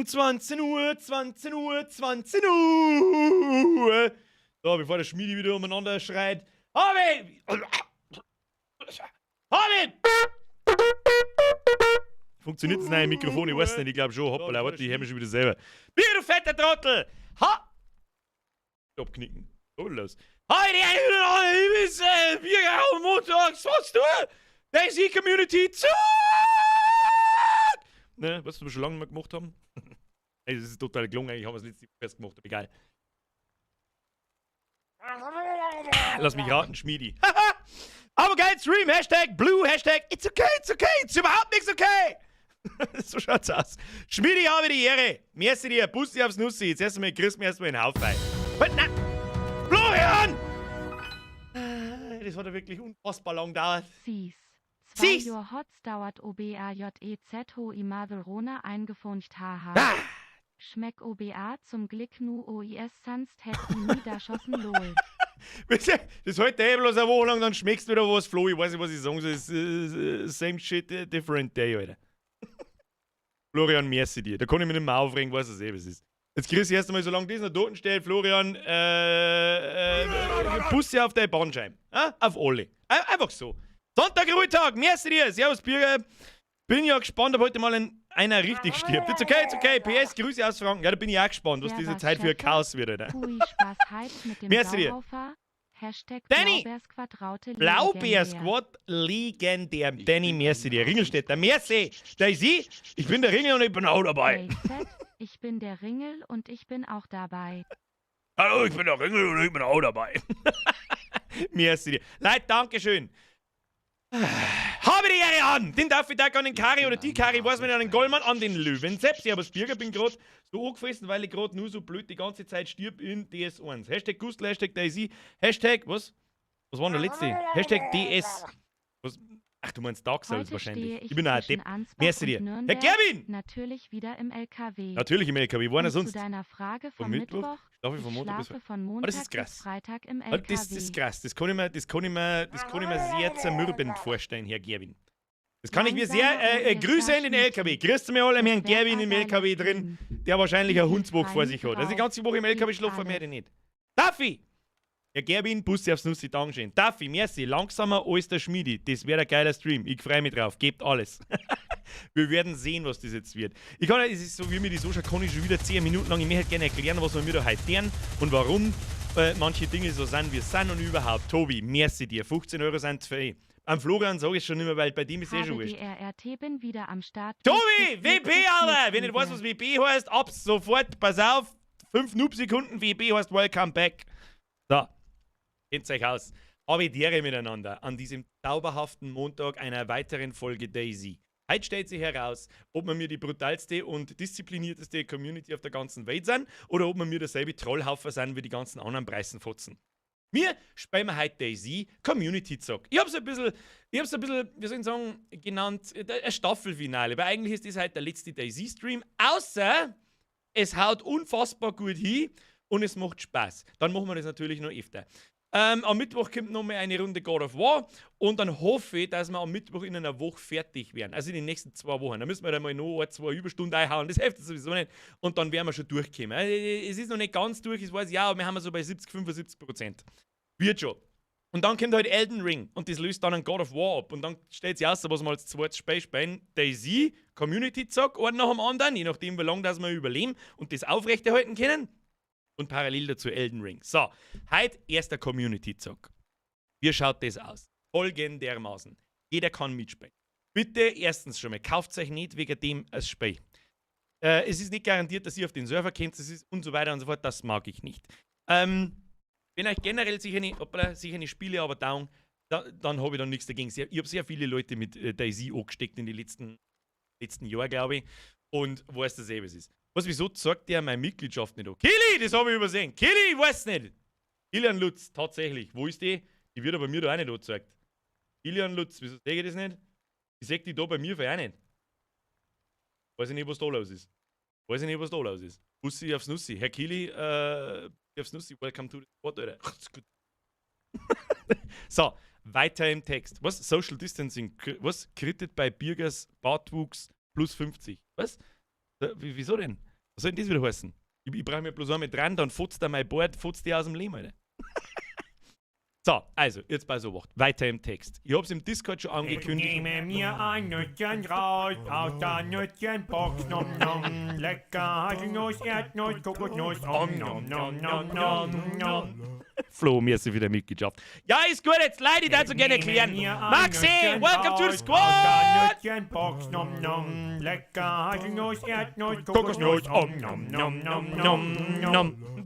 20 Uhr, 20 Uhr, 20 Uhr. So, bevor der Schmiedi wieder umeinander schreit. Harvey! Harvey! Funktioniert das neue Mikrofon? Ich weiß nicht, ich glaube schon. Hoppala, warte, ich höre mich schon wieder selber. Bier, du fetter Trottel! Ha! Abknicken. So los. Hi, die Bier am Montag, was du? DayZ Community zu! Ne, was wir schon lange nicht mehr gemacht haben. Ey, das ist total gelungen, eigentlich haben wir es letzte Woche erst gemacht, aber egal. Lass mich raten, Schmiedi. Aber geil, Stream, #Blue, #It's okay, it's überhaupt nichts okay. So schaut's aus. Schmiedi, habe die Ehre. Merci dir, Bussi aufs Nussi. Jetzt erstmal, grüß mich erstmal in den Haufen. Na, Florian! Das hat ja wirklich unfassbar lang gedauert. Sis. 2 Johr hot's dauert oba jez ho i Rona eingefuncht haha. Ah! Schmeck oba zum Glick nu ois sanst hätt i mi daschossen lol. Weißt du, das hält eh bloß eine Woche lang, dann schmeckst du wieder was, Flo. Ich weiß nicht, was ich sagen soll. Es ist same shit, different day, Alter. Florian, merci dir. Da kann ich mich nicht mehr aufregen, weiß es eh, was ist. Jetzt grüß ich erst einmal, solange das noch dort steht, Florian, Bussi auf deine Bandscheiben. Ah? Auf alle. Einfach so. Sonntag, Ruhetag, merci dir. Servus, Birger. Bin ja gespannt, ob heute mal einer richtig stirbt. It's okay, it's okay. PS, Grüße aus Franken. Ja, da bin ich auch gespannt, was diese Servus, Zeit für ein Chefe. Chaos wird, Alter. Hui Spaß heit mit dem Merci dir. Sauhaufer. Hashtag Danny! Blaubeersquad Raute Blaubeer-Squad legendär. Danny, merci dir. Ringelstädter, merci. Da ist sie. Ich bin der Ringel und ich bin auch dabei. DayZ, ich bin der Ringel und ich bin auch dabei. Hallo, ich bin der Ringel und ich bin auch dabei. Merci dir. Leute, Dankeschön. Habe die Ehre an! Den darf ich an den Kari oder die Kari, weiß man nicht, an den Goldmann, an den Löwensepp. Servus Birger, bin grad so angefressen, weil ich grad nur so blöd die ganze Zeit stirb in DS1. #Gustl, #DayZ, Hashtag, was? Was war denn der letzte? #DS. Was? Ach, du meinst Dark Souls Heute wahrscheinlich. stehe ich Ich bin ein zwischen Depp. Ansbach Merci und dir. Herr Nürnberg, Gerwin! natürlich wieder im LKW. Natürlich im LKW, wo Und einer zu sonst? deiner Frage Vom vom Mittwoch? Mittwoch, Schlafe ich ich von Montag bis schlafe von Ah, das Montag ist bis krass. Freitag im Ah, das ist LKW. krass. Das kann ich mir sehr zermürbend vorstellen, Herr Gerwin. Das kann ich mir sehr. Langsamer Grüße in den OSR LKW. Grüßt mir alle, wir haben Das wär Gerwin a im geiler LKW drin, Stream. der wahrscheinlich eine Wie viel Hundswoche vor sich hat. Also die drauf? ganze Woche im LKW Geht schlafen mehr alles. nicht. Darf ich? Ja, Gerwin, Bussi aufs Nussi, Dankeschön. Darf ich? Merci. Langsamer als der Schmiedi. Das wäre ein geiler Stream. Ich freue mich drauf. Gebt alles. Wir werden sehen, was das jetzt wird. Ich kann, es ist so, wie mir die so schaut, kann ich schon wieder 10 Minuten lang. Ich möchte gerne erklären, was wir mir da heute tun und warum manche Dinge so sind, wie es sind und überhaupt. Tobi, merci dir. 15 Euro sind zu viel. Am Florian sage ich schon nicht mehr, weil bei dem ist eh schon Habe wurscht. DRRT bin wieder am Start. Tobi, Witzig, WP, witzig, Alter! Wenn nicht weißt, was WP heißt, ab sofort, pass auf. 5 Noob-Sekunden, WP heißt Welcome Back. So, kennt euch aus. Habe die Ehre miteinander an diesem zauberhaften Montag einer weiteren Folge DayZ. Heute stellt sich heraus, ob wir mir die brutalste und disziplinierteste Community auf der ganzen Welt sind oder ob wir mir derselbe Trollhaufen sind wie die ganzen anderen Preisenfotzen. Wir spielen heute DayZ Community Zock. Ich hab's ein bisschen, wie soll ich sagen, genannt, ein Staffelfinale, weil eigentlich ist das heute der letzte DayZ-Stream, außer es haut unfassbar gut hin und es macht Spaß. Dann machen wir das natürlich noch öfter. Am Mittwoch kommt noch mal eine Runde God of War und dann hoffe ich, dass wir am Mittwoch in einer Woche fertig werden. Also in den nächsten 2 Wochen. Da müssen wir dann mal noch ein, zwei Überstunden einhauen. Das hilft sowieso nicht. Und dann werden wir schon durchkommen. Es ist noch nicht ganz durch, ich weiß ja, aber wir haben so bei 70, 75%. Wird schon. Und dann kommt halt Elden Ring und das löst dann ein God of War ab. Und dann stellt sich aus, was wir als zweites Spiel spielen. DayZ, Community Zock, einen nach dem anderen, je nachdem, wie lange das wir überleben und das aufrechterhalten können. Und parallel dazu Elden Ring. So, heute erster Community Zock. Wie schaut das aus? Folgendermaßen. Jeder kann mitspielen. Bitte erstens schon mal, kauft euch nicht wegen dem ein Spiel. Es ist nicht garantiert, dass ihr auf den Server kommt, das ist und so weiter und so fort, das mag ich nicht. Wenn euch generell sicher nicht, hoppala, sicher nicht Spiele aber taugen, dann habe ich dann nichts dagegen. Ich habe sehr viele Leute mit DayZ angesteckt in den letzten Jahren, glaube ich, und weiß, dass eh was ist. Was, wieso zeigt der meine Mitgliedschaft nicht an? Kili, das habe ich übersehen. Kili, ich weiß nicht. Kilian Lutz, tatsächlich. Wo ist die? Die wird aber mir da auch nicht angezeigt. Kilian Lutz, wieso sehe ich das nicht? Ich sehe die da bei mir auch nicht. Weiß ich nicht, was da los ist. Weiß ich nicht, was da los ist. Bussi aufs Nussi. Herr Kili, aufs Nussi, welcome to the squad, Alter. So, weiter im Text. Was? Social Distancing. Was? Crittet bei Birgers Bartwuchs plus 50. Was? Wieso denn? Was soll denn das wieder heißen? Ich brauche mir bloß einmal dran, dann futzt er mein Board, futzt die aus dem Leben, Alter. So, also, jetzt bei so Wacht. Weiter im Text. Ich hab's im Discord schon angekündigt. Ich nehme mir ein Nüsschen raus aus der Nüsschenbox, nom nom. Lecker Haselnuss, Erdnuss, Kokosnuss, om nom nom nom nom nom. Flo, merci für die Mitgliedschaft. Ja, ist gut, jetzt Leute, ich dazu gerne erklären. Maxi, welcome to the squad! Nüsschenbox, nom nom. Lecker Haselnuss, Erdnuss, Kokosnuss, om nom nom nom nom nom.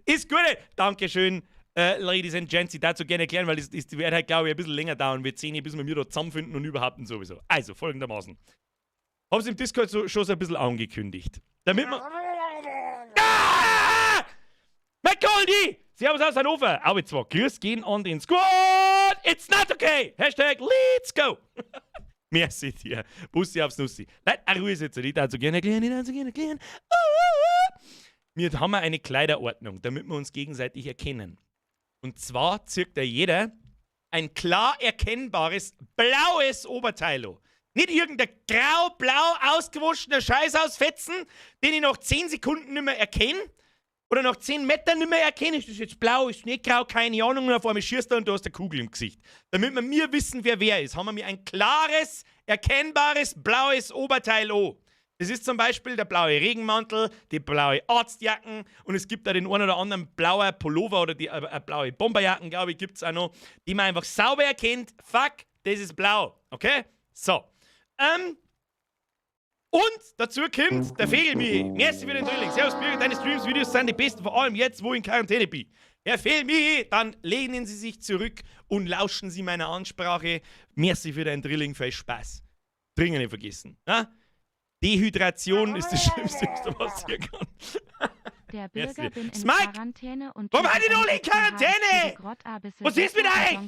Ist gut, Dankeschön. Ladies and Gents, ich dazu gerne erklären, weil das wird halt, glaube ich, ein bisschen länger dauern, wir 10, bis wir mir da zusammenfinden und überhaupt und sowieso. Also, folgendermaßen. Hab's im Discord so, schon so ein bisschen angekündigt. Damit man. Ah! McGoldy! Servus aus Hannover. Aber zwar, Grüß gehen an den Squad! It's not okay! #LetsGo! Merci dir. Bussi aufs Nussi. Leute, Ruhe jetzt. Ich dazu gerne erklären, ich dazu gerne erklären. Wir haben eine Kleiderordnung, damit wir uns gegenseitig erkennen. Und zwar zirkt da jeder ein klar erkennbares blaues Oberteil an. Nicht irgendein grau-blau ausgewaschener Scheiß ausfetzen, den ich nach 10 Sekunden nicht mehr erkenne. Oder nach 10 Metern nicht mehr erkenne. Ist das jetzt blau, ist nicht grau, keine Ahnung. Und auf einmal schießt er und du hast eine Kugel im Gesicht. Damit wir mir wissen, wer wer ist, haben wir mir ein klares, erkennbares blaues Oberteil an. Das ist zum Beispiel der blaue Regenmantel, die blaue Arztjacken und es gibt da den einen oder anderen blauen Pullover oder die blaue Bomberjacken, glaube ich, gibt es auch noch, die man einfach sauber erkennt. Fuck, das ist blau. Okay? So. Und dazu kommt der Fegelmichi. Merci für den Drilling. Servus, Birgit, deine Streams, Videos sind die besten, vor allem jetzt, wo ich in Quarantäne bin. Herr Fehlmichi, dann lehnen Sie sich zurück und lauschen Sie meiner Ansprache. Merci für deinen Drilling, viel Spaß. Dringend nicht vergessen. Ja? Dehydration ist das Schlimmste, was da passieren kann. Der Bürger bin in Smike! Quarantäne und Warum hat die alle in Quarantäne? Was ist mit euch?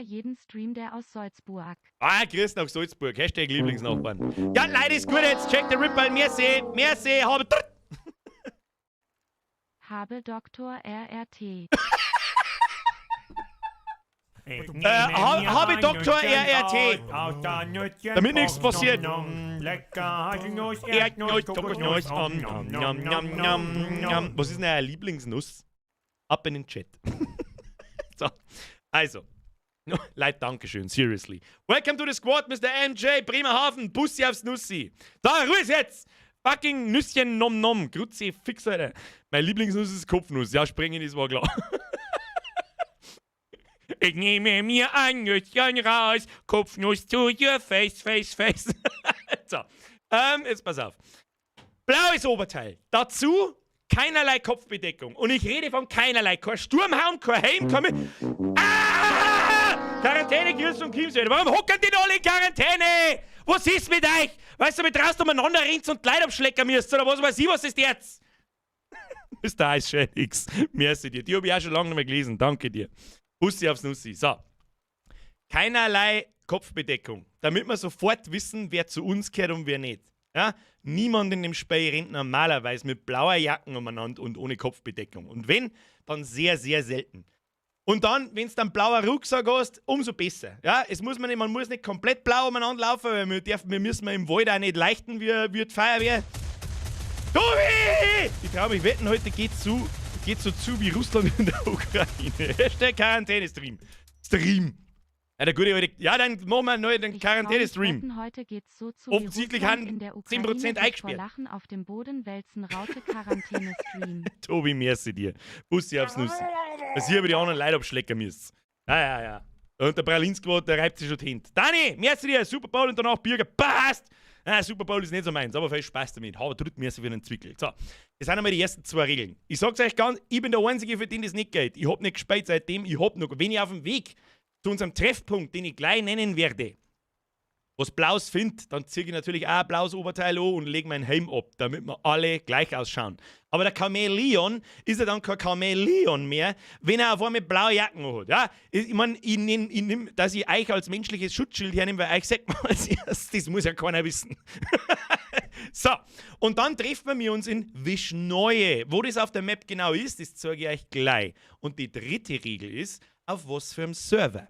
Jeden Stream, der aus Salzburg. Ah, grüß nach Salzburg. #Lieblingsnachbarn. Ja, Leute, ist gut jetzt. Check the Ripple. Merci. Merci. Habe. Habe Doktor RRT. Habe Doktor RRT. Damit nichts passiert. Erdnuss, Kokosnuss, om, nom, nom, nom, nom, nom. Was ist denn euer Lieblingsnuss? Ab in den Chat. So, also. Leute, Dankeschön, seriously. Welcome to the squad, Mr. MJ, Bremerhaven, Bussi aufs Nussi. Da, Ruhe jetzt! Fucking Nüsschen nom nom. Grüezi, fix, Alter. Mein Lieblingsnuss ist Kopfnuss. Ja, springen, das war klar. Ich nehme mir ein Nüsschen raus, Kopfnuss to your face, face, face. So, jetzt pass auf. Blaues Oberteil. Dazu keinerlei Kopfbedeckung. Und ich rede von keinerlei. Kein Sturmhaum, kein Helm, kein. Ah! Quarantäne, Grüß und Chiemsee. Warum hocken die alle in Quarantäne? Was ist mit euch? Weißt du, mit draußen umeinander rennt und Leute abschlecken müsst? Oder was weiß ich, was ist jetzt? Mr. Ice X. Merci dir. Die habe ich auch schon lange nicht mehr gelesen. Danke dir. Bussi aufs Nussi. So. Keinerlei Kopfbedeckung. Damit wir sofort wissen, wer zu uns gehört und wer nicht. Ja? Niemand in dem Spiel rennt normalerweise mit blauer Jacken umeinander und ohne Kopfbedeckung. Und wenn, dann sehr, sehr selten. Und dann, wenn es dann blauer Rucksack hast, umso besser. Ja, es muss man, nicht, man muss nicht komplett blau umeinander laufen, weil wir müssen im Wald auch nicht leichten wie die Feuerwehr. Tobi! Ich traue mich wetten, heute geht so zu wie Russland in der Ukraine. #Quarantäne-Stream. Stream. Ja, der gute alte, ja, dann machen wir neu den Quarantäne-Stream. Heute geht's so zu Offensichtlich wie Russland haben in der Ukraine 10% sich vor eingesperrt. Lachen auf dem Boden wälzen, Raute Quarantäne-Stream. Tobi, merci dir. Bussi aufs Nussi. Was hier über die anderen Leute abschlecken müsst. Ja, ja, ja. Und der Pralinskquot, der reibt sich schon die Hände. Dani, merci dir. Super Bowl und danach Birger. Passt! Ah, Super Bowl ist nicht so meins, aber viel Spaß damit. Aber drückt mir so für den Zwickel. So, das sind einmal die ersten zwei Regeln. Ich sag's euch ganz, ich bin der Einzige, für den das nicht geht. Ich hab nicht gespielt seitdem, ich hab noch, wenn ich auf dem Weg zu unserem Treffpunkt, den ich gleich nennen werde, was Blaues find, dann zieh ich natürlich auch ein blaues Oberteil an und leg meinen Helm ab, damit wir alle gleich ausschauen. Aber der Chamäleon ist ja dann kein Chamäleon mehr, wenn er auf einmal blaue Jacken hat. Ja? Ich mein, ich nehm, dass ich euch als menschliches Schutzschild hernehme, weil euch sagt man als erstes, das muss ja keiner wissen. So, und dann treffen wir uns in Wischneue. Wo das auf der Map genau ist, das zeige ich euch gleich. Und die dritte Regel ist, auf was für einem Server.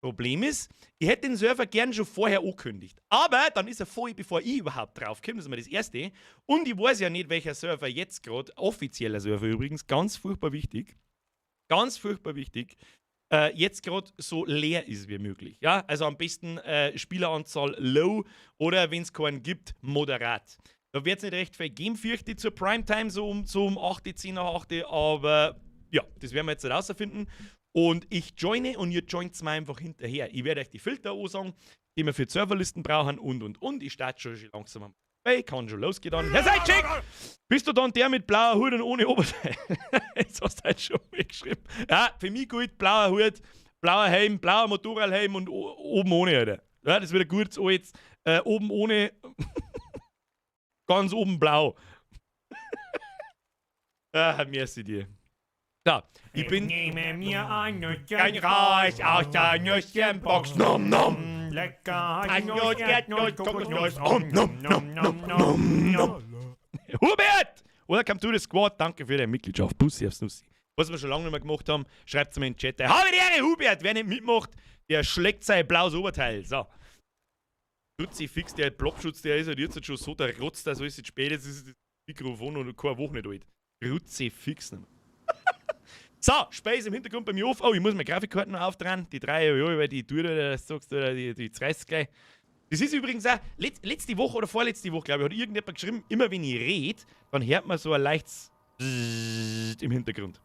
Problem ist, ich hätte den Server gern schon vorher angekündigt. Aber dann ist er voll, bevor ich überhaupt draufkomme. Das ist mal das Erste. Und ich weiß ja nicht, welcher Server jetzt gerade, offizieller Server übrigens, ganz furchtbar wichtig, ganz furchtbar wichtig, jetzt gerade so leer ist wie möglich. Ja, also am besten Spieleranzahl low oder wenn es keinen gibt, moderat. Da wird es nicht recht viel geben, fürchte ich, zur Primetime, so um 8, 10 nach 8, aber ja, das werden wir jetzt herausfinden. Und ich joine und ihr joint mir einfach hinterher. Ich werde euch die Filter ansagen, die wir für die Serverlisten brauchen und und. Ich starte schon langsam am Hey, kann schon losgehen dann. Herr Seitschik! Bist du dann der mit blauer Hut und ohne Oberteil? Jetzt hast du halt schon geschrieben. Ja, für mich gut, blauer Hut, blauer Helm, blauer Motorradhelm und oben ohne, Alter. Ja, das wird ein gutes jetzt. Oben ohne, ganz oben blau. Ah, merci dir. So, ich bin. Nehme mir ein Nüsschen Ein Reis aus der Nüsschenbox. Nom, nom. Lecker Ein Nuss, Erdnuss, Kokosnuss. Om, Nom, nom, nom, nom, nom. Hubert! Welcome to the squad. Danke für deine Mitgliedschaft. Bussi aufs Nussi. Was wir schon lange nicht mehr gemacht haben, schreibt mir in den Chat. Habe die Ehre, Hubert! Wer nicht mitmacht, der schlägt sein blaues Oberteil. So. Fix, der Blobschutz, der ist halt jetzt schon so der Rotz, dass alles jetzt spät ist, ist das Mikrofon und keine Woche nicht alt. Kruzifix nicht mehr. So, Space im Hintergrund bei mir auf. Oh, ich muss meine Grafikkarten noch aufdrehen. Die drei, ja, weil die tut, oder das sagst du, die zerreißt gleich. Das ist übrigens auch, letzte Woche oder vorletzte Woche, glaube ich, hat irgendjemand geschrieben, immer wenn ich rede, dann hört man so ein leichtes im Hintergrund.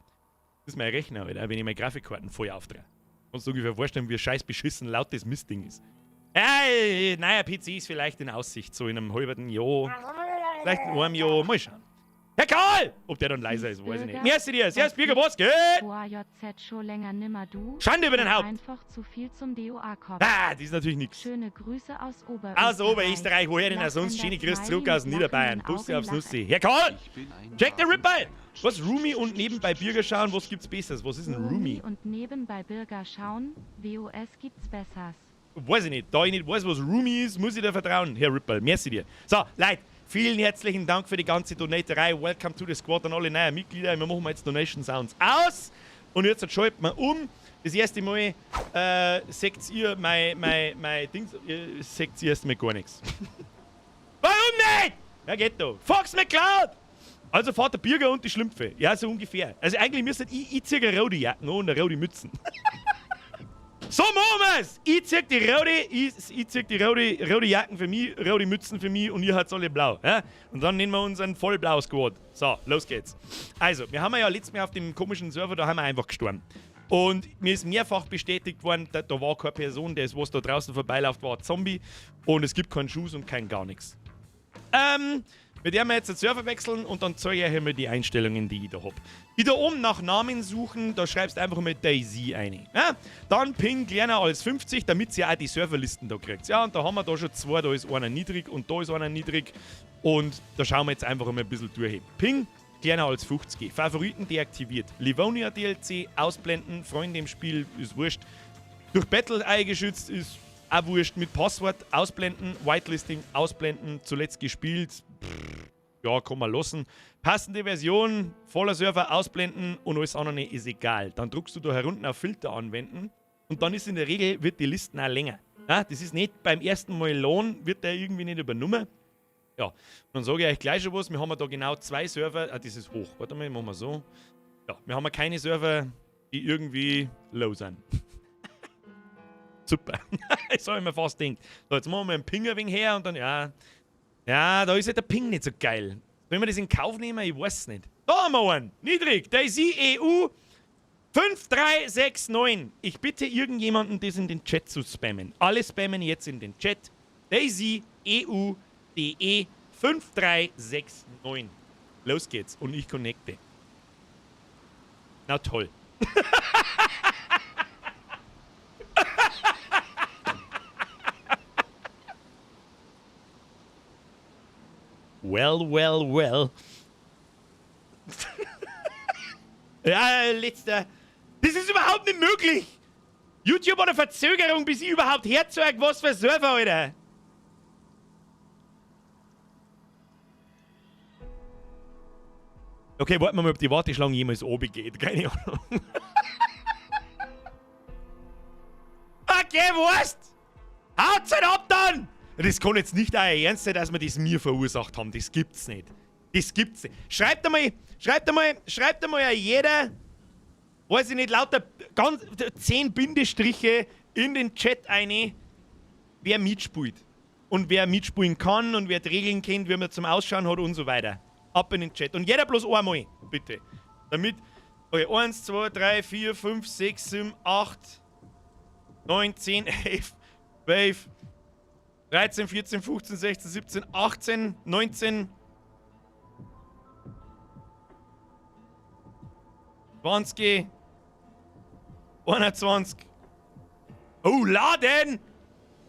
Das ist mein Rechner, Alter, wenn ich meine Grafikkarten voll aufdrehe. Kannst du ungefähr vorstellen, wie scheiß beschissen laut das Mistding ist. Ja, naja, PC ist vielleicht in Aussicht, so in einem halben Jahr, vielleicht in einem Jahr, mal schauen. Herr Karl! Ob der dann leiser ist, weiß ich nicht. Merci dir, servus Birger, was geht? OAJZ schon länger nimmer du. Schande über dein Haupt! Einfach zu viel zum DOA-Kopf. Ah, das ist natürlich nichts. Schöne Grüße aus Oberösterreich. Aus Oberösterreich, woher denn auch sonst? Schöne Grüße zurück aus Niederbayern. Bussi aufs Nussi. Herr Karl! Jack the Ripper! Was, Roomie und nebenbei Bürger schauen, was gibt's Besseres? Was ist ein Roomie? Und nebenbei Bürger schauen, WOS gibt's Besseres. Weiß ich nicht. Da ich nicht weiß, was Roomie ist, muss ich dir vertrauen. Herr Ripper, merci dir. So, Leute, vielen herzlichen Dank für die ganze Donaterei. Welcome to the Squad an alle neuen Mitglieder. Wir machen jetzt Donation Sounds aus. Und jetzt schalten wir um. Das erste Mal seht ihr mein Ding, seht ihr erstmal gar nichts. Warum nicht? Ja, geht doch. Fox McCloud! Also Vater Birger und die Schlümpfe. Ja, so ungefähr. Also eigentlich müsste ich ziehe eine rote Jacken und eine rote Mützen. So machen wir's! Ich zieh die rote, ich zieh die rote Jacken für mich, rote Mützen für mich und ihr habt alle blau. Ja? Und dann nennen wir uns einen vollblau Squad. So, los geht's. Also, wir haben ja letztes Mal auf dem komischen Server, da haben wir einfach gestorben. Und mir ist mehrfach bestätigt worden, da war keine Person, der ist, was da draußen vorbeiläuft, war ein Zombie. Und es gibt keinen Schuss und kein gar nichts. Mit der wir jetzt den Server wechseln und dann zeige ich euch mal die Einstellungen, die ich da hab. Die da oben nach Namen suchen, da schreibst du einfach mal DayZ ein. Ja? Dann Ping kleiner als 50, damit ihr auch die Serverlisten da kriegt. Ja, und da haben wir da schon zwei, da ist einer niedrig und da ist einer niedrig. Und da schauen wir jetzt einfach mal ein bisschen durch. Ping kleiner als 50. Favoriten deaktiviert. Livonia DLC ausblenden, Freunde im Spiel ist wurscht. Durch BattlEye geschützt ist auch wurscht. Mit Passwort ausblenden, Whitelisting ausblenden, zuletzt gespielt. Pff, ja, kann man lassen. Passende Version, voller Server ausblenden und alles andere ist egal. Dann drückst du da herunten auf Filter anwenden und dann ist in der Regel, wird die Listen auch länger. Ja, das ist nicht beim ersten Mal Lohn, wird der irgendwie nicht übernommen. Ja, und dann sage ich euch gleich schon was, wir haben da genau zwei Server, ah, das ist hoch, warte mal, machen wir so. Ja, wir haben keine Server, die irgendwie low sind. Super, das habe ich mir fast gedacht. So, jetzt machen wir einen Ping ein wenig her und dann, ja, ja, da ist halt der Ping nicht so geil. Sollen wir das in Kauf nehmen? Ich weiß es nicht. Da haben wir einen, niedrig, DayZ EU 5369. Ich bitte irgendjemanden, das in den Chat zu spammen. Alle spammen jetzt in den Chat. DayZ EU DE 5369. Los geht's. Und ich connecte. Na toll. Well, well, well. Ja, letzter. Das ist überhaupt nicht möglich. YouTube hat eine Verzögerung, bis ich überhaupt herzeig, was für Server, Alter. Okay, warten wir mal, ob die Warteschlange jemals oben geht. Keine Ahnung. Geh, weißt! Haut's halt ab dann! Das kann jetzt nicht euer Ernst sein, dass wir das mir verursacht haben. Das gibt's nicht. Das gibt's nicht. Schreibt einmal, schreibt einmal, schreibt einmal jeder, weiß ich nicht, lauter ganz 10 Bindestriche in den Chat eine, wer mitspielt. Und wer mitspielen kann und wer die Regeln kennt, wie man zum Ausschauen hat und so weiter. Ab in den Chat. Und jeder bloß einmal, bitte. Damit. Okay, 1, 2, 3, 4, 5, 6, 7, 8, 9, 10, 11, 12, 13, 14, 15, 16, 17, 18, 19, 20, 21. Oh, laden!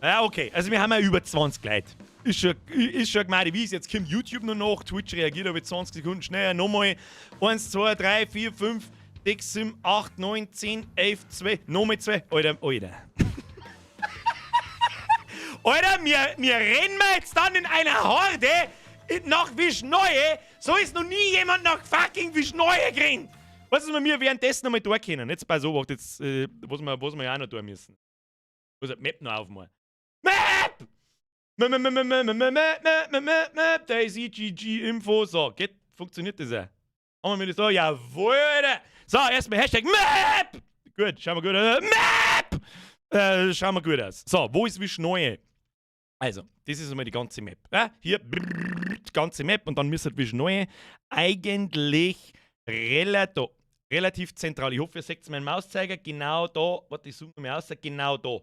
Ja, okay. Also wir haben ja über 20 Leute. Ist schon gemeine Wies. Jetzt kommt YouTube nur noch. Twitch reagiert aber 20 Sekunden schneller. Nochmal. 1, 2, 3, 4, 5, 6, 7, 8, 9, 10, 11, 12. Nochmal 2. Alter, Alter. Alter, wir rennen wir jetzt dann in einer Horde nach Wischneue. So ist noch nie jemand nach fucking Wischneue gerannt. Was ist, wir währenddessen nochmal da können? Jetzt bei so, jetzt, was wir ja auch noch tun müssen. Muss die Map noch aufmachen. Map! Map, Map, Map, Map, Map, Map, Map, Map, Map, da ist EGG Info. So, geht, funktioniert das auch? Haben wir das da? Jawohl, Alter! So, erstmal Hashtag Map! Gut, schauen wir gut aus. Map! Schauen wir gut aus. So, wo ist Wischneue? Also, das ist einmal die ganze Map. Ja, hier, brrr, die ganze Map und dann müsste Wischneue eigentlich relativ zentral. Ich hoffe, ihr seht meinen Mauszeiger. Genau da, warte, ich zoome mal aus, genau da.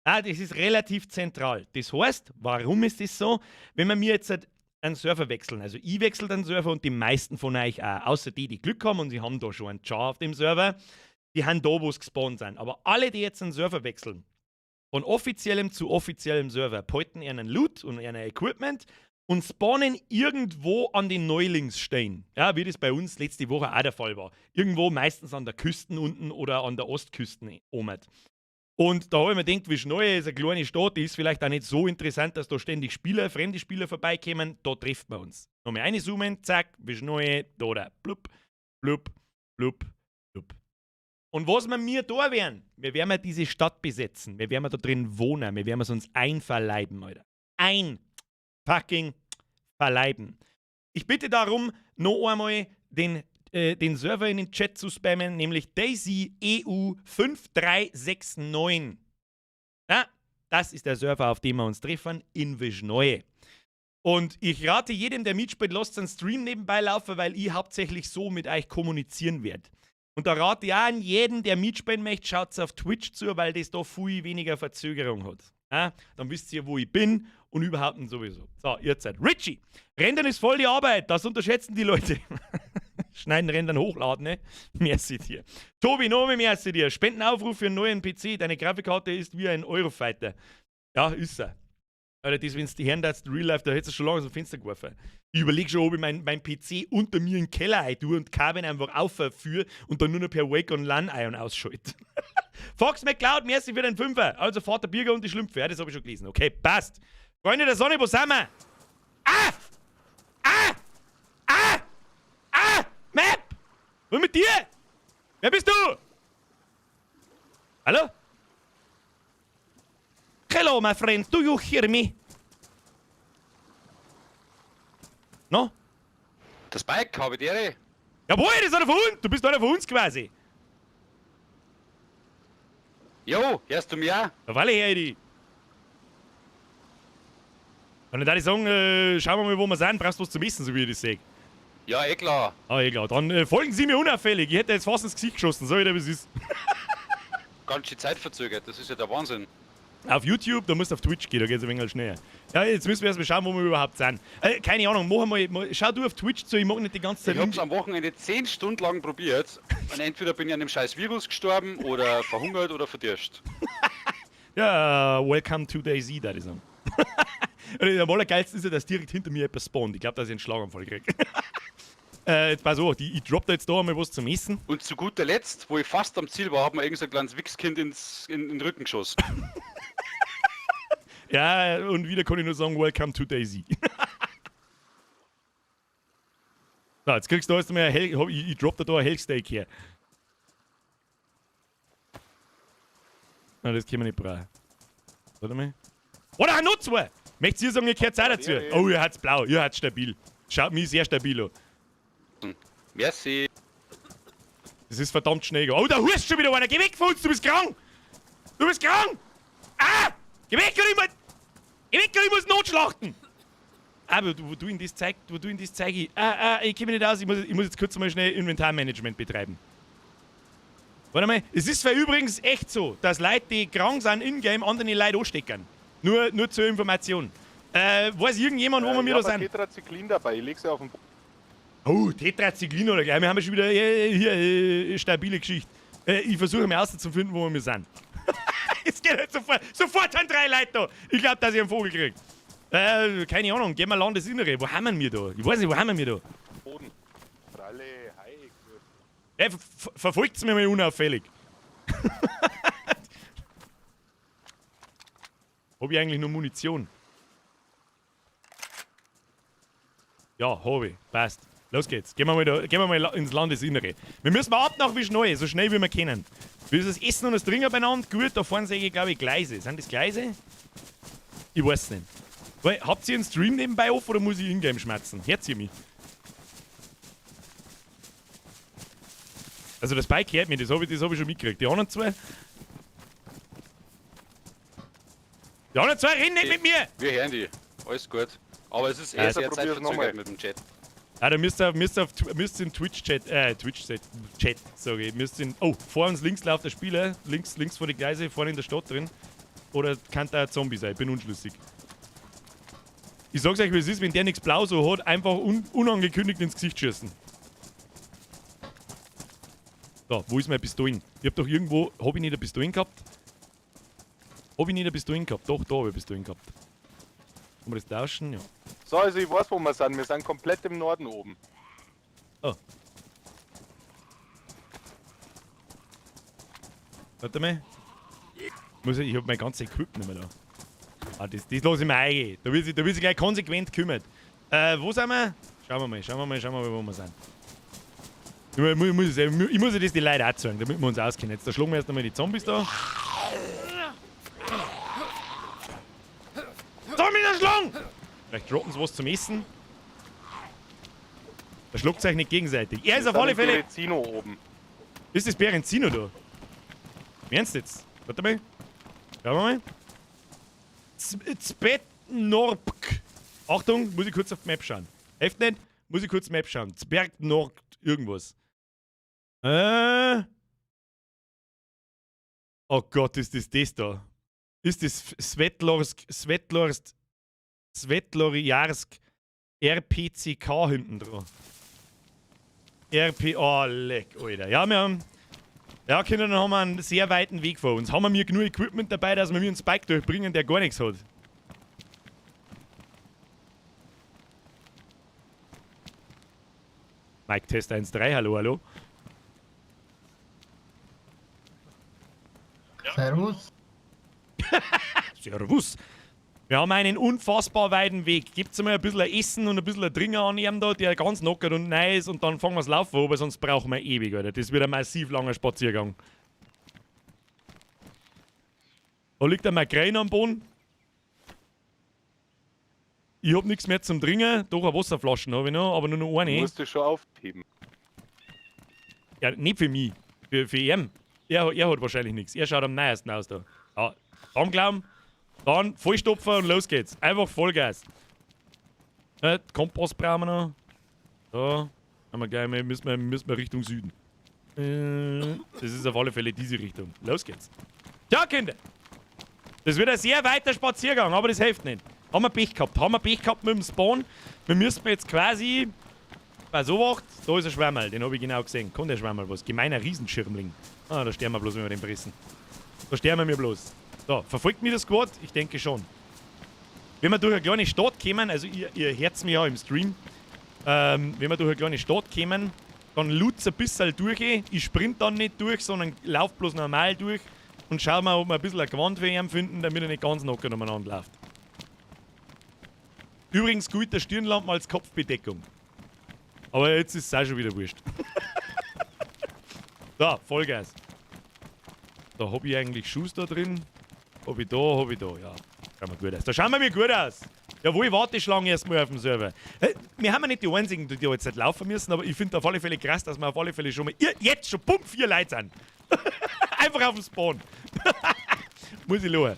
Ah, das ist relativ zentral. Das heißt, warum ist das so? Wenn wir mir jetzt einen Server wechseln, also ich wechsle den Server und die meisten von euch auch, außer die, die Glück haben und sie haben da schon einen Char auf dem Server, die haben da, wo es gespawnt sind. Aber alle, die jetzt einen Server wechseln, von offiziellem zu offiziellem Server, behalten ihren Loot und ihren Equipment und spawnen irgendwo an den Neulingsstellen. Ja, wie das bei uns letzte Woche auch der Fall war. Irgendwo meistens an der Küste unten oder an der Ostküste oben. Und da habe ich mir gedacht, Wischneue ist eine kleine Stadt, die ist vielleicht auch nicht so interessant, dass da ständig Spieler, fremde Spieler vorbeikommen. Da trifft man uns. Nochmal reinzoomen, zack, Wischneue, da, da, blub, blub, blub, blub. Und was wir mir da werden, wir werden wir diese Stadt besetzen, wir werden da drin wohnen, wir werden es uns einverleiben, Alter. Ein fucking verleiben. Ich bitte darum, noch einmal den Server in den Chat zu spammen, nämlich DayZ EU 5369. Ja, das ist der Server, auf dem wir uns treffen, in Wischneue. Und ich rate jedem, der mitspielt, lasst einen Stream nebenbei laufen, weil ich hauptsächlich so mit euch kommunizieren werde. Und da rate ich auch an jeden, der mitspielen möchte, schaut auf Twitch zu, weil das da viel weniger Verzögerung hat. Ja, dann wisst ihr, wo ich bin und überhaupt und sowieso. So, ihr seid Richie. Rendern ist voll die Arbeit, das unterschätzen die Leute. Schneiden, rendern, hochladen, ne? Merci dir. Tobi, nochmal merci dir. Spendenaufruf für einen neuen PC. Deine Grafikkarte ist wie ein Eurofighter. Ja, ist er. Alter, das, wenn es die Herren da jetzt Real Life, da hättest du schon lange aus dem Fenster geworfen. Ich überlege schon, ob ich mein PC unter mir in den Keller rein tue und Kabel einfach aufführe und dann nur noch per Wake on LAN ein- und ausschalte. Fox McCloud, merci für den Fünfer. Also Vater Birger und die Schlümpfe. Ja, das habe ich schon gelesen. Okay, passt. Freunde der Sonne, wo sind wir? Ah! Ah! Ah! Ah! Map! Was mit dir? Wer bist du? Hallo? Hello, my friend. Do you hear me? No? Das Bike, habe ich dir. Jawohl, das ist einer von uns. Du bist einer von uns quasi. Jo, hörst du mich auch? Da war ich, Heidi. Und dann würde ich sagen, schauen wir mal, wo wir sind. Brauchst du was zum Essen, so wie ich das sehe? Ja, eh klar. Ah, eh klar. Dann folgen Sie mir unauffällig. Ich hätte jetzt fast ins Gesicht geschossen. Sag ich dir, wie es ist. Ganz schön Zeit verzögert, das ist ja der Wahnsinn. Auf YouTube, da musst du auf Twitch gehen, da geht es ein wenig schneller. Ja, jetzt müssen wir erstmal schauen, wo wir überhaupt sind. Keine Ahnung, mach mal, schau du auf Twitch zu, ich mag nicht die ganze Zeit. Ich hab's am Wochenende 10 Stunden lang probiert und entweder bin ich an dem scheiß Virus gestorben oder verhungert oder verdürscht. Ja, welcome to DayZ, da ich sagen. Und am allergeilsten ist ja, dass direkt hinter mir etwas spawnt. Ich glaube, dass ich einen Schlaganfall krieg. Jetzt pass auf, ich drop da jetzt da einmal was zum Essen. Und zu guter Letzt, wo ich fast am Ziel war, hat mir irgend so ein kleines Wichskind in den Rücken geschossen. Ja, und wieder kann ich nur sagen, welcome to DayZ. So, jetzt kriegst du erst einmal ein Hell, hab, ich drop da ein Hellsteak her. Nein, das können wir nicht brauchen. Warte mal. Oder auch noch zwei! Möchtet ihr sagen, ihr gehört auch dazu? Oh, ihr habt's blau, ihr habt's stabil. Schaut mich sehr stabil an. Merci. Das ist verdammt schnell gegangen. Oh, da hust schon wieder einer! Geh weg von uns, du bist krank! Du bist krank! Ah! Geh weg, oder ich muss... Geh weg, oder ich muss notschlachten! Aber wo du in das zeig, wo du in das zeig ich. Ah, ah, ich komme nicht aus, ich muss jetzt kurz mal schnell Inventarmanagement betreiben. Warte mal, es ist zwar übrigens echt so, dass Leute, die krank sind in-game, andere Leute anstecken. Nur zur Information. Weiß irgendjemand, wo wir Ich da hab sind? ein Tetrazyklin dabei, ich leg's ja auf den Boden. Oh, Tetrazyklin oder gleich. Wir haben ja schon wieder hier stabile Geschichte. Ich versuche mal rauszufinden, wo wir sind. Es geht halt sofort. Sofort sind drei Leute da. Ich glaube, dass ich einen Vogel krieg. Keine Ahnung, gehen wir Landesinnere. Wo haben wir da? Ich weiß nicht, wo haben wir da? Boden. Pralle, hi. Verfolgt's mir mal unauffällig. Hab ich eigentlich nur Munition? Ja, hab ich. Passt. Los geht's. Gehen wir mal, da, gehen wir mal ins Landesinnere. Wir müssen mal ab nach wie schnell, so schnell wie wir können. Wie ist das Essen und das Trinken beieinander? Gut, da vorne sehe ich, glaube ich, Gleise. Sind das Gleise? Ich weiß nicht. Weil, habt ihr einen Stream nebenbei offen oder muss ich ingame schmerzen? Hört ihr mich? Also das Bike hört mich, das hab ich schon mitgekriegt. Die anderen zwei... Die anderen zwei reden nicht mit mir! Wir hören die. Alles gut. Aber es ist Ja, eh sehr probier's zeitverzögert nochmal. mit dem Chat. Ah, da müsst ihr in Twitch-Chat, Twitch-Chat, Chat, sag ich, müsst in, oh, vor uns links läuft der Spieler, links vor die Gleise, vorne in der Stadt drin. Oder kann da ein Zombie sein, ich bin unschlüssig. Ich sag's euch, wie es ist, wenn der nichts blau so hat, einfach unangekündigt ins Gesicht schießen. So, wo ist meine Pistolen? Ich hab doch irgendwo, hab ich nicht eine Pistolen gehabt? Hab ich nicht eine Pistolen gehabt? Doch, da hab ich eine Pistolen gehabt. Kann man das tauschen? Ja. So, also ich weiß, wo wir sind. Wir sind komplett im Norden oben. Oh. Warte mal. Ich hab mein ganzes Equipment nicht mehr da. Ah, das lass ich mir eingehen. Da wird sich gleich konsequent kümmert. Wo sind wir? Schauen wir mal, schauen wir mal, schauen wir mal, wo wir sind. Ich muss ja das die Leute auch zeigen, damit wir uns auskennen. Jetzt da schlagen wir erst einmal die Zombies da. Zombies erschlagen! Vielleicht droppen sie was zum Essen. Da schlagt euch nicht gegenseitig. Er ist Wir auf alle sind in Fälle. Berezino oben. Ist das Berenzino da? Wie ernst jetzt? Warte mal. Schauen wir mal. Zbetnorpk. Achtung, muss ich kurz auf die Map schauen. Helft nicht, muss ich kurz Map schauen. Zbergnorp irgendwas. Oh Gott, ist das das da? Ist das Svetlorsk, Svetlorsk, Svetlorjarsk RPCK hinten dran? RP, oh, leck, Alter. Ja, wir haben. Ja, Kinder, dann haben wir einen sehr weiten Weg vor uns. Haben wir genug Equipment dabei, dass wir mir einen Spike durchbringen, der gar nichts hat? Mic Test 1-3, hallo, hallo. Servus. Servus. Wir haben einen unfassbar weiten Weg. Gebt's mal ein bisschen Essen und ein bisschen Trinken an ihm da, der ganz knockert und neu ist, und dann fangen wir's laufen, aber sonst brauchen wir ewig, Alter. Das wird ein massiv langer Spaziergang. Da liegt ein Magrein am Boden. Ich hab nichts mehr zum Trinken. Doch, eine Wasserflasche hab ich noch, aber nur noch eine. Du musst dich schon aufheben. Ja, nicht für mich. Für ihn. Er hat wahrscheinlich nichts. Er schaut am neuesten aus da. Ja, dann glauben. Dann vollstopfen und los geht's. Einfach Vollgas. Kompass brauchen wir noch. Da. Haben wir gleich mal, müssen wir Richtung Süden. Das ist auf alle Fälle diese Richtung. Los geht's. Tja, Kinder. Das wird ein sehr weiter Spaziergang, aber das hilft nicht. Haben wir Pech gehabt. Haben wir Pech gehabt mit dem Spawn. Wir müssen jetzt quasi... Bei so wacht, da ist ein Schwammerl, den hab ich genau gesehen. Kann der Schwammerl was? Gemeiner Riesenschirmling. Ah, da sterben wir bloß, wenn wir den fressen. Da sterben wir bloß. So, verfolgt mich das Squad? Ich denke schon. Wenn wir durch eine kleine Stadt kommen, also ihr hört's mir ja im Stream, wenn wir durch eine kleine Stadt kommen, dann lut's ein bisschen durch. Ich sprint dann nicht durch, sondern lauf bloß normal durch und schau mal, ob wir ein bisschen ein Gewand für ihn finden, damit er nicht ganz nackert umeinander läuft. Übrigens gut, der Stirnlampen als Kopfbedeckung. Aber jetzt ist es auch schon wieder wurscht. So, Vollgas. Da hab ich eigentlich Schuss da drin. Hab ich da, hab ich da, ja. Schauen wir gut aus. Da schauen wir mir gut aus. Jawohl, Warteschlange erstmal auf dem Server. Wir haben ja nicht die einzigen, die da jetzt nicht laufen müssen, aber ich finde auf alle Fälle krass, dass wir auf alle Fälle schon mal. Jetzt schon, bumm, 4 Leute sind. Einfach auf dem Spawn. Muss ich schauen.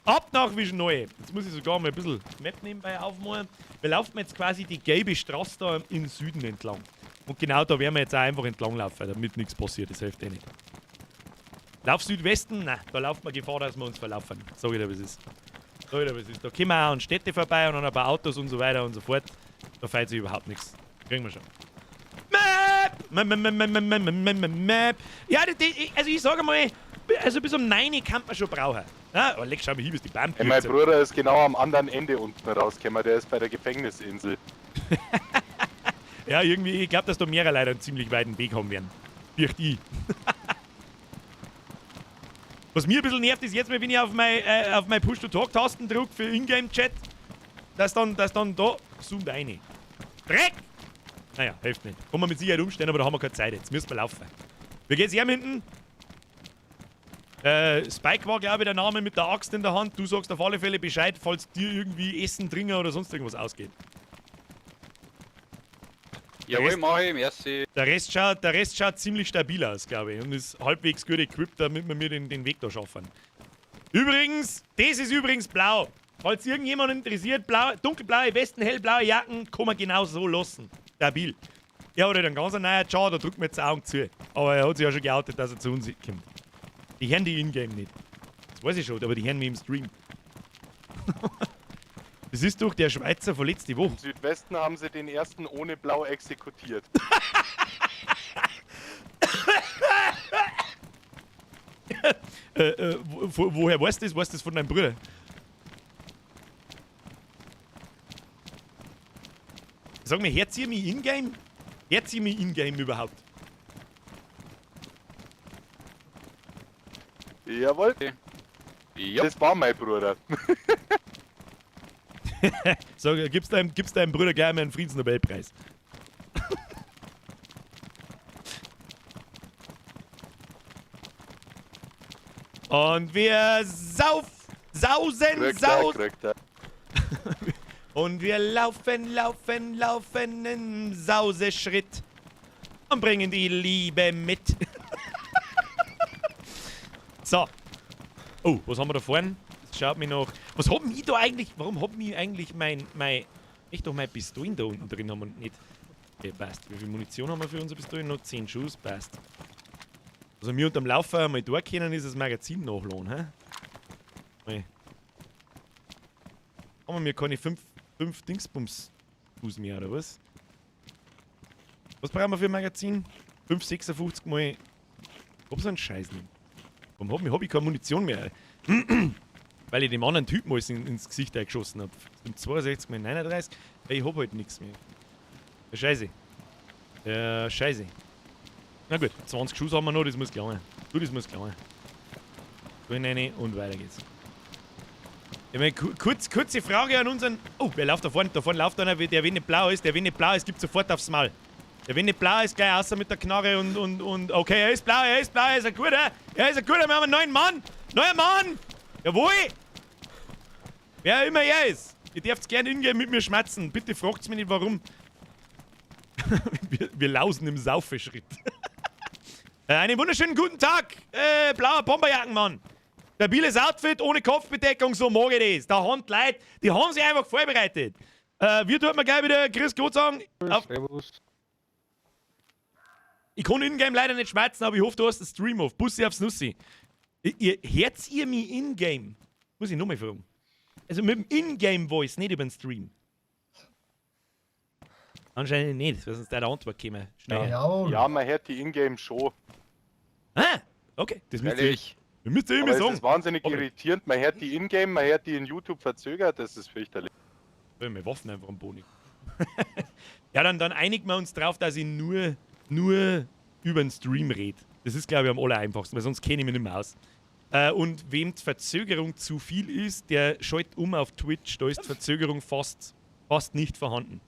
Ab nach Wischneue. Jetzt muss ich sogar mal ein bisschen Map nebenbei aufmachen. Wir laufen jetzt quasi die gelbe Straße da im Süden entlang. Und genau da werden wir jetzt auch einfach entlang laufen, damit nichts passiert. Das hilft eh nicht. Lauf Südwesten? Nein, da laufen wir Gefahr, dass wir uns verlaufen. Sag ich dir, was ist. Sag ich dir, was ist. Da kommen wir auch an Städte vorbei und an ein paar Autos und so weiter und so fort. Da fällt sich überhaupt nichts. Kriegen wir schon. Map! Map, Map, Map, Map, Map, Map, Map, Map. Ja, also ich sage mal, also bis um 9 Uhr kann man schon brauchen. Ja, aber leck, schau mal hier, bis die Bam. Hey, mein Bruder ist genau am anderen Ende unten rausgekommen, der ist bei der Gefängnisinsel. Ja, irgendwie, ich glaube, dass da mehrere Leute einen ziemlich weiten Weg haben werden. Fürcht ich. Was mir ein bisschen nervt, ist jetzt mal, wenn ich auf mein Push-to-Talk-Tasten drücke für Ingame-Chat, dass dann da zoomt rein. Dreck! Naja, hilft nicht. Kann man mit Sicherheit umstellen, aber da haben wir keine Zeit jetzt. Müssen wir laufen. Wie geht's ihm hinten? Spike war, glaube ich, der Name mit der Axt in der Hand. Du sagst auf alle Fälle Bescheid, falls dir irgendwie Essen, Trinken oder sonst irgendwas ausgeht. Jawohl, mach ich, merci. Der Rest schaut ziemlich stabil aus, glaube ich. Und ist halbwegs gut equipped, damit wir mir den Weg da schaffen. Übrigens, das ist übrigens blau. Falls irgendjemand interessiert, blau, dunkelblaue Westen, hellblaue Jacken, kann man genau so lassen. Stabil. Er hat halt einen ganz neuen Char, da drückt man jetzt die Augen zu. Aber er hat sich ja schon geoutet, dass er zu uns kommt. Die hören die Ingame nicht. Das weiß ich schon, aber die hören mich im Stream. Das ist doch der Schweizer von letzte Woche. Im Südwesten haben sie den ersten ohne Blau exekutiert. Woher weißt du das? Weißt du das von deinem Bruder? Sag mir, hört ihr mich in-game? Hört ihr mich in-game überhaupt? Jawohl. Ja. Das war mein Bruder. Sag, gibst deinem Bruder gleich mal einen Friedensnobelpreis. Und wir sausen, sausen. Und wir laufen, laufen, laufen im Sauseschritt. Und bringen die Liebe mit. So. Oh, was haben wir da vorne? Das schaut mich noch. Was hab ich da eigentlich? Warum hab ich eigentlich mein echt doch mein Pistolen da unten drin haben und nicht? Okay, passt. Wie viel Munition haben wir für unsere Pistolen? Noch 10 Schuss, passt. Also wir unterm Laufen mal da können, ist das Magazin nachladen, hä? Mal. Haben wir keine 5 Dingsbums mehr, oder was? Was brauchen wir für ein Magazin? 5,56 mal. Ob so einen Scheiß nicht. Warum hab ich keine Munition mehr? Weil ich dem anderen Typen alles ins Gesicht eingeschossen hab. 62 mal 39. Ich hab halt nichts mehr. Ja, Scheiße. Ja, Scheiße. Na gut, 20 Schuss haben wir noch, das muss gelangen. Du, das muss gelangen. So rein und weiter geht's. Ich meine, kurze Frage an unseren... Oh, wer läuft da vorne? Da vorne läuft einer, der wenn nicht blau ist. Der wenn nicht blau ist, gibt sofort aufs Maul. Der wenn nicht blau ist, gleich außer mit der Knarre und... Okay, er ist blau, er ist blau, er ist ein guter. Er ist ein guter, wir haben einen neuen Mann. Neuer Mann! Jawohl! Wer immer er ist. Ihr dürft gerne hingehen mit mir schmatzen. Bitte fragt's mich nicht, warum. Wir lausen im Saufeschritt. Einen wunderschönen guten Tag, blauer Bomberjackenmann. Stabiles Outfit, ohne Kopfbedeckung, so mag ich das. Da haben die Leute, die haben sich einfach vorbereitet. Wir tut mir gleich wieder Grüß Gott sagen. Servus. Ich kann in-game leider nicht schmerzen, aber ich hoffe, du hast den Stream auf. Bussi aufs Nussi. Hört ihr mich in-game? Muss ich nochmal fragen. Also mit dem In-game-Voice, nicht über den Stream. Anscheinend nicht, weil sonst deine Antwort käme. Schnell. Ja, ja, man hört die In-game schon. Ah, okay. Das müsst ihr, müsst ihr immer sagen. Das ist wahnsinnig irritierend. Man hört die In-game, man hört die in YouTube verzögert. Das ist fürchterlich. Meine Waffen einfach am Boden. Ja, dann einigen wir uns drauf, dass ich nur über den Stream rede. Das ist, glaube ich, am allereinfachsten, weil sonst kenne ich mich nicht mehr aus. Und wem die Verzögerung zu viel ist, der schaltet um auf Twitch. Da ist die Verzögerung fast nicht vorhanden.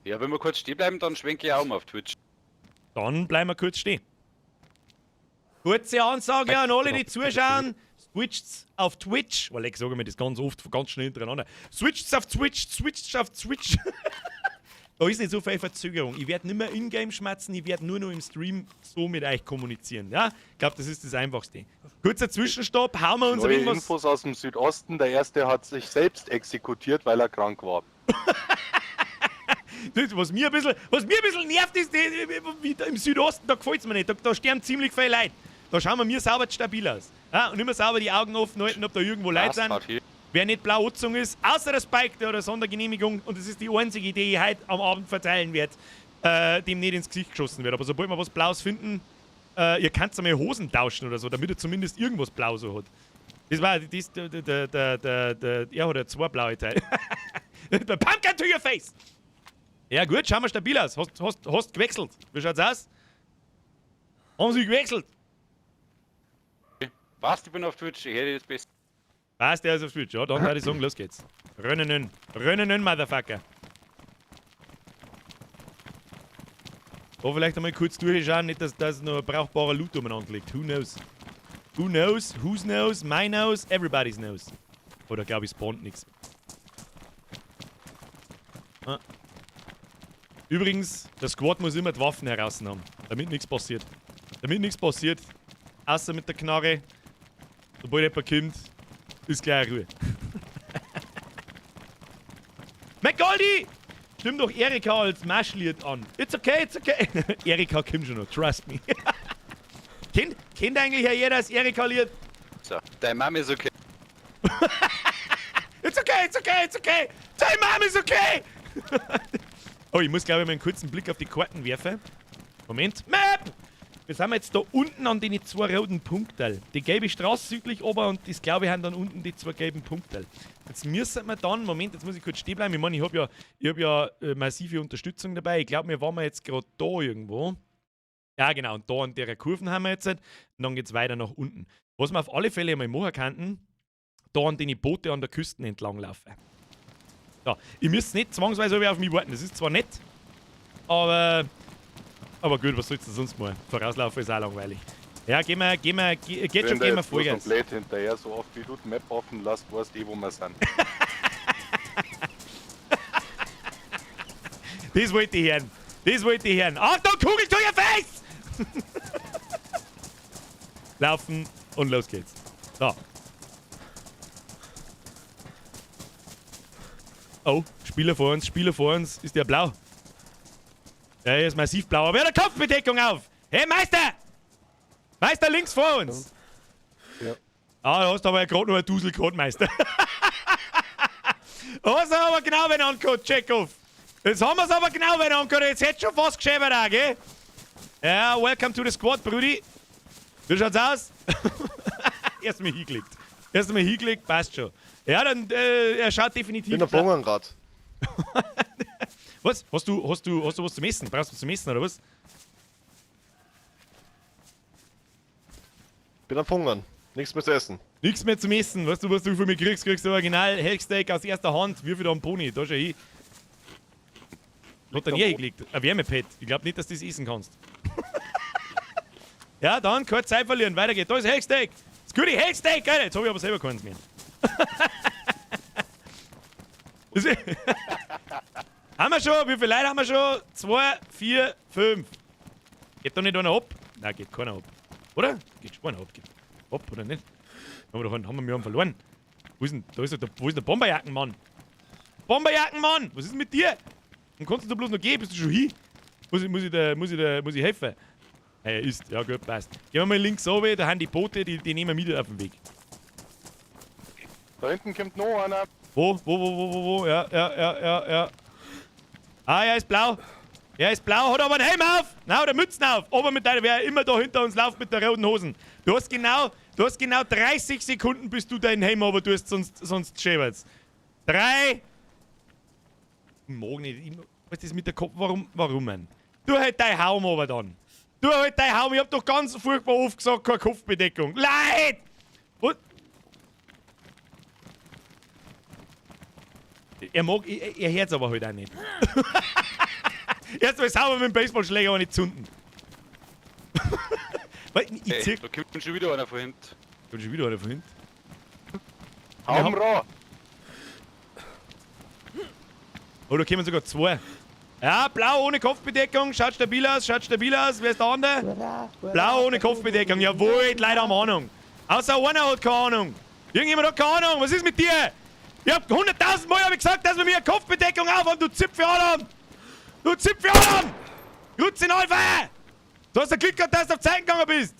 Ja, wenn wir kurz stehen bleiben, dann schwenke ich auch um auf Twitch. Dann bleiben wir kurz stehen. Kurze Ansage an alle, die zuschauen. Switcht's auf Twitch. Weil ich sage mir das ganz oft, ganz schnell hintereinander. Switcht's auf Twitch, switcht's auf Twitch. Da ist nicht so viel Verzögerung. Ich werde nicht mehr in-game schmatzen, ich werde nur noch im Stream so mit euch kommunizieren. Ja? Ich glaube, das ist das Einfachste. Kurzer Zwischenstopp, hauen wir uns ein Neue wenig was. Infos aus dem Südosten. Der erste hat sich selbst exekutiert, weil er krank war. Das, was mir ein bisschen nervt, ist, wie da im Südosten, da gefällt es mir nicht. Da sterben ziemlich viele Leute. Da schauen wir mir sauber stabil aus. Ja, und immer sauber die Augen offen halten, ob da irgendwo Leute sind. Hier. Wer nicht blau angezogen ist, außer der Spike, der hat eine Sondergenehmigung und das ist die einzige, die ich heute am Abend verteilen werde, dem nicht ins Gesicht geschossen wird. Aber sobald wir was Blaues finden, ihr könnt einmal Hosen tauschen oder so, damit er zumindest irgendwas Blau so hat. Das war, das, der, der, der, der, der, er hat ja zwei blaue Teile. Pumpkin to your face! Ja gut, schauen wir stabil aus. Hast gewechselt. Wie schaut's aus? Haben sie gewechselt? Passt, ich bin auf Twitch, ich hätte jetzt besser. Passt, der ist auf Twitch. Ja, dann würde ich sagen, los geht's. Rennen, rennen, Motherfucker. Da vielleicht einmal kurz durchschauen, nicht, dass das noch ein brauchbarer Loot umeinander liegt. Who knows? Who knows? Whose knows? My knows? Everybody's knows. Oder glaube ich, spawnt nichts. Ah. Übrigens, der Squad muss immer die Waffen heraus haben, damit nichts passiert. Damit nichts passiert, außer mit der Knarre. Sobald jemand kommt, ist gleich Ruhe. McGoldi! Stimm doch Erika als Marschlied an. It's okay, it's okay. Erika kommt schon noch, trust me. Kennt eigentlich ja jeder das Erika-Lied? So, deine Mama ist okay. It's okay, it's okay, it's okay. Deine Mom is okay. Oh, ich muss glaube ich mal einen kurzen Blick auf die Karten werfen. Moment. Map! Wir sind jetzt da unten an den zwei roten Punkten. Die gelbe Straße südlich oben und das glaube ich haben dann unten die zwei gelben Punkte. Jetzt müssen wir dann, Moment, jetzt muss ich kurz stehen bleiben. Ich meine, ich habe ja massive Unterstützung dabei. Ich glaube, wir waren jetzt gerade da irgendwo. Ja, genau, und da an der Kurven haben wir jetzt. Und dann geht es weiter nach unten. Was wir auf alle Fälle einmal machen könnten, da an den Boote an der Küste entlang laufen. Ja, ihr müsst nicht zwangsweise auf mich warten. Das ist zwar nett, aber gut, was sollst du sonst mal? Vorauslaufen ist auch langweilig. Ja, gehen wir, geht schon, gehen wir Vollgas. Komplett hinterher, so oft wie du die Map offen lässt, weißt eh, wo wir sind. Das wollte ich hören. Das wollte ich hören. Achtung, Kugel to your face! Laufen und los geht's. So. Oh, Spieler vor uns, Spieler vor uns. Ist der blau? Der ist massiv blau, aber er hat eine Kopfbedeckung auf! Hey, Meister! Meister, links vor uns! Ja. Ah, da hast du aber ja gerade noch ein Dusel gehabt, Meister. Hast du aber genau wenn angehabt, Chekhov. Jetzt haben wir's aber genau wenn angehabt. Jetzt hättest du schon fast geschäbert auch, gell? Ja, welcome to the squad, Brudi. Wie schaut's aus? Erst mal hingelegt. Erst mal hingelegt, passt schon. Ja, dann, er schaut definitiv... Ich bin am Hungern grad. Was? Hast du was zum Essen? Brauchst du was zum Essen, oder was? Bin am Hungern. Nichts mehr zu essen. Nichts mehr zum Essen. Weißt du, was du von mir kriegst? Kriegst du original Hellsteak aus erster Hand. Wie viel da am Pony? Da schau hin. Hat er nie hingelegt. Ein Wärmepad. Ich glaub nicht, dass du das essen kannst. Ja, dann keine Zeit verlieren. Weiter geht's. Da ist Hellsteak. Das gute Hellsteak, Alter. Jetzt hab ich aber selber keins mehr. Haben wir schon? Wie viele Leute haben wir schon? 2, 4, 5. Geht da nicht einer ab? Nein, geht keiner ab. Oder? Geht schon einer ab. Geht ab oder nicht? Haben wir doch einen, haben wir einen verloren. Wo ist denn, da ist der, wo ist der Bomberjackenmann? Bomberjackenmann! Was ist denn mit dir? Und kannst du da bloß noch gehen? Bist du schon hin? Muss ich helfen? Hey, er ist. Ja gut, passt. Gehen wir mal links runter, da haben die Boote, die nehmen wir mit auf den Weg. Da hinten kommt noch einer. Wo? Ja. Ah, er ist blau. Er ist blau, hat aber einen Helm auf. Nein, oder Mützen auf. Aber mit deiner, wer immer da hinter uns läuft mit der roten Hosen. Du hast genau 30 Sekunden, bis du deinen Helm aber tust, sonst schäbert's. 3. Ich mag nicht. Was ist mit der Kopf? Warum, man? Du halt dein Haum aber dann. Du halt dein Haum. Ich hab doch ganz furchtbar oft gesagt, keine Kopfbedeckung. Leid! Was? Er mag, er hört's aber halt auch nicht. Erst mal sauber mit dem Baseballschläger, aber nicht zünden. Weil ich Ey, zieh. da kommt schon wieder einer von hinten. Kommt schon wieder einer von hinten. Haben wir. Oh, da kommen sogar zwei. Ja, blau ohne Kopfbedeckung, schaut stabil aus, schaut stabil aus. Wer ist der andere? Blau ohne Kopfbedeckung, jawohl, die Leute haben Ahnung. Außer einer hat keine Ahnung. Irgendjemand hat keine Ahnung, was ist mit dir? Ich hab 100.000 Mal hab ich gesagt, dass wir mir eine Kopfbedeckung aufhaben, du Zipfel Adam! Du Zipfel Adam! Rutz in Alpha! Du hast ja Glück gehabt, dass du auf Zeiten gegangen bist!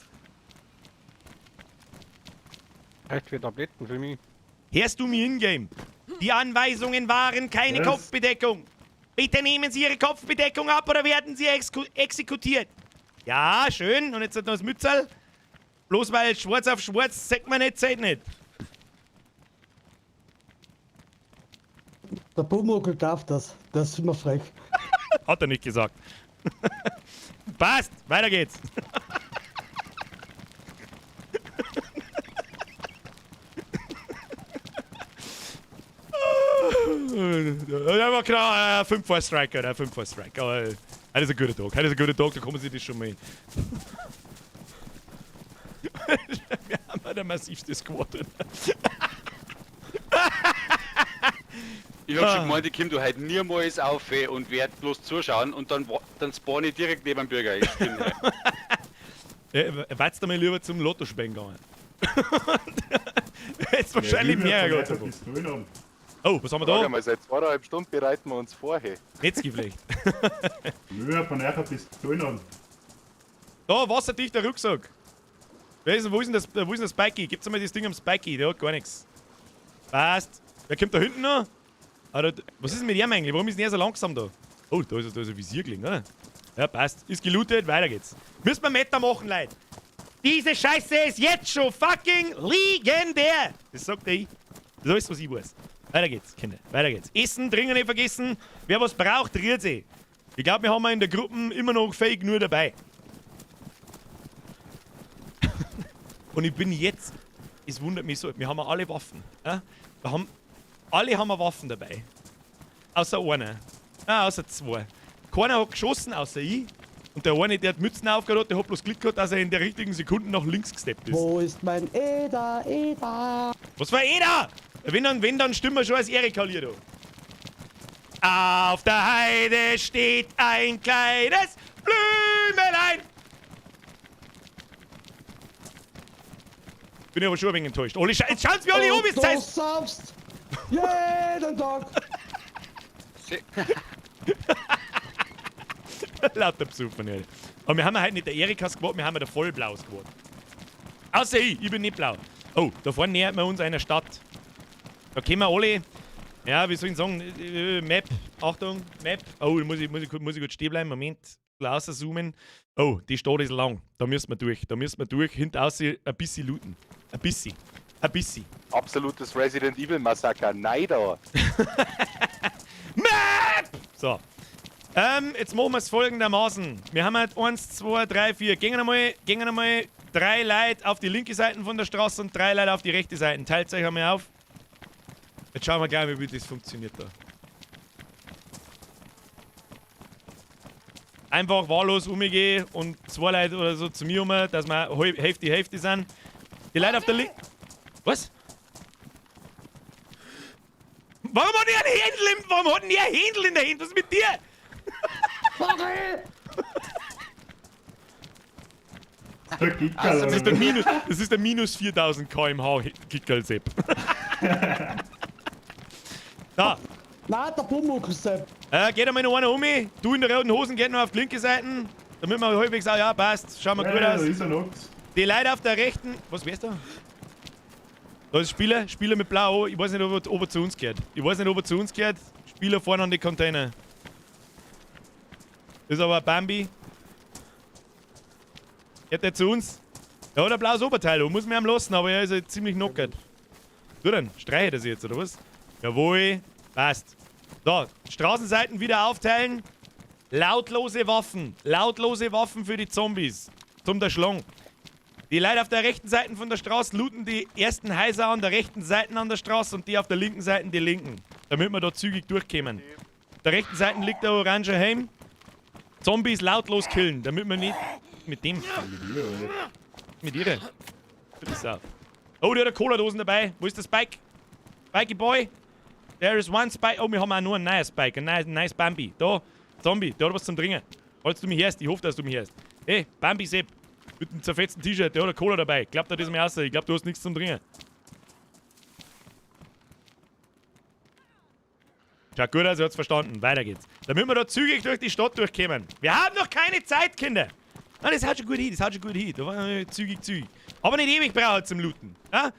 Echt für Tabletten für mich. Hörst du mir in-game? Die Anweisungen waren keine Was? Kopfbedeckung. Bitte nehmen Sie Ihre Kopfbedeckung ab oder werden Sie exekutiert. Ja, schön. Und jetzt hat noch das Mützerl. Bloß weil schwarz auf schwarz, sagt man nicht, zählt nicht. Der Pumuckl darf das. Das ist immer frech. Hat er nicht gesagt. Passt, weiter geht's. Der war klar, 5 vor Striker, der 5 vor Striker. Aber heute ist ein guter Tag, heute ist ein guter Tag, da kommen sie das schon mal hin. Wir haben ja der massivste Squad. Ich hab Ah. schon gemeint, ich komm da heute niemals auf ey, und werd bloß zuschauen und dann, dann spawn ich direkt neben dem Bürger. Ich bin, Wart's da mal lieber zum Lotto spielen gegangen. Jetzt wahrscheinlich mehr gehabt. gehabt. Oh, was haben wir Sag da? einmal, seit 2,5 Stunden bereiten wir uns vor, hey. Netzgeflecht. Nö, von euch Pistolen haben. Da, wasserdichter Rucksack. Wer ist denn, wo ist denn das, wo ist denn das Spikey? Gibt's einmal das Ding am Spikey, der hat gar nichts. Passt. Wer kommt da hinten noch? Ah, da, was ist denn mit ihm eigentlich? Warum ist denn er so langsam da? Oh, da ist ein Visier gelegen, oder? Ja, passt. Ist gelootet, weiter geht's. Müssen wir Meta machen, Leute. Diese Scheiße ist jetzt schon fucking legendär. Das sagt der ich. Das ist alles, was ich weiß. Weiter geht's, Kinder. Weiter geht's. Essen, trinken nicht vergessen. Wer was braucht, rührt sich. Ich glaube, wir haben in der Gruppe immer noch Fake nur dabei. Und ich bin jetzt, es wundert mich so, wir haben alle Waffen. Ja? Wir haben, alle haben wir Waffen dabei. Außer einer. Ah, außer zwei. Keiner hat geschossen, außer ich. Und der eine, der hat Mützen aufgehört hat, der hat bloß Glück gehabt, dass er in der richtigen Sekunde nach links gesteppt ist. Wo ist mein Eda, Eda? Was war eh da? Wenn dann stimmen wir schon als Erika hier da. Auf der Heide steht ein kleines Blümelein. Bin ich aber schon ein wenig enttäuscht. Alle jetzt schaut's mir alle um, Und ist du Zeit. saufst jeden Tag. Lauter Besucher nicht. Aber wir haben ja heute nicht der Erika Squad, wir haben ja der Vollblau Squad. Außer ich bin nicht blau. Oh, da vorne nähert wir uns einer Stadt. Da können wir alle. Ja, wie soll ich sagen? Map. Achtung, Map. Oh, da muss ich kurz stehen bleiben. Moment. Rauszoomen. Oh, die Stadt ist lang. Da müssen wir durch. Da müssen wir durch. Hinten außen ein bisschen looten. Ein bisschen. Ein bisschen. Absolutes Resident Evil Massaker. Nein, da. Map! So. Jetzt machen wir es folgendermaßen. Wir haben halt 1, 2, 3, 4. Gehen einmal 3 Leute auf die linke Seite von der Straße und 3 Leute auf die rechte Seite. Teilt euch einmal auf. Jetzt schauen wir gleich mal, wie das funktioniert da. Einfach wahllos umgehen und 2 Leute oder so zu mir um, dass wir Hälfte, Hälfte sind. Die Leute auf der linken. Was? Warum hat er ein Händel im, warum hat denn er ein Händel in der Hand? Was ist mit dir? Der Kickerl, Das ist der Minus, das ist der minus 4000 km/h Kickerl-Sepp. Da. Nein, der Pumuckl Sepp. Geht einmal noch einer um. Du in der roten Hosen geht noch auf die linke Seite. Damit wir halbwegs auch, ja, passt. Schauen wir Ja, gut da aus. ist er noch. Die Leute auf der rechten. Was wär's da? Da ist Spieler, Spieler mit Blau. Ich weiß nicht, ob er zu uns gehört. Ich weiß nicht, ob er zu uns gehört. Spieler vorne an die Container. Ist aber ein Bambi. Geht der zu uns? Da hat er ein blaues Oberteil, da muss man ihm lassen, aber er ist halt ziemlich knockert. Du dann, streiche das jetzt, oder was? Jawohl, passt. So, Straßenseiten wieder aufteilen. Lautlose Waffen. Lautlose Waffen für die Zombies. Zum der Schlong. Die Leute auf der rechten Seite von der Straße looten die ersten Häuser an der rechten Seite an der Straße und die auf der linken Seite die linken. Damit wir da zügig durchkommen. Auf der rechten Seite liegt der orange Helm. Zombies lautlos killen, damit wir nicht Mit dem? Mit ihr. Pass auf. Oh, der hat eine Cola-Dosen dabei. Wo ist der Spike? Spikey Boy? There is one Spike. Oh, wir haben auch nur einen neuen Spike. Einen nice Bambi. Da, Zombie, der hat was zum Trinken. Falls du mich hörst, ich hoffe, dass du mich hörst. Hey, Bambi Sepp. Mit einem zerfetzten T-Shirt, der hat eine Cola dabei. Glaubt er das mir aus? Ich glaub, du hast nichts zum Trinken. Schaut gut aus, ihr habt's verstanden. Weiter geht's. Damit wir da zügig durch die Stadt durchkommen. Wir haben noch keine Zeit, Kinder. Nein, das haut schon gut hin, das haut schon gut hin. Da war zügig, zügig. Aber nicht ewig brauchen zum Looten. Ja?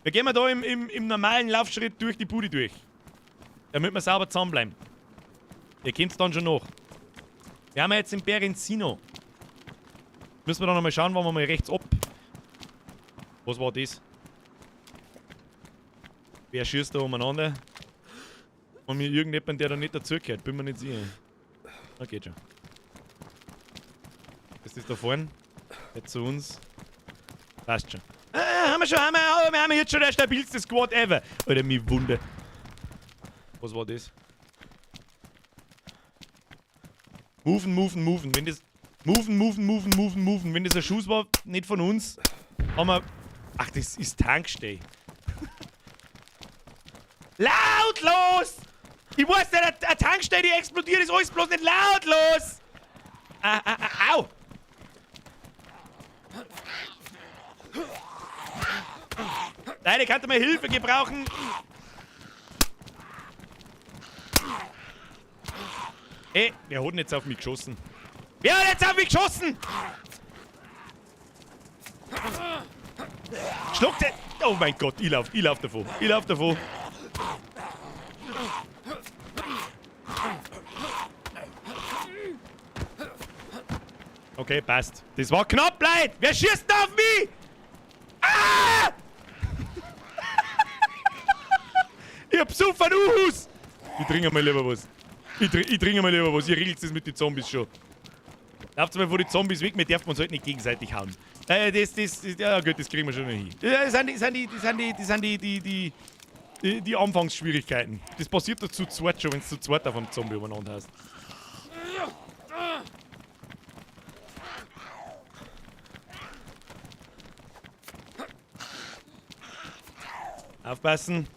Wir gehen da im normalen Laufschritt durch die Bude durch. Damit wir sauber zusammenbleiben. Ihr kennt's dann schon noch. Wir haben ja jetzt in Berenzino. Müssen wir da nochmal schauen, wollen wir mal rechts ab. Was war das? Wer schießt da umeinander? Und mir irgendjemand, der da nicht dazugehört, bin mir nicht sicher. Na, geht schon. Ist das da vorne? Jetzt zu uns. Passt schon. Haben wir schon, wir haben jetzt schon der stabilste Squad ever. Alter, mich Wunder. Was war das? Moven, moven, moven. Wenn das. Moven, moven, moven, moven, moven. Wenn das ein Schuss war, nicht von uns, haben wir. Ach, das ist Tankstelle. Lautlos! Ich weiß nicht, eine Tankstelle, die explodiert, ist alles bloß nicht lautlos! Ah, ah, ah, au! Leute, ich könnte mal Hilfe gebrauchen. Ey, wer hat denn jetzt auf mich geschossen? Wer hat jetzt auf mich geschossen? Schluckt der... Oh mein Gott, ich lauf davon. Ich lauf davon. Okay, passt. Das war knapp, Leute! Wer schießt denn auf mich? Ah! Ich hab so von Uhus! Ich trinke mal lieber was. Ich trinke mal lieber was. Ihr regelt es mit den Zombies schon. Lauft mal vor die Zombies weg, wir dürfen uns halt nicht gegenseitig hauen. Ja gut, das kriegen wir schon noch hin. Das sind die Anfangsschwierigkeiten. Das passiert da zu zweit schon, wenn du zu zweit auf einem Zombie umeinander hast. Aufpassen.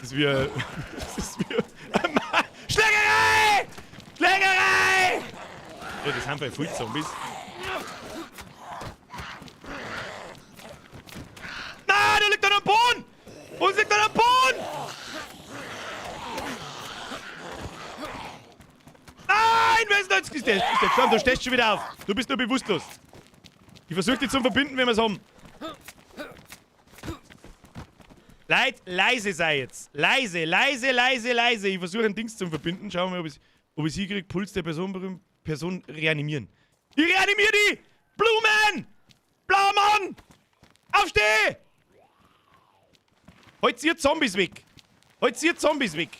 Das ist wie... Das ist wie... Schlägerei! Schlägerei! Ja, das haben wir voll Zombies. Nein, da liegt er am Boden! Uns liegt er am Boden! Nein, wer ist denn jetzt? Ist der gestorben? Du stehst schon wieder auf. Du bist nur bewusstlos. Ich versuche dich zu verbinden, wenn wir es haben. Leid, leise sei jetzt. Leise, leise, leise, leise. Ich versuche ein Dings zu verbinden. Schauen wir mal, ob ich hinkriege. Puls der Person reanimieren. Ich reanimiere die! Blumen! Blauer Mann! Aufsteh! Halt ihr Zombies weg! Halt ihr Zombies weg!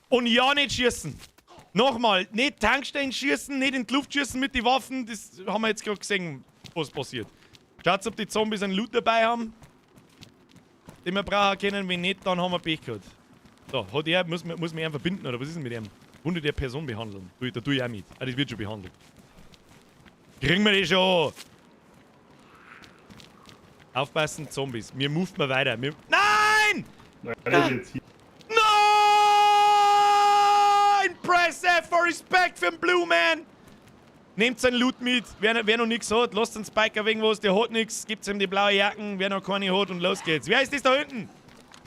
Und ja, nicht schießen! Nochmal, nicht Tankstellen schießen, nicht in die Luft schießen mit den Waffen. Das haben wir jetzt gerade gesehen, was passiert. Schaut, ob die Zombies einen Loot dabei haben, den wir brauchen können. Wenn nicht, dann haben wir Pech gehabt. So, hat er, muss man ihn verbinden, oder was ist denn mit ihm? Wunde der Person behandeln. Da tue ich auch mit. Ah, das wird schon behandelt. Kriegen wir die schon! Aufpassen, Zombies. Wir moven mal weiter. Wir Nein! Nein! Nein! Press F for Respect für den Blue Man! Nehmt seinen Loot mit. Wer noch nichts hat, lasst den Spiker wegen was, der hat nichts. Gebt ihm die blaue Jacken, wer noch keine hat und los geht's. Wer ist das da hinten?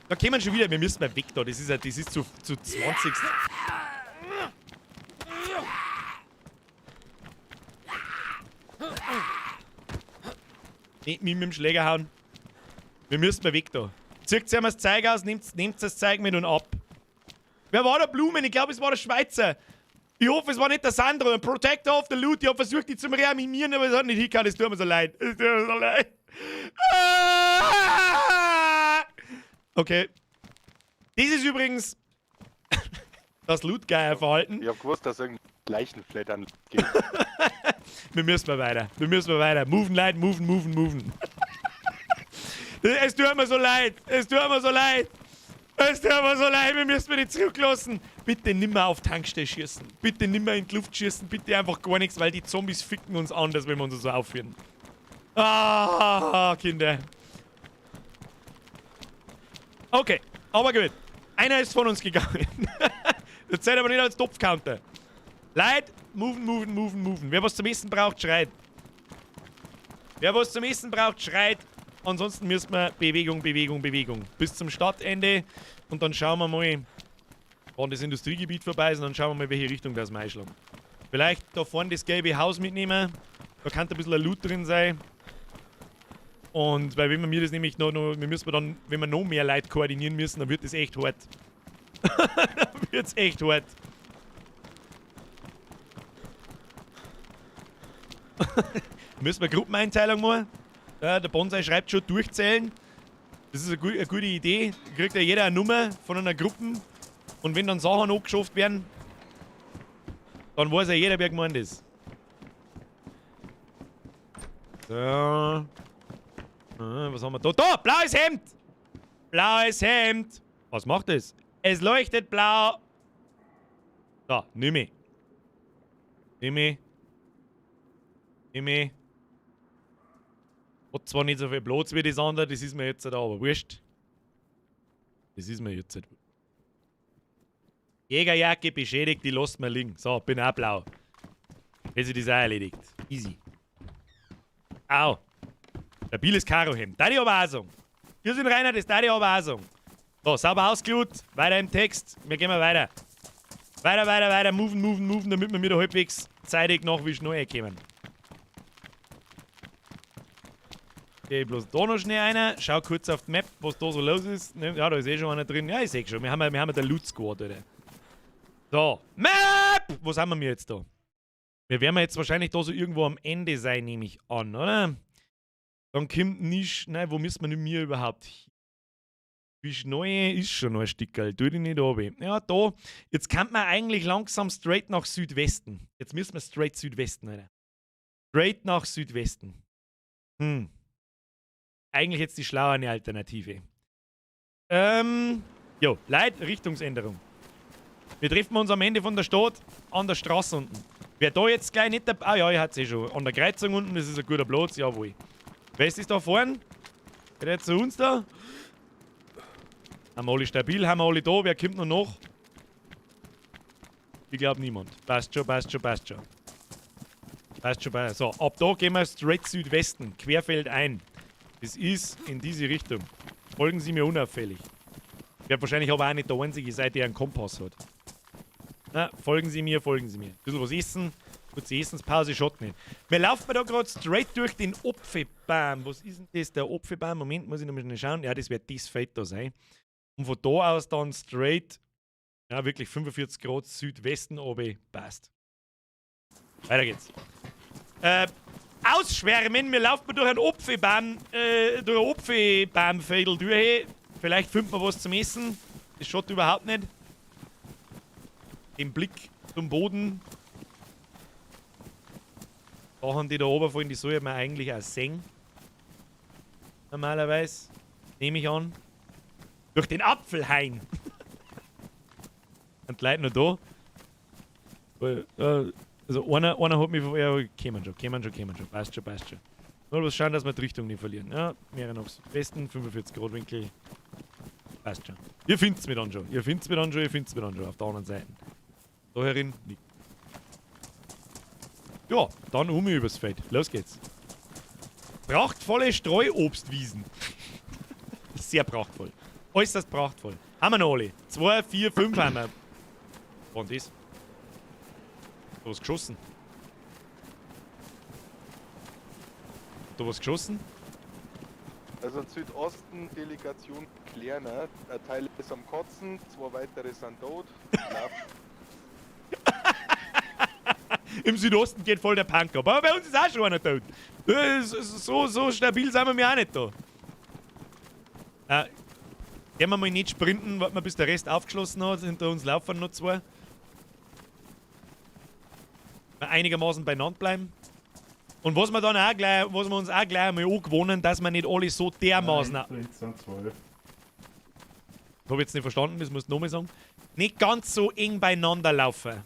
Da kommen wir schon wieder. Wir müssen mal weg da. Das ist zu 20. Nicht mich mit dem Schläger hauen. Wir müssen mal weg da. Zieht ihm das Zeug aus, nehmt das Zeug mit und ab. Wer war der Blumen? Ich glaube, es war der Schweizer. Ich hoffe, es war nicht der Sandro. Ein Protector of the Loot. Ich hab versucht, die zum Reanimieren, aber es hat nicht hingehauen. Es tut mir so leid. Es tut mir so leid. Ah! Okay. Das ist übrigens das Loot-Geier-Verhalten. Ich hab gewusst, dass irgendein Leichenflattern geht. Wir müssen mal weiter. Wir müssen mal weiter. Moven, Leid, moven, moven, moven. Es tut mir so leid. Es tut mir so leid. Es tut mir so leid. Wir müssen nicht zurücklassen. Bitte nimmer auf Tankstelle schießen. Bitte nimmer in die Luft schießen. Bitte einfach gar nichts, weil die Zombies ficken uns anders, wenn wir uns so aufführen. Ah, Kinder. Okay, aber gut. Einer ist von uns gegangen. Das zählt aber nicht als Topfcounter. Leute, moven, moven, moven, moven. Wer was zum Essen braucht, schreit. Wer was zum Essen braucht, schreit. Ansonsten müssen wir Bewegung, Bewegung, Bewegung. Bis zum Stadtende. Und dann schauen wir mal, wann das Industriegebiet vorbei ist. Und dann schauen wir mal, welche Richtung das wir einschlagen. Vielleicht da vorne das gelbe Haus mitnehmen. Da kann ein bisschen ein Loot drin sein. Und weil wenn wir mir das nämlich noch, wir müssen dann, wenn wir noch mehr Leute koordinieren müssen, dann wird das echt hart. Dann wird's echt hart. Müssen wir Gruppeneinteilung machen? Ja, der Bonsai schreibt schon durchzählen. Das ist eine gute Idee. Kriegt ja jeder eine Nummer von einer Gruppe. Und wenn dann Sachen angeschafft werden, dann weiß ja jeder, wer gemeint ist. So. Was haben wir da? Da! Blaues Hemd! Blaues Hemd! Was macht es? Es leuchtet blau! Da, nimm ich. Nimm ich. Nimm ich. Hat zwar nicht so viel Platz wie das andere, das ist mir jetzt da, aber wurscht. Das ist mir jetzt nicht. Jägerjacke beschädigt, die lässt mir liegen. So, bin auch blau. Jetzt ist das auch erledigt. Easy. Au. Stabiles Karohemd. Da ich aber auch sagen. Wir sind Rainer, das da ich aber auch sagen. So, sauber ausgeluht. Weiter im Text. Wir gehen mal weiter. Weiter, weiter, weiter. Moven, moven, moven, damit wir wieder halbwegs zeitig nach wie schnell kommen. Okay, bloß da noch schnell einer. Schau kurz auf die Map, was da so los ist. Ja, da ist eh schon einer drin. Ja, ich seh schon. Wir haben ja den Loot Squad, Alter. So. Map! Wo sind wir jetzt da? Wir werden jetzt wahrscheinlich da so irgendwo am Ende sein, nehme ich an, oder? Dann kommt nicht. Nein, wo müssen wir denn mir überhaupt hin? Neue ist schon noch ein Stickerl. Tu dich nicht runter. Ja, da. Jetzt kann man eigentlich langsam straight nach Südwesten. Jetzt müssen wir straight Südwesten, Alter. Straight nach Südwesten. Hm. Eigentlich jetzt die schlauere Alternative. Jo, Leute, Richtungsänderung. Wir treffen uns am Ende von der Stadt an der Straße unten. Wer da jetzt gleich nicht dabei. Ah ja, ich hat's eh schon. An der Kreuzung unten, das ist ein guter Platz, jawohl. Wer ist das da vorne? Geht der zu uns da? Haben wir alle stabil, haben wir alle da? Wer kommt noch nach? Ich glaub niemand. Passt schon, passt schon, passt schon. Passt schon, passt schon. So, ab da gehen wir straight Südwesten. Querfeld ein. Das ist in diese Richtung. Folgen Sie mir unauffällig. Ich werde wahrscheinlich aber auch nicht der Einzige sein, der einen Kompass hat. Na, folgen Sie mir, folgen Sie mir. Ein bisschen was essen. Kurze Essenspause, schaut nicht. Wir laufen da gerade straight durch den Apfelbaum. Was ist denn das, der Apfelbaum? Moment, muss ich noch mal schnell schauen. Ja, das wird das Feld da sein. Und von da aus dann straight, ja, wirklich 45 Grad Südwesten runter. Passt. Weiter geht's. Ausschwärmen, wir laufen durch einen Apfelbaum, durch ein Apfelbaumfädel durch. Vielleicht finden wir was zum Essen. Das schaut überhaupt nicht. Den Blick zum Boden. Da haben die da oben vorhin, die soll man eigentlich auch sehen. Normalerweise. Nehme ich an. Durch den Apfelhain. Und die Leute noch da. Also einer hat mich... Ja, kämen schon, kämen schon, kämen schon. Passt schon, passt schon. Nur bloß schauen, dass wir die Richtung nicht verlieren. Ja, mehrere nach Westen, 45 Grad Winkel. Passt schon. Ihr findet's mir dann schon. Ihr findet's mir dann schon, ihr findet's mir dann schon. Auf der anderen Seite. Da herin, nicht. Ja, dann um übers Feld. Los geht's. Prachtvolle Streuobstwiesen. Sehr prachtvoll. Äußerst prachtvoll. Haben wir noch alle. 2, 4, 5 haben wir. Was ist das? Da was geschossen. Da was geschossen? Also in Südosten Delegation Klerner. Ein Teil ist am Kotzen, 2 weitere sind tot. Im Südosten geht voll der Punk ab. Aber bei uns ist auch schon einer tot. So stabil sind wir auch nicht da. Gehen wir mal nicht sprinten, warten wir, bis der Rest aufgeschlossen hat. Hinter uns laufen noch 2. Einigermaßen beieinander bleiben. Und was wir dann auch gleich, was wir uns auch gleich einmal angewohnen, dass wir nicht alle so dermaßen. 9, 13, 12. Hab ich jetzt nicht verstanden, das musst du nochmal sagen. Nicht ganz so eng beieinander laufen.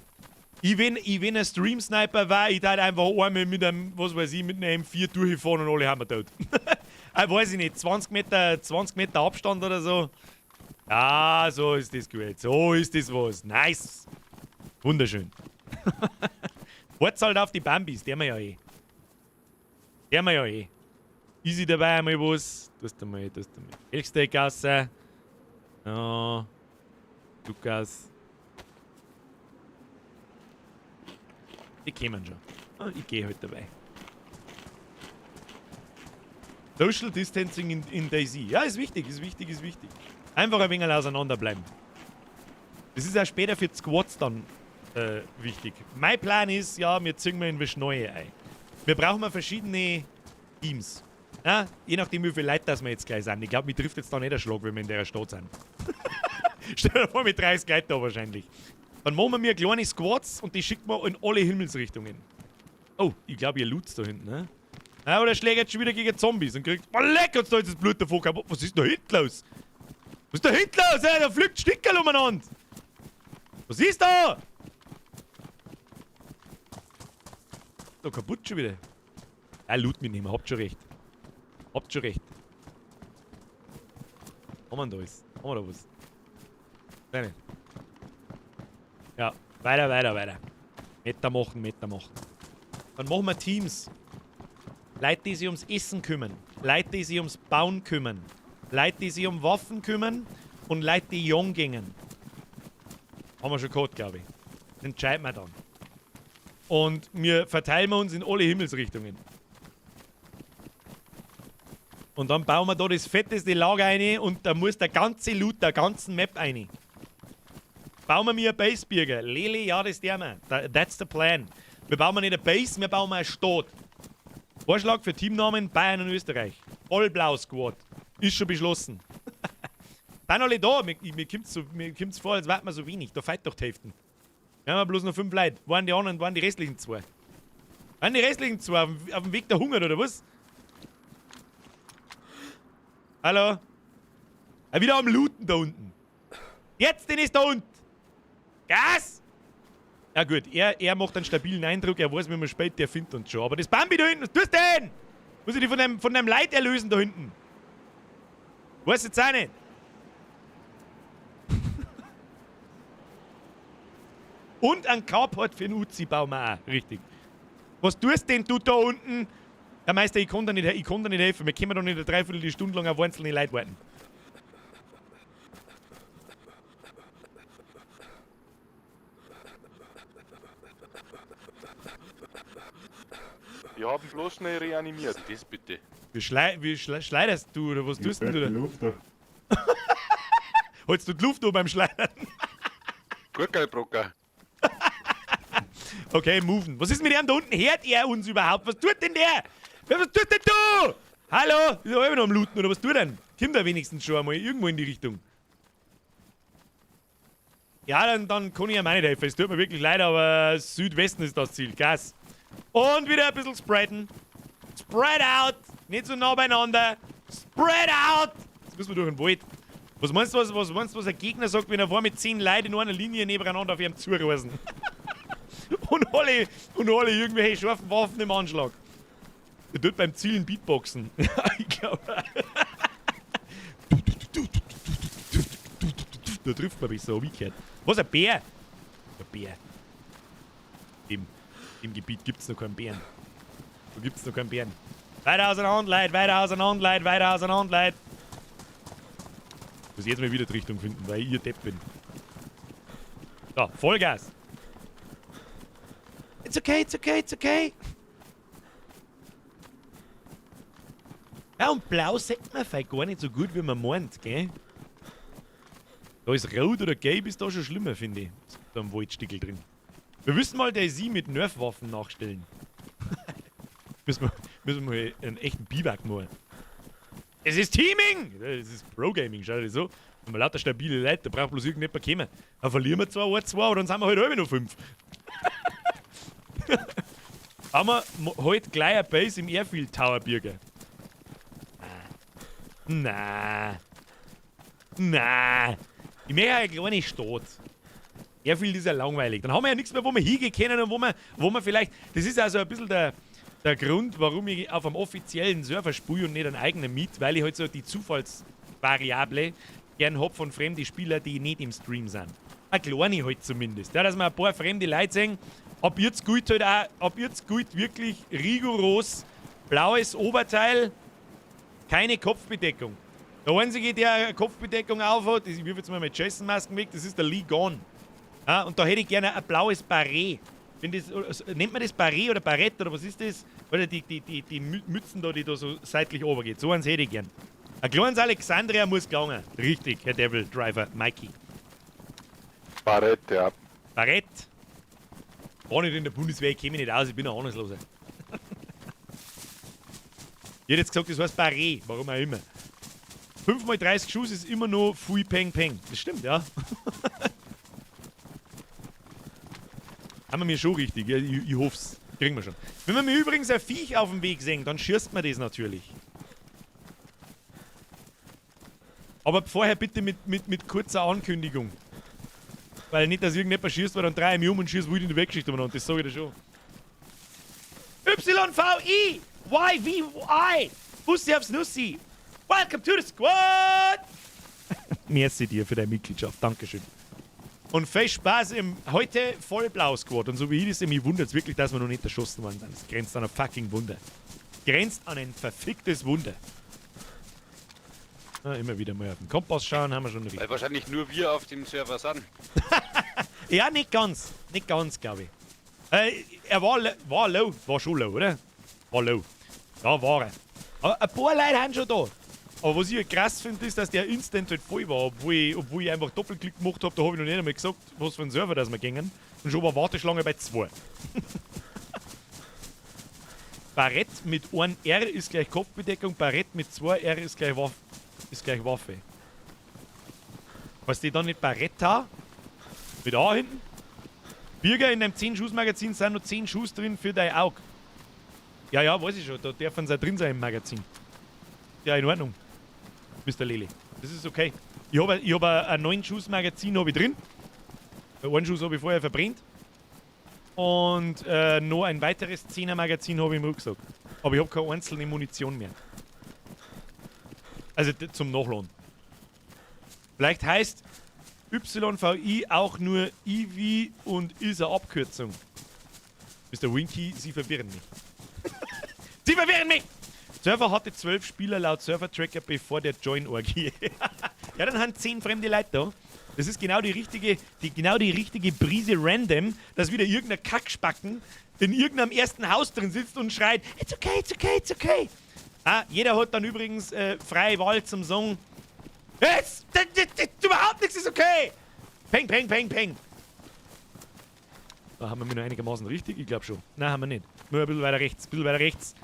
Ich wenn ein Stream-Sniper war, ich tat einfach einmal mit einem, was weiß ich, mit einem M4 durchfahren und alle haben wir tot. Ich weiß ich nicht, 20 Meter, 20 Meter Abstand oder so. Ja, so ist das gut. So ist das was. Nice. Wunderschön. Wart's halt auf die Bambis, der wir ja eh. Der wir ja eh. Easy dabei einmal was. Tust du mal, tust du mal. Elchsteak raus. Ja. Lukas. Die kommen schon. Ich gehe halt dabei. Social Distancing in DayZ. Ja, ist wichtig, ist wichtig, ist wichtig. Einfach ein wenig auseinanderbleiben. Das ist auch später für die Squads dann wichtig. Mein Plan ist, ja, wir ziehen mal in was Neue ein. Wir brauchen mal verschiedene Teams. Ja, je nachdem, wie viele Leute das wir jetzt gleich sind. Ich glaube, mich trifft jetzt da nicht der Schlag, wenn wir in der Stadt sind. Stell dir vor, mit 30 Leuten da wahrscheinlich. Dann machen wir kleine Squads und die schicken wir in alle Himmelsrichtungen. Oh, ich glaube, ihr loot's da hinten, ne? Ja, aber der schlägt jetzt schon wieder gegen Zombies und kriegt. Oh, leck, uns da ist das Blut davor gehabt. Was ist da hinten los? Was ist da hinten los? Ey? Da fliegt Stickerl umeinander. Was ist da? Da kaputt schon wieder. Ja, loot mitnehmen, habt schon recht. Habt schon recht. Haben wir da alles? Haben wir da was? Nein. Ja, weiter, weiter, weiter. Meter machen, Meter machen. Dann machen wir Teams. Leute, die sich ums Essen kümmern. Leute, die sich ums Bauen kümmern. Leute, die sich um Waffen kümmern. Und Leute, die jung gingen. Haben wir schon gehabt, glaube ich. Das entscheiden wir dann. Und wir verteilen uns in alle Himmelsrichtungen. Und dann bauen wir da das fetteste Lager rein und da muss der ganze Loot der ganzen Map rein. Bauen wir mir eine Base, Birger. Lele, ja, das der wir. That's the plan. Wir bauen nicht eine Base, wir bauen eine Stadt. Vorschlag für Teamnamen Bayern und Österreich. Vollblau Squad. Ist schon beschlossen. Sind alle da. Mir kommt's so, mir kommt's vor, als wären wir so wenig. Da fehlt doch die Hälfte. Wir haben ja bloß noch 5 Leute. Waren die anderen, waren die restlichen 2? Waren die restlichen 2 auf dem Weg der Hunger, oder was? Hallo? Ja, wieder am Looten da unten. Jetzt, den ist da unten. Gas! Ja gut, er macht einen stabilen Eindruck, er weiß, wie man spielt, der findet uns schon. Aber das Bambi da hinten, was tust du denn? Muss ich dich von deinem Leid erlösen da hinten? Weiß jetzt auch nicht. Und ein Carport für den Uzi bauen wir auch, richtig. Was tust denn du da unten? Herr Meister, ich kann da nicht, ich kann da nicht helfen. Wir können doch nicht eine Dreiviertelstunde lang auf einzelne Leute warten. Wir haben bloß schnell reanimiert. Das bitte. Wie schleuderst du oder was tust denn du da? Luft da. Holst du die Luft da beim Schleudern? Gurkelbrocker. Okay, moven. Was ist mit dem da unten? Hört er uns überhaupt? Was tut denn der? Was tut denn du? Hallo? Ist er immer noch am Looten oder was tut denn? Kommt da wenigstens schon einmal irgendwo in die Richtung. Ja, dann kann ich ja meine helfen. Es tut mir wirklich leid, aber Südwesten ist das Ziel. Gas. Und wieder ein bisschen spreaden. Spread out! Nicht so nah beieinander. Spread out! Jetzt müssen wir durch den Wald. Was meinst du, was ein Gegner sagt, wenn er vor mit 10 Leuten in einer Linie nebeneinander auf ihm zureisen? Und alle irgendwelche scharfen Waffen im Anschlag. Der tut beim Zielen Beatboxen. Ja, ich glaube. Da trifft man mich so, hab ich gehört. Was, ein Bär? Ein Bär. Im Gebiet gibt's noch keinen Bären. Da gibt's noch keinen Bären. Weiter auseinander, Leute, weiter auseinander, Leute, weiter auseinander, Leute. Muss ich jetzt mal wieder die Richtung finden, weil ich ihr Depp bin. So, Vollgas. It's okay, it's okay, it's okay. Ja, und blau sieht man vielleicht gar nicht so gut, wie man meint, gell? Da ist rot oder gelb ist da schon schlimmer, finde ich. Ist da ein Waldstickel drin. Wir müssen mal DayZ mit Nerf-Waffen nachstellen. Müssen wir mal einen echten Biwak machen. Es ist Teaming! Es ist Pro-Gaming, schau dir so. Wenn wir lauter stabile Leute, da braucht bloß irgendjemand kommen. Dann verlieren wir zwar 1, 2, aber dann sind wir halt alle noch 5. Haben wir heute gleich eine Base im Airfield Tower, Birger? Na. Na. Ich möchte eine kleine Stadt. Airfield ist ja langweilig. Dann haben wir ja nichts mehr, wo wir hingehen können und wo wir vielleicht. Das ist also ein bisschen der Grund, warum ich auf einem offiziellen Server spiele und nicht einen eigenen mit, weil ich halt so die Zufallsvariable gern hab von fremden Spielern, die nicht im Stream sind. Eine kleine halt zumindest. Ja, dass wir ein paar fremde Leute sehen. Ab jetzt gilt halt auch, ab jetzt gilt wirklich rigoros blaues Oberteil, keine Kopfbedeckung. Der Einzige, der eine Kopfbedeckung aufhat, ich wirf jetzt mal mit Jason-Masken weg, das ist der Lee Gone. Ja, und da hätte ich gerne ein blaues Barret. Wenn das, nennt man das Barret oder Barett oder was ist das? Oder die Mützen da, die da so seitlich runtergeht. So eins hätte ich gern. Ein kleines Alexandria muss gegangen. Richtig, Herr Devil Driver Mikey. Barett, ja. Barett. War nicht in der Bundeswehr, ich kenne mich nicht aus, ich bin ein Ahnungsloser. Ich hätte jetzt gesagt, das heißt Barret, warum auch immer. 5 x 30 Schuss ist immer noch Fui Peng Peng. Das stimmt, ja. Haben wir mir schon richtig, ja, ich hoff's. Kriegen wir schon. Wenn wir mir übrigens ein Viech auf dem Weg sehen, dann schießt man das natürlich. Aber vorher bitte mit kurzer Ankündigung. Weil nicht, dass irgendjemand schießt, weil dann dreh ich mich um und schießt wild in die Weggeschichte umeinander. Das sage ich dir schon. YVI YVI Bussi aufs Nussi. Welcome to the squad! Merci dir für deine Mitgliedschaft. Dankeschön. Und viel Spaß im heute vollblau Squad. Und so wie ich das sehe, mich wundert es wirklich, dass wir noch nicht erschossen worden sind. Das grenzt an ein fucking Wunder. Grenzt an ein verficktes Wunder. Na, immer wieder mal auf den Kompass schauen, haben wir schon richtig. Weil wahrscheinlich nur wir auf dem Server sind. Ja, nicht ganz. Nicht ganz, glaube ich. Er war low. War schon low, oder? War low. Ja, war er. Aber ein paar Leute sind schon da. Aber was ich halt krass finde, ist, dass der instant halt voll war, obwohl ich einfach Doppelklick gemacht habe. Da habe ich noch nicht einmal gesagt, was für ein Server das wir gingen. Und schon war Warteschlange bei 2. Barett mit 1 R ist gleich Kopfbedeckung, Barett mit 2 R ist gleich Waffe. Ist gleich Waffe. Was die dann nicht Baretta? Mit A hinten? Birger, in deinem 10-Schuss-Magazin sind noch 10 Schuss drin für dein Auge. Ja, weiß ich schon. Da dürfen sie auch drin sein im Magazin. Ja, in Ordnung. Mr. Lele. Das ist okay. Ich hab ein 9-Schuss-Magazin hab ich drin. Einen Schuss habe ich vorher verbrennt. Und noch ein weiteres 10er-Magazin habe ich im Rucksack. Aber ich habe keine einzelne Munition mehr. Also zum Nachladen. Vielleicht heißt YVI auch nur IV und ist eine Abkürzung. Mr. Winky, Sie verwirren mich. Sie verwirren mich! Server hatte 12 Spieler laut Server-Tracker bevor der Join-Orgie. Ja, dann haben 10 fremde Leute da. Das ist genau die richtige Brise random, dass wieder irgendein Kackspacken in irgendeinem ersten Haus drin sitzt und schreit: It's okay, it's okay, it's okay. Ah, jeder hat dann übrigens freie Wahl zum Sagen: Jetzt, überhaupt nichts ist okay! Peng, peng, peng, peng. Da haben wir mich noch einigermaßen richtig? Ich glaube schon. Nein, haben wir nicht. Nur ein bisschen weiter rechts, ein bisschen weiter rechts.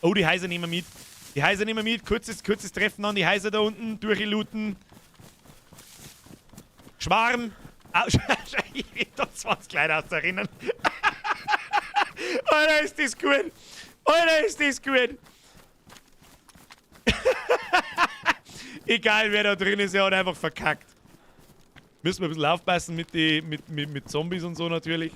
Oh, die Häuser nehmen wir mit. Die Häuser nehmen wir mit. Kurzes Treffen an die Häuser da unten. Durchlooten. Schwarm. Au, ich will da 20 Leute aus erinnern. Alter, ist das gut. Alter, ist das gut. Egal wer da drin ist, er hat einfach verkackt. Müssen wir ein bisschen aufpassen mit Zombies und so natürlich.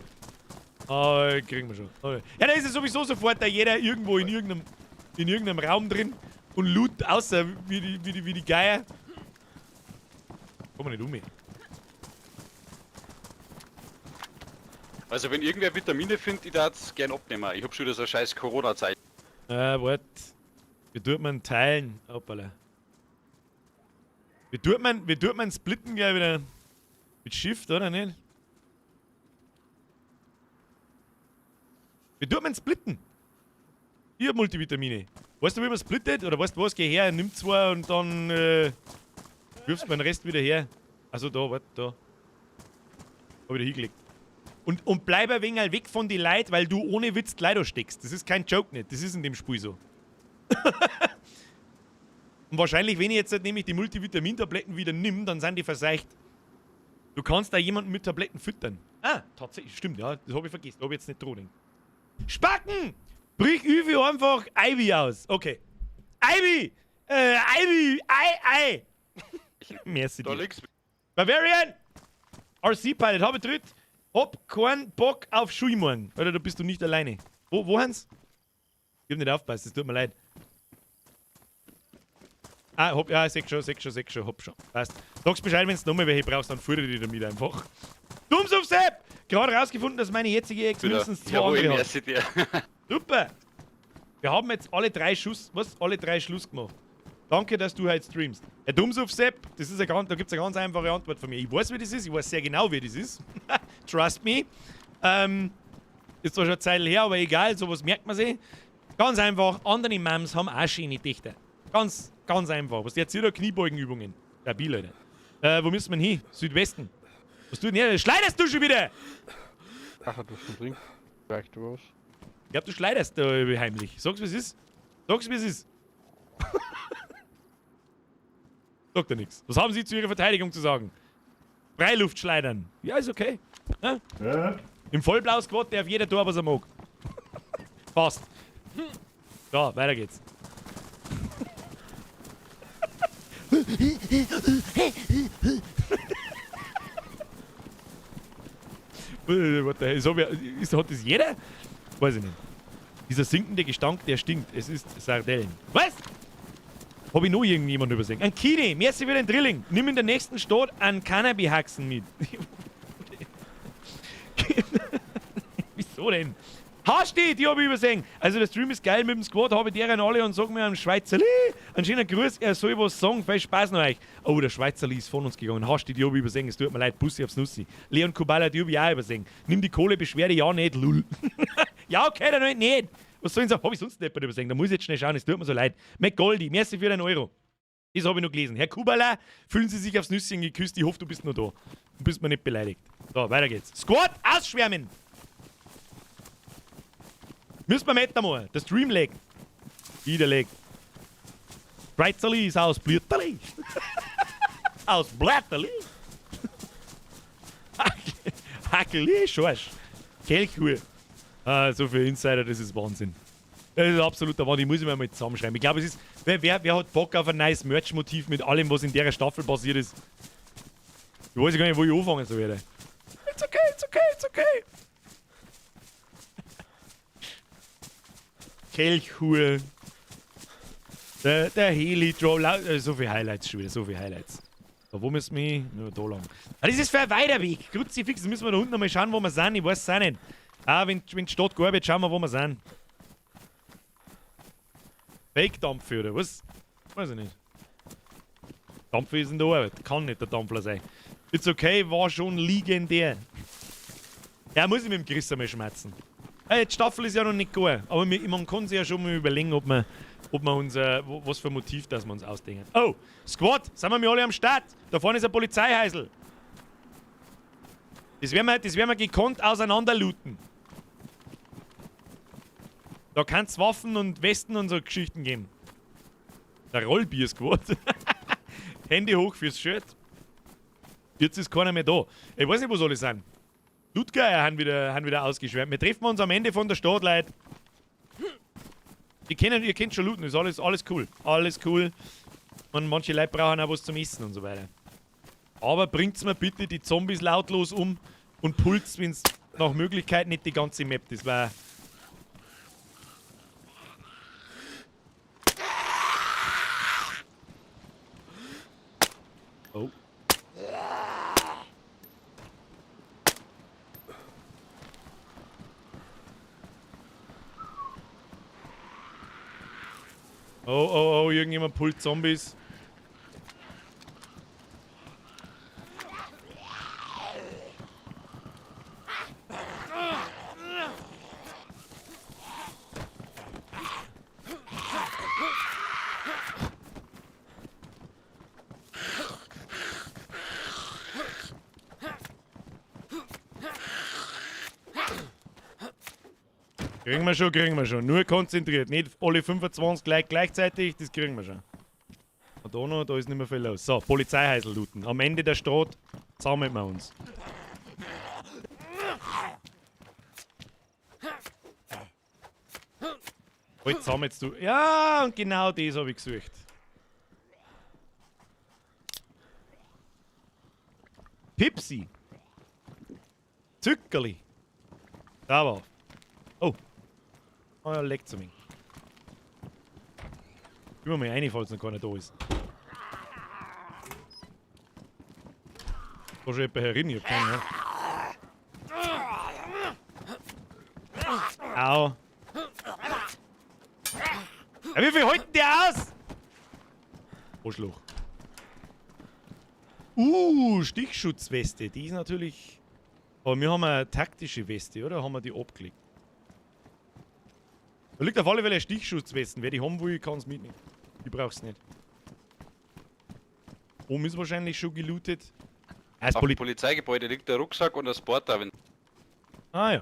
Aber kriegen wir schon. Okay. Ja, da ist es sowieso sofort da jeder irgendwo in irgendeinem Raum drin und loot außer wie die Geier. Komm mal nicht um mich. Also wenn irgendwer Vitamine findet, ich darf es gern abnehmen. Ich hab schon wieder so ein scheiß Corona-Zeichen. Wart. Wie tut man teilen? Hoppala. Wie tut man splitten gleich wieder? Mit Shift, oder nicht? Wie tut man splitten? Ich hab Multivitamine. Weißt du, wie man splittet? Oder weißt du was? Geh her, nimm zwei und dann wirfst du den Rest wieder her. Also da, warte, da. Hab ich da hingelegt. Und bleib ein wenig weg von die Leuten, weil du ohne Witz die Leute steckst. Das ist kein Joke nicht. Das ist in dem Spiel so. Und wahrscheinlich, wenn ich jetzt halt nämlich die Multivitamintabletten wieder nimm, dann sind die verseucht. Du kannst da jemanden mit Tabletten füttern. Ah, tatsächlich, stimmt, ja, das habe ich vergessen. Da habe ich jetzt nicht dran. Spacken! Brich Üvi einfach Ivy aus. Okay. Ivy! Ivy! Ei, Ei! Merci Da dir. links. Bavarian! RC Pilot, habe tritt. Hab keinen Bock auf Schulmorgen. Alter, da bist du nicht alleine. Wo, Hans? Ich hab nicht aufgepasst, es tut mir leid. Ah, hab, ja, seh schon, hab schon. Passt. Sag's Bescheid, wenn du nochmal welche brauchst, dann führe ich dich damit einfach. Dummsuff-Sepp! Gerade rausgefunden, dass meine jetzige Ex Wieder. mindestens zwei Jawohl, andere hat. merci dir. Super! Wir haben jetzt alle drei Schuss, was? Alle drei Schluss gemacht. Danke, dass du heute streamst. Herr Dummsuff-Sepp, das ist eine, da gibt's eine ganz einfache Antwort von mir. Ich weiß, wie das ist, ich weiß sehr genau, wie das ist. Trust me. Ist zwar schon eine Zeit her, aber egal, sowas merkt man sich. Ganz einfach, andere Mams haben auch schöne Dichter. Ganz, ganz einfach. Was jetzt hier da Kniebeugenübungen. Stabil, Leute. Wo müssen wir denn hin? Südwesten. Was tut denn hier? Schleuderst du schon wieder? Ach, du schon drin. Vielleicht was. Ich glaub, du schleuderst da heimlich. Sag's, wie es ist. Sag's, wie es ist. Sagt er nix. Was haben Sie zu Ihrer Verteidigung zu sagen? Freiluftschleudern. Ja, ist okay. Ja? Ja. Im Vollblau-Squad darf jeder tun, was er mag. Passt. So, weiter geht's. What the hell? So, hat das jeder? Weiß ich nicht. Dieser sinkende Gestank, der stinkt. Es ist Sardellen. Was? Hab ich noch irgendjemanden übersehen? Ein Kini, merci für den Drilling. Nimm in der nächsten Stadt einen Cannabis-Haxen mit. Wieso denn? Hasti, die hab ich übersehen. Also der Stream ist geil mit dem Squad, habe ich deren alle und sag mir am Schweizerli einen schönen Gruß, er soll was sagen, viel Spaß noch euch. Oh, der Schweizerli ist von uns gegangen. Hasti, die hab ich übersehen, es tut mir leid, Bussi aufs Nussi. Leon Kubala, die hab ich auch übersehen. Nimm die Kohle, beschwere ja nicht, lul. Ja, okay, dann halt nicht. Was soll ich sagen? Hab ich sonst nicht übersehen? Da muss ich jetzt schnell schauen, es tut mir so leid. McGoldi, merci für den Euro. Das habe ich noch gelesen. Herr Kubala, fühlen Sie sich aufs Nüsschen geküsst? Ich hoffe, du bist noch da. Du bist mir nicht beleidigt. So, weiter geht's. Squad, ausschwärmen! Müssen wir mit einmal. Der Stream legt. Wieder legt. Schweizerli ist aus Blüterli. Aus Blätterli. Hackeli, Schorsch. Kelchhuhr. Ah, so viel Insider, das ist Wahnsinn. Das ist absoluter Wahnsinn. Ich muss ich mir mal zusammenschreiben. Ich glaube, es ist. Wer hat Bock auf ein neues Merch-Motiv mit allem, was in der Staffel passiert ist? Ich weiß gar nicht, wo ich anfangen soll. Alter. It's okay, it's okay, it's okay. Kelchhuhr. Der Heli-Drop. So viele Highlights schon wieder, so viele Highlights. So, wo müssen wir hin? Nur da lang. Ah, das ist für ein weiter Weg. Kruzifix, müssen wir da unten nochmal schauen, wo wir sind. Ich weiß es auch nicht. Ah, wenn die Stadt gearbeitet, schauen wir, wo wir sind. Fake-Dampfe oder was? Weiß ich nicht. Dampfe ist in der Arbeit. Kann nicht der Dampfler sein. It's okay, war schon legendär. Ja, muss ich mit dem Chris einmal schmerzen. Hey, die Staffel ist ja noch nicht gut, aber man kann sich ja schon mal überlegen, ob wir uns, was für ein Motiv das wir uns ausdenken. Oh, Squad, sind wir alle am Start? Da vorne ist ein Polizeihäusl. Das werden wir gekonnt auseinanderlooten. Da kann's Waffen und Westen und so Geschichten geben. Der Rollbier-Squad. Hände hoch fürs Shirt. Jetzt ist keiner mehr da. Ich weiß nicht, wo soll ich sein. Ludgeier haben wieder ausgeschwärmt. Wir treffen uns am Ende von der Stadt, Leute. Ihr kennt schon looten, ist alles cool. Alles cool. Und manche Leute brauchen auch was zum Essen und so weiter. Aber bringt's mir bitte die Zombies lautlos um und pulst, wenn's nach Möglichkeit nicht die ganze Map. Das war. Oh. Oh, oh, oh, irgendjemand pullt Zombies. Kriegen wir schon, kriegen wir schon. Nur konzentriert. Nicht alle 25 gleichzeitig, das kriegen wir schon. Und da noch, da ist nicht mehr viel los. So, Polizeihäusl looten. Am Ende der Stadt sammeln wir uns. Heute sammelst du. Ja, und genau das habe ich gesucht. Pipsi. Zückerli. Sauber. Oh. Oh ja, leckt zu mir. Immer mal rein, falls noch keiner da ist. Da schon jemand herin, ich hab keine Ahnung. Au. Ja, wie viel hält denn der aus? Arschloch. Stichschutzweste. Die ist natürlich... Aber wir haben eine taktische Weste, oder? Haben wir die abgelegt? Da liegt auf alle Fälle eine Stichschutzweste. Wer die haben will, kann es mitnehmen. Die brauchst nicht. Oben ist wahrscheinlich schon gelootet. Ah, das Auf dem Polizeigebäude liegt der Rucksack und das Porter. Wenn Ah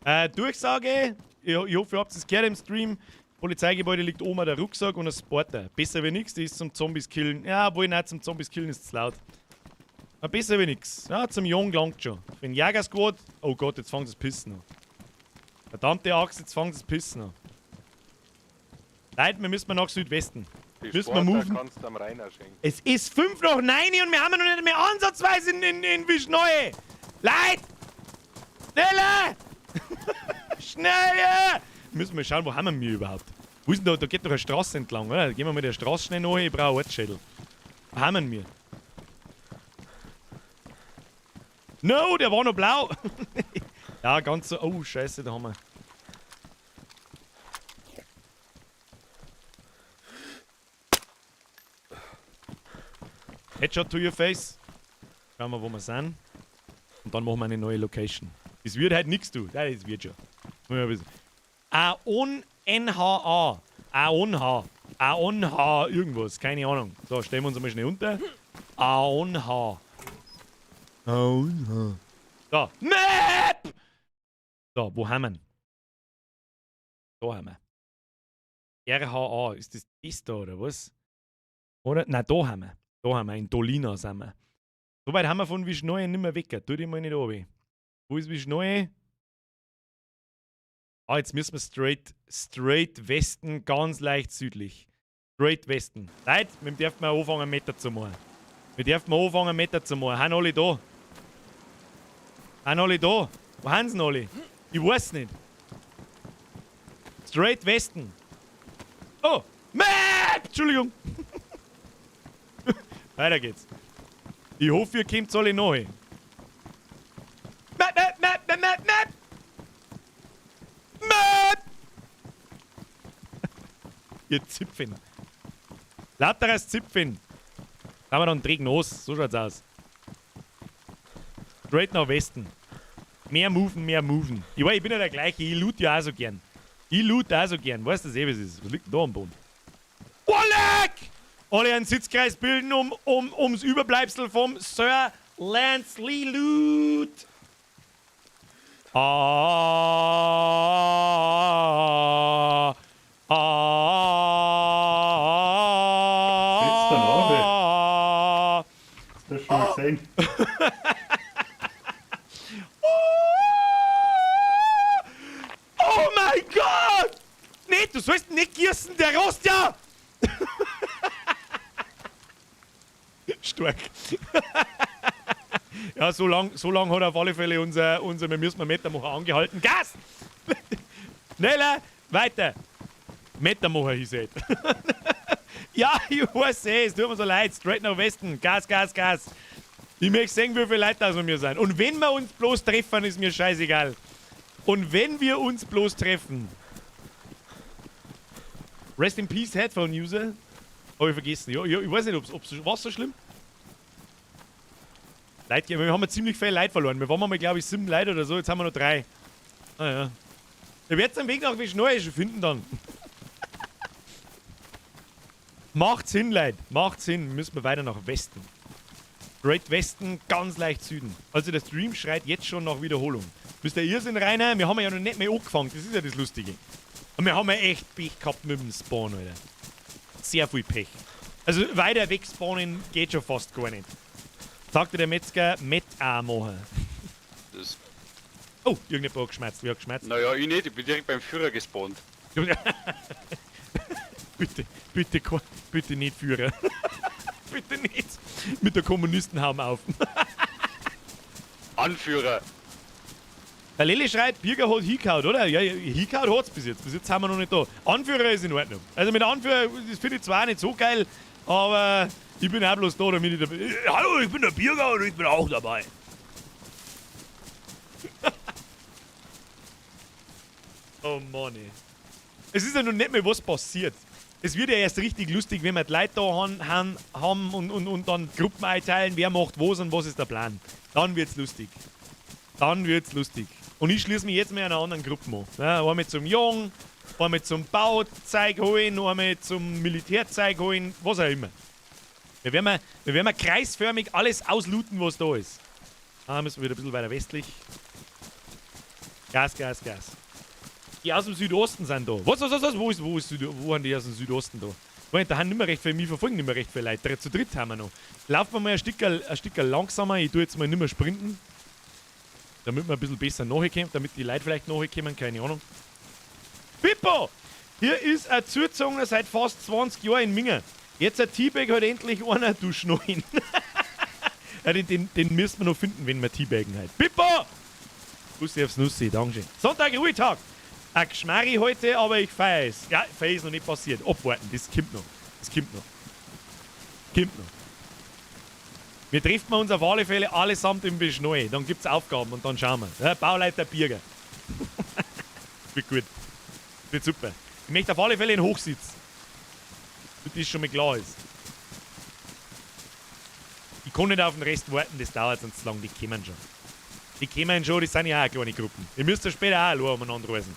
ja. Durchsage. Ich hoffe, ihr habt es gehört im Stream. Polizeigebäude liegt oben der Rucksack und ein Sporter. Besser wie nix, die ist zum Zombies killen. Ja, obwohl nicht, zum Zombies killen ist zu laut. Aber besser wie nix. Ja, zum Jungen langt schon. Für den Jägersquad. Oh Gott, jetzt fängt das Pissen an. Verdammte Axt, jetzt fängt das Pissen an. Leute, wir müssen nach Südwesten. Die Müssen wir Sporter moven. kannst du am Rainer schenken. Es ist 9:05 und wir haben noch nicht mehr ansatzweise in Wischneue. Leute! Schneller! Schneller! Müssen wir schauen, wo haben wir überhaupt? Wo ist denn da? Da geht doch eine Straße entlang, oder? Gehen wir mal der Straße schnell nach, ich brauche einen Ortsschädel. Wo haben wir? No, der war noch blau! Ja, ganz so. Oh, scheiße, da haben wir. Headshot to your face. Schauen wir, wo wir sind. Und dann machen wir eine neue Location. Das wird halt nix, du. Das wird schon. A-O-N-H-A. A-O-N-H. A-O-N-H. Irgendwas. Keine Ahnung. So, stellen wir uns einmal schnell unter. A-O-N-H. A-O-N-H. So. Map! So, wo haben wir? Da haben wir. R-H-A. Ist das das da oder was? Oder? Nein, da haben wir. Da haben wir. In Dolina sind wir. So weit haben wir von Wischneue nicht mehr weg. Tu dich mal nicht runter. Wo ist Wischneue? Ah, jetzt müssen wir straight Westen, ganz leicht südlich. Straight Westen. Leute, wir dürfen mal anfangen, Meter zu machen. Wir dürfen mal anfangen, Meter zu machen. Haben alle da? Haben alle da? Wo haben sie denn alle? Ich weiß nicht. Straight Westen. Oh! Map! Entschuldigung! Weiter geht's. Ich hoffe, ihr kommt alle neu. Map, Map, Map, Map, Map, Map! Map! Ihr Zipfen. Lauteres Zipfen. Da haben wir dann Träg los. So schaut's aus. Straight nach Westen. Mehr moven, mehr moven. Ich weiß, ich bin ja der gleiche. Ich loot ja auch so gern. Ich loot auch so gern. Weißt du das eh, was ist? Was liegt denn da am Boden? Oleg! Alle einen Sitzkreis bilden ums Überbleibsel vom Sir Lance Lee Loot. Ah, ah, Sitzt da noch, Hast du das schon mal gesehen? Oh mein Gott! Nee, du sollst nicht gießen, der rost ja! Stark. Ja, so lang hat auf alle Fälle unser wir müssen mal Metermacher angehalten. Gas! Schneller, weiter! Metermacher hieß es. Ja, ich weiß eh, es tut mir so leid. Straight nach Westen. Gas, Gas, Gas. Ich möchte sehen, wie viele Leute da von mir sind. Und wenn wir uns bloß treffen, ist mir scheißegal. Und wenn wir uns bloß treffen. Rest in Peace, Headphone-User. Hab ich vergessen. Ja, ja, ich weiß nicht, ob's war's so schlimm? Leute, wir haben ja ziemlich viel Leute verloren. Wir waren mal, glaub ich, 7 Leute oder so. Jetzt haben wir noch 3. Ah ja. Ihr werdet den Weg nach Wischneue schon finden dann. Macht Sinn, Leute. Macht Sinn. Müssen wir weiter nach Westen. Great Westen, ganz leicht Süden. Also der Stream schreit jetzt schon nach Wiederholung. Bist der Irrsinn, Rainer? Wir haben ja noch nicht mehr angefangen. Das ist ja das Lustige. Und wir haben ja echt Pech gehabt mit dem Spawn, Alter. Sehr viel Pech. Also weiter weg spawnen geht schon fast gar nicht. Sagte der Metzger, Met auch machen. Das Oh, irgendjemand hat geschmerzt. Wer hat geschmerzt? Naja, ich nicht. Ich bin direkt beim Führer gespawnt. Bitte, bitte, bitte nicht Führer. Bitte nicht. Mit der Kommunistenhaube auf. Anführer. Der Lilly schreit, Birger hat hingehauen, oder? Ja, hingehauen hat's bis jetzt. Bis jetzt sind wir noch nicht da. Anführer ist in Ordnung. Also mit Anführer, das finde ich zwar auch nicht so geil, aber ich bin auch bloß da, damit ich dabei. Hallo, ich bin der Birger und ich bin auch dabei. Oh Mann, ey. Es ist ja noch nicht mehr was passiert. Es wird ja erst richtig lustig, wenn wir die Leute da haben und dann Gruppen einteilen, wer macht was und was ist der Plan. Dann wird's lustig. Dann wird's lustig. Und ich schließe mich jetzt mit einer anderen Gruppe an. Ja, einmal zum Jung, einmal zum Bauzeug holen, einmal zum Militärzeug holen, was auch immer. Wir werden kreisförmig alles auslooten, was da ist. Ah, müssen wir wieder ein bisschen weiter westlich. Gas, Gas, Gas. Die aus dem Südosten sind da. Was? Wo haben die aus dem Südosten da? Moment, da haben nicht mehr recht viel, mich verfolgen nicht mehr recht viele Leute. Zu dritt haben wir noch. Laufen wir mal ein Stück langsamer. Ich tue jetzt mal nicht mehr sprinten. Damit man ein bisschen besser nachkommt, damit die Leute vielleicht nachkommen, keine Ahnung. Pippo! Hier ist ein Zugezogener seit fast 20 Jahren in Minga. Jetzt ein Teabag hat endlich einer, du Schneuen. Ja, den müssen wir noch finden, wenn wir Teabaggen halt. Pippo! Bussi aufs Nussi, Dankeschön. Sonntag, Ruhetag. Ein Geschmarri heute, aber ich feiere es. Ja, feier ist noch nicht passiert. Abwarten, das kommt noch. Das kommt noch. Kommt noch. Wir treffen uns auf alle Fälle allesamt im Beschneu. Dann gibt's Aufgaben und dann schauen wir. Ja, Bauleiter Birger. Wird gut. Wird super. Ich möchte auf alle Fälle einen Hochsitz. Damit das schon mal klar ist. Ich kann nicht auf den Rest warten, das dauert sonst zu lang. Die kommen schon. Die kommen schon, das sind ja auch kleine Gruppen. Ihr müsst ja später auch allein umeinander reisen.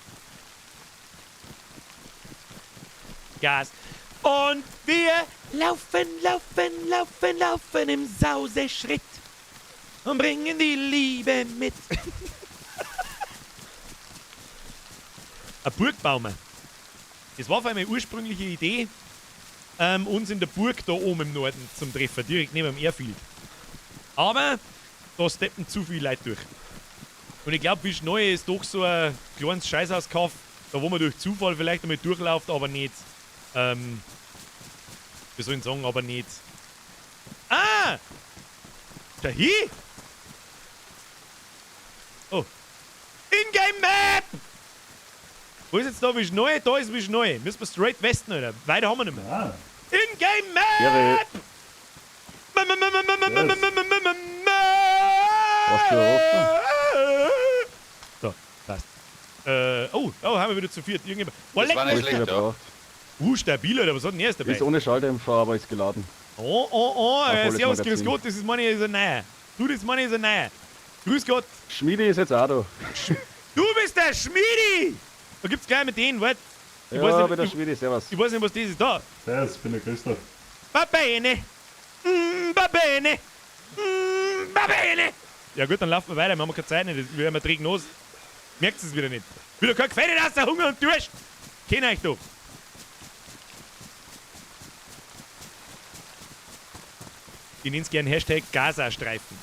Gas. Und wir laufen, laufen, laufen, laufen im Sauseschritt und bringen die Liebe mit. Ein Burgbaumer. Das war vor allem eine ursprüngliche Idee, uns in der Burg da oben im Norden zum Treffen, direkt neben dem Airfield. Aber da steppen zu viele Leute durch. Und ich glaube, Wischneue ist doch so ein kleines Scheißhauskauf, da wo man durch Zufall vielleicht einmal durchläuft, aber nicht. Wie soll ich sagen, aber nicht. Ah! Da hier? Oh. Ingame Map! Wo ist jetzt da Wischneue? Da ist Wischneue. Müssen wir straight Westen, oder? Weiter haben wir nicht mehr. Ah. Ingame Map! So, passt. Oh, haben wir wieder zu viert. Irgendjemand. Oh, Das war nicht schlecht, ja. Stabil, Alter. Was hat denn er jetzt dabei? Ist ohne Schalldämpfer, aber ist geladen. Oh, servus, grüß Gott, das ist meine, ist ein neuer. Du, das meine, ist ein neuer. Grüß Gott. Schmiedi ist jetzt auch da. Du bist der Schmiedi! Da gibt's gleich mit denen, warte. Ja, ich bin der Schmiedi, servus. Ich weiß nicht, was das ist. Da. Servus, ich bin der Christoph. Va bene. Va bene. Va bene. Ja gut, dann laufen wir weiter, wir haben keine Zeit nicht, wir haben trägen los. Merkt es wieder nicht. Wieder kein Gefälle aus der Hunger und Durst. Kennt euch doch. Ich nenn's gern Hashtag Gaza-Streifen.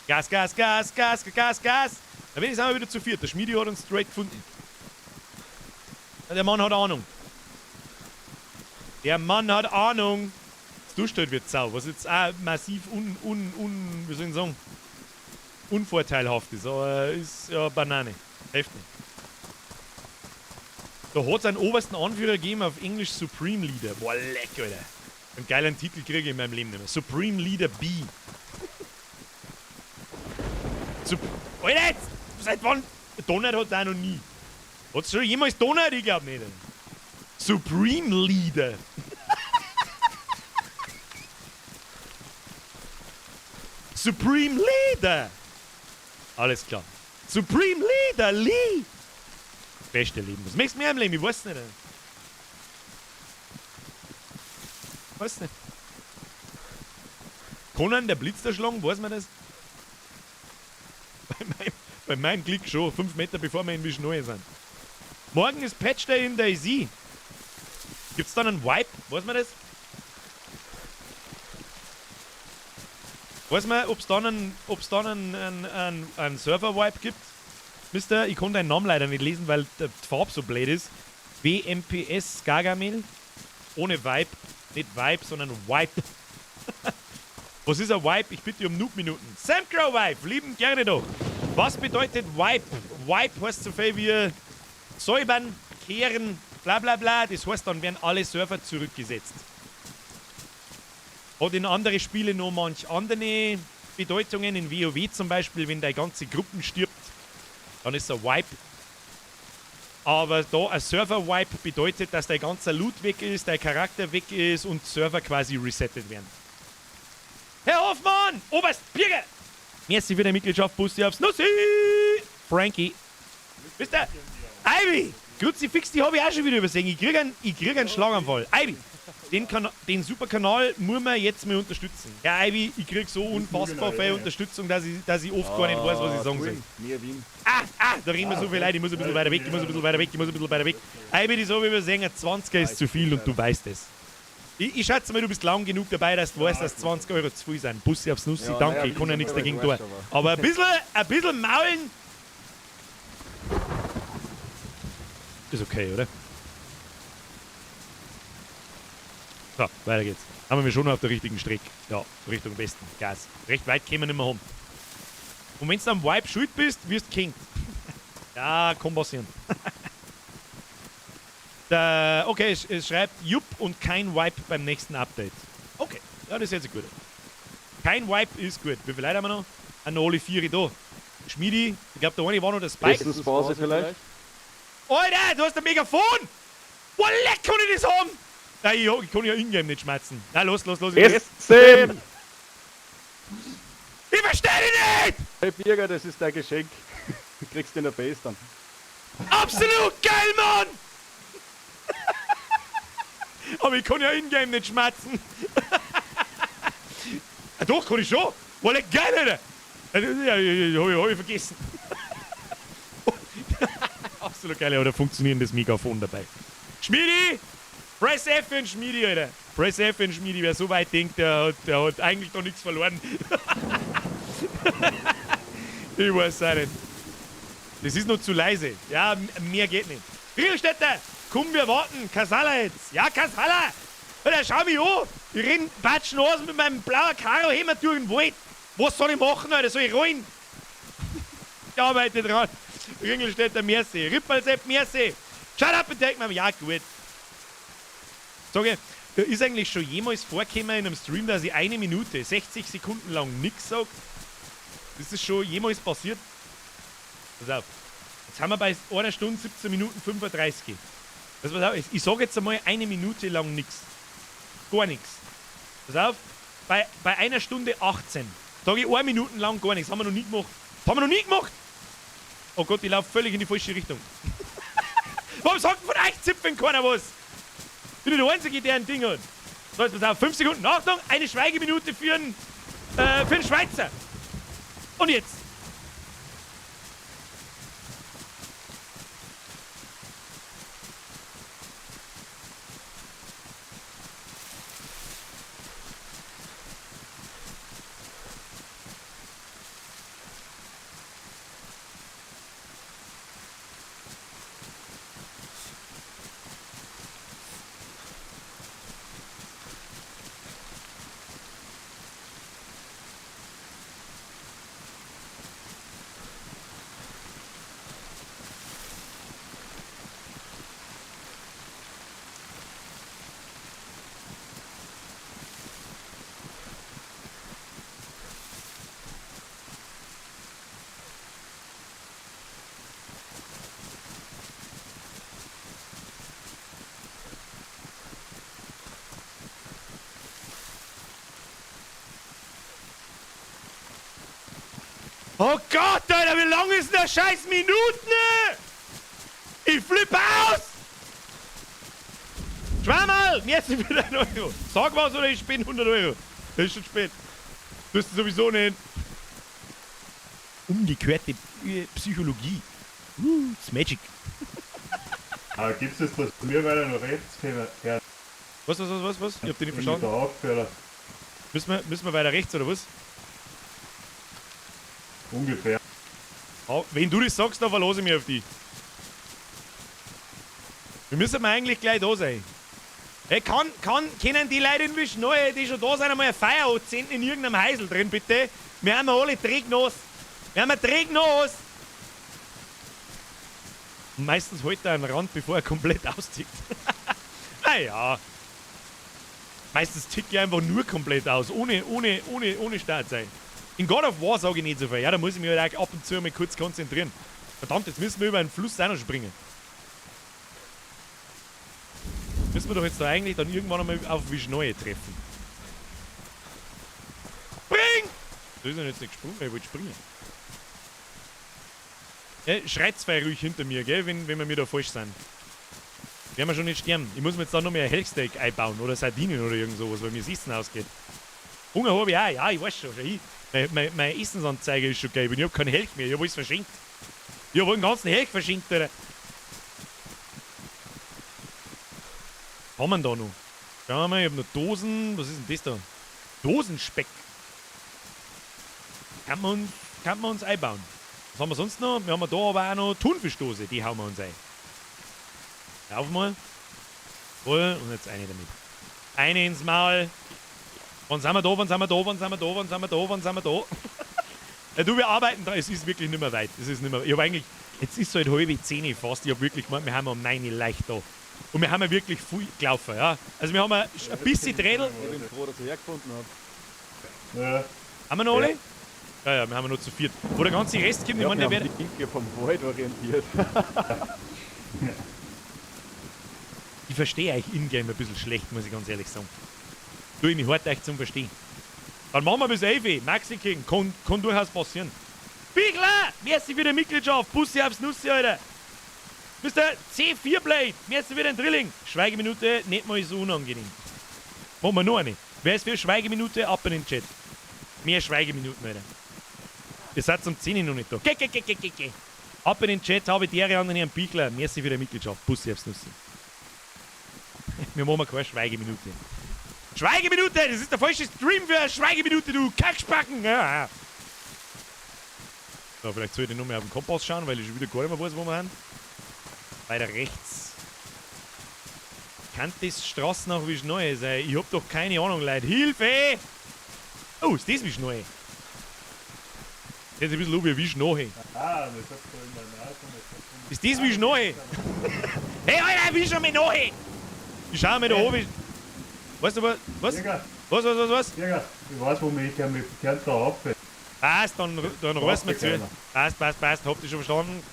Gas, Gas, Gas, Gas, Gas, Gas. Da bin ich wir wieder zu viert. Der Schmiedi hat uns straight gefunden. Der Mann hat Ahnung. Der Mann hat Ahnung. Das Duschstell wird sau, was jetzt auch massiv wie soll ich sagen, unvorteilhaft ist, aber ist ja Banane. Hilft nicht. Da hat es einen obersten Anführer gegeben auf Englisch Supreme Leader. Boah, leck, Alter. Einen geilen Titel kriege ich in meinem Leben nicht mehr. Supreme Leader B. Alter, jetzt! Seit wann? Donut hat es auch noch nie. Hat es schon jemals Donut? Ich glaub nicht. Supreme Leader. Supreme Leader! Alles klar. Supreme Leader Lee! Beste Leben. Was möchtest du mehr im Leben? Ich weiß nicht. Weiß nicht. Conan der Blitz erschlagen, weiß man das? Bei meinem Glück schon, 5 Meter bevor wir in Wischneue sind. Morgen ist Patch Day in DayZ. Gibt's dann einen Wipe? Weiß man das? Weiß man, ob's dann einen Server-Wipe gibt? Mister, ich konnte deinen Namen leider nicht lesen, weil die Farbe so blöd ist. WMPS Gargamel. Ohne Vibe. Nicht Vibe, sondern Wipe. Was ist ein Wipe? Ich bitte um Noob-Minuten. Sam Crow Wipe, lieben gerne doch. Was bedeutet Wipe? Wipe heißt so viel wie säubern, kehren, bla bla bla. Das heißt, dann werden alle Server zurückgesetzt. Hat in andere Spiele noch manch andere Bedeutungen. In WoW zum Beispiel, wenn deine ganze Gruppen stirbt, dann ist ein Wipe. Aber da ein Server-Wipe bedeutet, dass dein ganzer Loot weg ist, dein Charakter weg ist und Server quasi resettet werden. Herr Hoffmann! Oberst Birger! Merci für die Mitgliedschaft, Bussi aufs Nussi! Frankie. Wisst ihr? Ivy! Kruzifix, die habe ich auch schon wieder übersehen. Ich krieg einen Schlaganfall. Ivy! Den super Kanal muss man jetzt mal unterstützen. Ja, Ivy, ich krieg so unfassbar viel Unterstützung, dass ich oft gar nicht weiß, was ich sagen soll. Ah, da reden wir so viel Leute. Ich muss ein bisschen weiter weg, ich muss ein bisschen weiter weg, ich muss ein bisschen weiter weg. Ivy, das habe ich übersehen. Ein 20er ist zu viel und du weißt es. Ich schätze mal, du bist lang genug dabei, dass du weißt, dass 20 Euro zu viel sind. Bussi aufs Nussi, ja, danke, ich kann ja nichts dagegen tun. Aber ein bisschen maulen ist okay, oder? So, weiter geht's. Haben wir schon noch auf der richtigen Strecke. Ja, Richtung Westen. Gas. Recht weit kämen wir nicht mehr home. Und wenn du am Wipe schuld bist, wirst du King. Ja, kann passieren. Okay, es schreibt Jupp und kein Wipe beim nächsten Update. Okay, ja, das ist jetzt gut. Kein Wipe ist gut. Wie viele Leute haben wir noch? Ah, noch alle 4 da. Schmiedi, ich glaube, der eine war noch der Spike. Essenspause vielleicht? Alter, du hast ein Megafon! Boah, leck, kann ich das haben! Nein, ich kann ja in-game nicht schmerzen. Na, los, los, los. Essen! Ich verstehe dich nicht! Hey Birger, das ist dein Geschenk. Du kriegst in der Base dann. Absolut geil, Mann! Aber ich kann ja in-game nicht schmerzen. Ah, doch, kann ich schon. Boah, leck, geil, Alter! Ja, hab ich vergessen. Absolut geil, oder funktionierendes Megafon dabei. Schmiedi! Press F in Schmiedi, Alter. Press F in Schmiedi, wer so weit denkt, der hat eigentlich noch nichts verloren. Ich weiß auch nicht. Das ist noch zu leise. Ja, mehr geht nicht. Riedelstädter, komm, wir warten. Kasala jetzt. Ja, Kasala! Alter, schau mich an. Ich renn patschen aus mit meinem blauen Karo-Hämmer durch den Wald. Was soll ich machen, Alter? Soll ich rollen? Ich arbeite dran. Ringelstädter, merci. Rippalsepp, merci. Shut up and take my... Ja, gut. Sag ich, ist eigentlich schon jemals vorgekommen in einem Stream, dass ich eine Minute, 60 Sekunden lang nichts sage? Ist das schon jemals passiert? Pass auf. Jetzt haben wir bei 1 Stunde, 17 Minuten 35. Pass auf, ich sage jetzt einmal eine Minute lang nichts. Gar nichts. Pass auf, bei 1 Stunde 18 sage ich 1 Minute lang gar nichts. Haben wir noch nie gemacht. Das haben wir noch nie gemacht! Oh Gott, ich laufe völlig in die falsche Richtung. Warum sagt von euch Zipfeln keiner was? Ich bin der Einzige, der ein Ding hat. So, jetzt pass auf, 5 Sekunden. Achtung, eine Schweigeminute für einen Schweizer. Und jetzt. Oh Gott, Alter, wie lang ist denn der scheiß Minuten? Ich flippe aus! Schwammerl! Merci für deinen Euro. Sag was oder ich spende 100 Euro. Das ist schon spät. Du hast sowieso nicht. Umgekehrte Psychologie. It's Magic. Aber gibt's es, dass wir weiter nach rechts kommen? Ja. Was? Ich hab dich nicht verstanden. Müssen wir weiter rechts oder was? Ungefähr. Oh, wenn du das sagst, dann verlasse ich mich auf dich. Wir müssen mal eigentlich gleich da sein. Hey, können die Leute in Wischneue, die schon da sind, einmal ein Feuer anzünden in irgendeinem Häusl drin, bitte? Wir haben alle trägnass. Wir haben trägnass. Und meistens hält er einen Rand, bevor er komplett austickt. Naja. Meistens tickt ich einfach nur komplett aus, ohne Start sein. In God of War sage ich nicht so viel. Ja, da muss ich mich halt auch ab und zu mal kurz konzentrieren. Verdammt, jetzt müssen wir über einen Fluss auch noch springen. Müssen wir doch jetzt da eigentlich dann irgendwann einmal auf Wischneue treffen. Spring! Da ist er jetzt nicht gesprungen, ich wollte springen. Ja, schreit's frei ruhig hinter mir, gell, wenn wir mir da falsch sind. Werden wir schon nicht sterben. Ich muss mir jetzt da noch mehr Hellsteak einbauen oder Sardinen oder irgend sowas, weil mir das Essen ausgeht. Hunger habe ich auch, ja, ich weiß schon. Mein Essensanzeiger ist schon gelb und ich hab keinen Helch mehr, ich hab alles verschenkt. Ich hab den ganzen Helch verschenkt, Alter. Was haben wir denn da noch? Schauen wir mal, ich hab noch Dosen. Was ist denn das da? Dosenspeck. Kann man uns einbauen. Was haben wir sonst noch? Wir haben da aber auch noch Thunfischdose, die hauen wir uns ein. Lauf mal. Voll. Und jetzt eine damit. Eine ins Maul. Wann sind wir da? Wann sind wir da? Wann sind wir da? Wann sind wir da? Wann sind wir da? Ja, du, wir arbeiten da. Es ist wirklich nicht mehr weit. Es ist nicht mehr. Ich hab eigentlich. Jetzt ist es halt 9:30 fast. Ich hab wirklich gemeint, wir haben um 9 leicht da. Und wir haben ja wirklich viel gelaufen, ja. Also wir haben ein bisschen Drädel. Ich bin froh, dass ich hergefunden hab. Ja. Haben wir noch alle? Ja, ja, wir haben noch zu viert. Wo der ganze Rest kommt, ich meine, der wird. Ich bin vom Wald orientiert. Ich verstehe euch in-game ein bisschen schlecht, muss ich ganz ehrlich sagen. Tue ich mich hart euch zum Verstehen. Dann machen wir bis 11. Maxi King, kann durchaus passieren. Bichler! Merci für die Mitgliedschaft. Bussi aufs Nussi, Alter. Mr. C4 Blade, merci für den Drilling. Schweigeminute, nicht mal so unangenehm. Machen wir noch eine. Wer ist für Schweigeminute? Ab in den Chat. Mehr Schweigeminuten, Alter. Ihr seid um 10 Uhr noch nicht da. Geh, geh, geh, geh, geh, geh. Ab in den Chat, habe die Ehre an den Herrn Bichler. Merci für die Mitgliedschaft. Bussi aufs Nussi. Wir machen keine Schweigeminute. Schweigeminute! Das ist der falsche Stream für eine Schweigeminute, du Kackspacken! Ja. So, vielleicht soll ich noch mehr auf den Kompass schauen, weil ich schon wieder gar nicht mehr weiß, wo wir sind. Weiter rechts. Kann das Straße nach Wischneue sein? Ich hab doch keine Ahnung, Leute. Hilfe! Oh, ist das Wischneue? Das ist ein bisschen wie Wischneue. Ah, das sagt doch immer nach. Ist das Wischneue? Hey, Alter, wisch schon mal nach! Ich schau mir da oben. Weißt du was? Was? Jäger. Was? Jäger, ich weiß, wo wir hin, wir kehren da auf. Passt, dann reißen wir zu. Passt, habt ihr schon verstanden?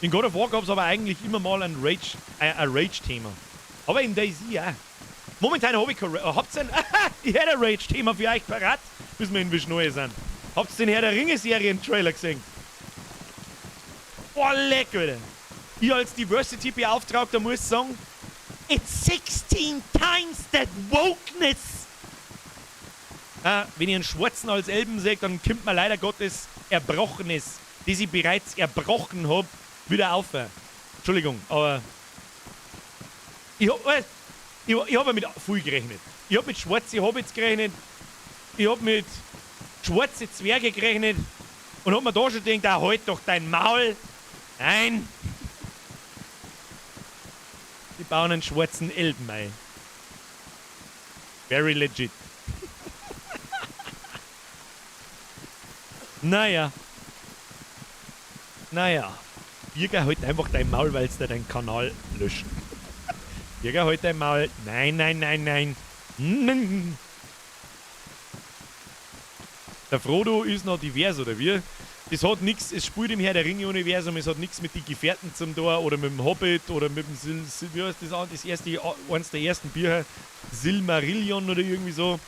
In God of War gab es aber eigentlich immer mal ein Rage-Thema. Aber in DayZ auch. Momentan habe ich kein Rage. Habt ihr ein. Ich hätte ein Rage-Thema für euch parat, bis wir in Wischneue sind. Habt ihr den Herr der Ringe-Serien-Trailer gesehen? Boah, leck, Alter. Ich als Diversity-Beauftragter muss sagen, it's 16 times that wokeness! Ah, wenn ich einen Schwarzen als Elben sehe, dann kommt mir leider Gottes Erbrochenes, das ich bereits erbrochen hab, wieder auf. Entschuldigung, aber ich hab ja mit viel gerechnet. Ich hab mit schwarzen Hobbits gerechnet, ich hab mit schwarzen Zwerge gerechnet und hab mir da schon gedacht, ah, halt doch dein Maul. Nein! Die bauen einen schwarzen Elben ein. Very legit. Naja. Naja. Birger, halt einfach dein Maul, weil sie deinen Kanal löschen. Birger, halt dein Maul. Nein, nein, nein, nein. Nein. Der Frodo ist noch divers, oder wie? Das hat nichts, es spielt im Herr der Ringe-Universum, es hat nichts mit den Gefährten zum Tor oder mit dem Hobbit oder mit dem wie heißt das, das erste, eins der ersten Bücher, Silmarillion oder irgendwie so.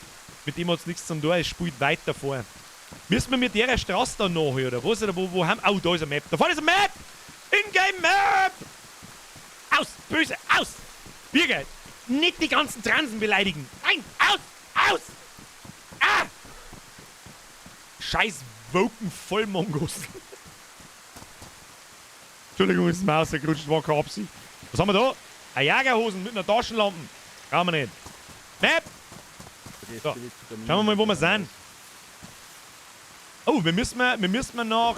Mit dem hat es nichts zum Tor, es spielt weiter vor. Müssen wir mit der Straße da nach, oder was? Oder wo haben. Oh, da ist eine Map. Da vorne ist eine Map! In-game Map! Aus! Böse! Aus! Birger! Nicht die ganzen Transen beleidigen! Nein! Aus! Aus! Ah! Scheiß Woken Vollmongos. Entschuldigung, ist mir rausgerutscht, war keine Absicht. Was haben wir da? Eine Jagerhosen mit einer Taschenlampe. Brauchen wir nicht. Map! So. Schauen wir mal, wo wir sind. Oh, wir müssen nach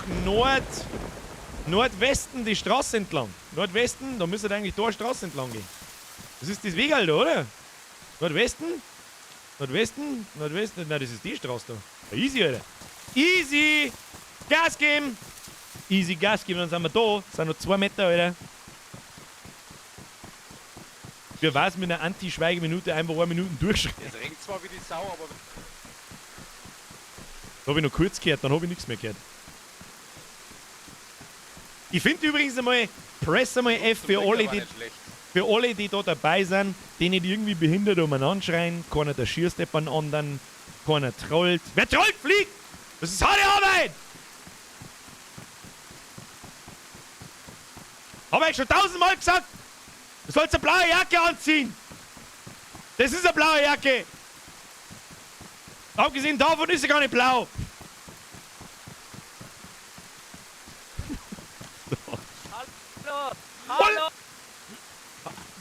Nordwesten die Straße entlang. Nordwesten, da müsste eigentlich da eine Straße entlang gehen. Das ist das Weg, Alter, oder? Nordwesten? Nordwesten? Nordwesten? Nein, das ist die Straße da. Easy, Alter. Easy! Gas geben! Easy Gas geben, dann sind wir da. Sind noch 2 Meter, Alter. Wer weiß, mit einer Anti-Schweigeminute einfach 1 Minute durchschreien. Es regnet zwar wie die Sau, aber. Da hab ich noch kurz gehört, dann hab ich nichts mehr gehört. Ich finde übrigens einmal, press einmal F für alle, die, für alle, die da dabei sind, die nicht irgendwie behindert umeinander schreien, keiner der schießt jemand anderen, keiner trollt. Wer trollt, fliegt! Das ist harte Arbeit! Hab ich schon 1000-mal gesagt! Du sollst eine blaue Jacke anziehen! Das ist eine blaue Jacke! Abgesehen davon ist sie gar nicht blau! Hallo! Hallo!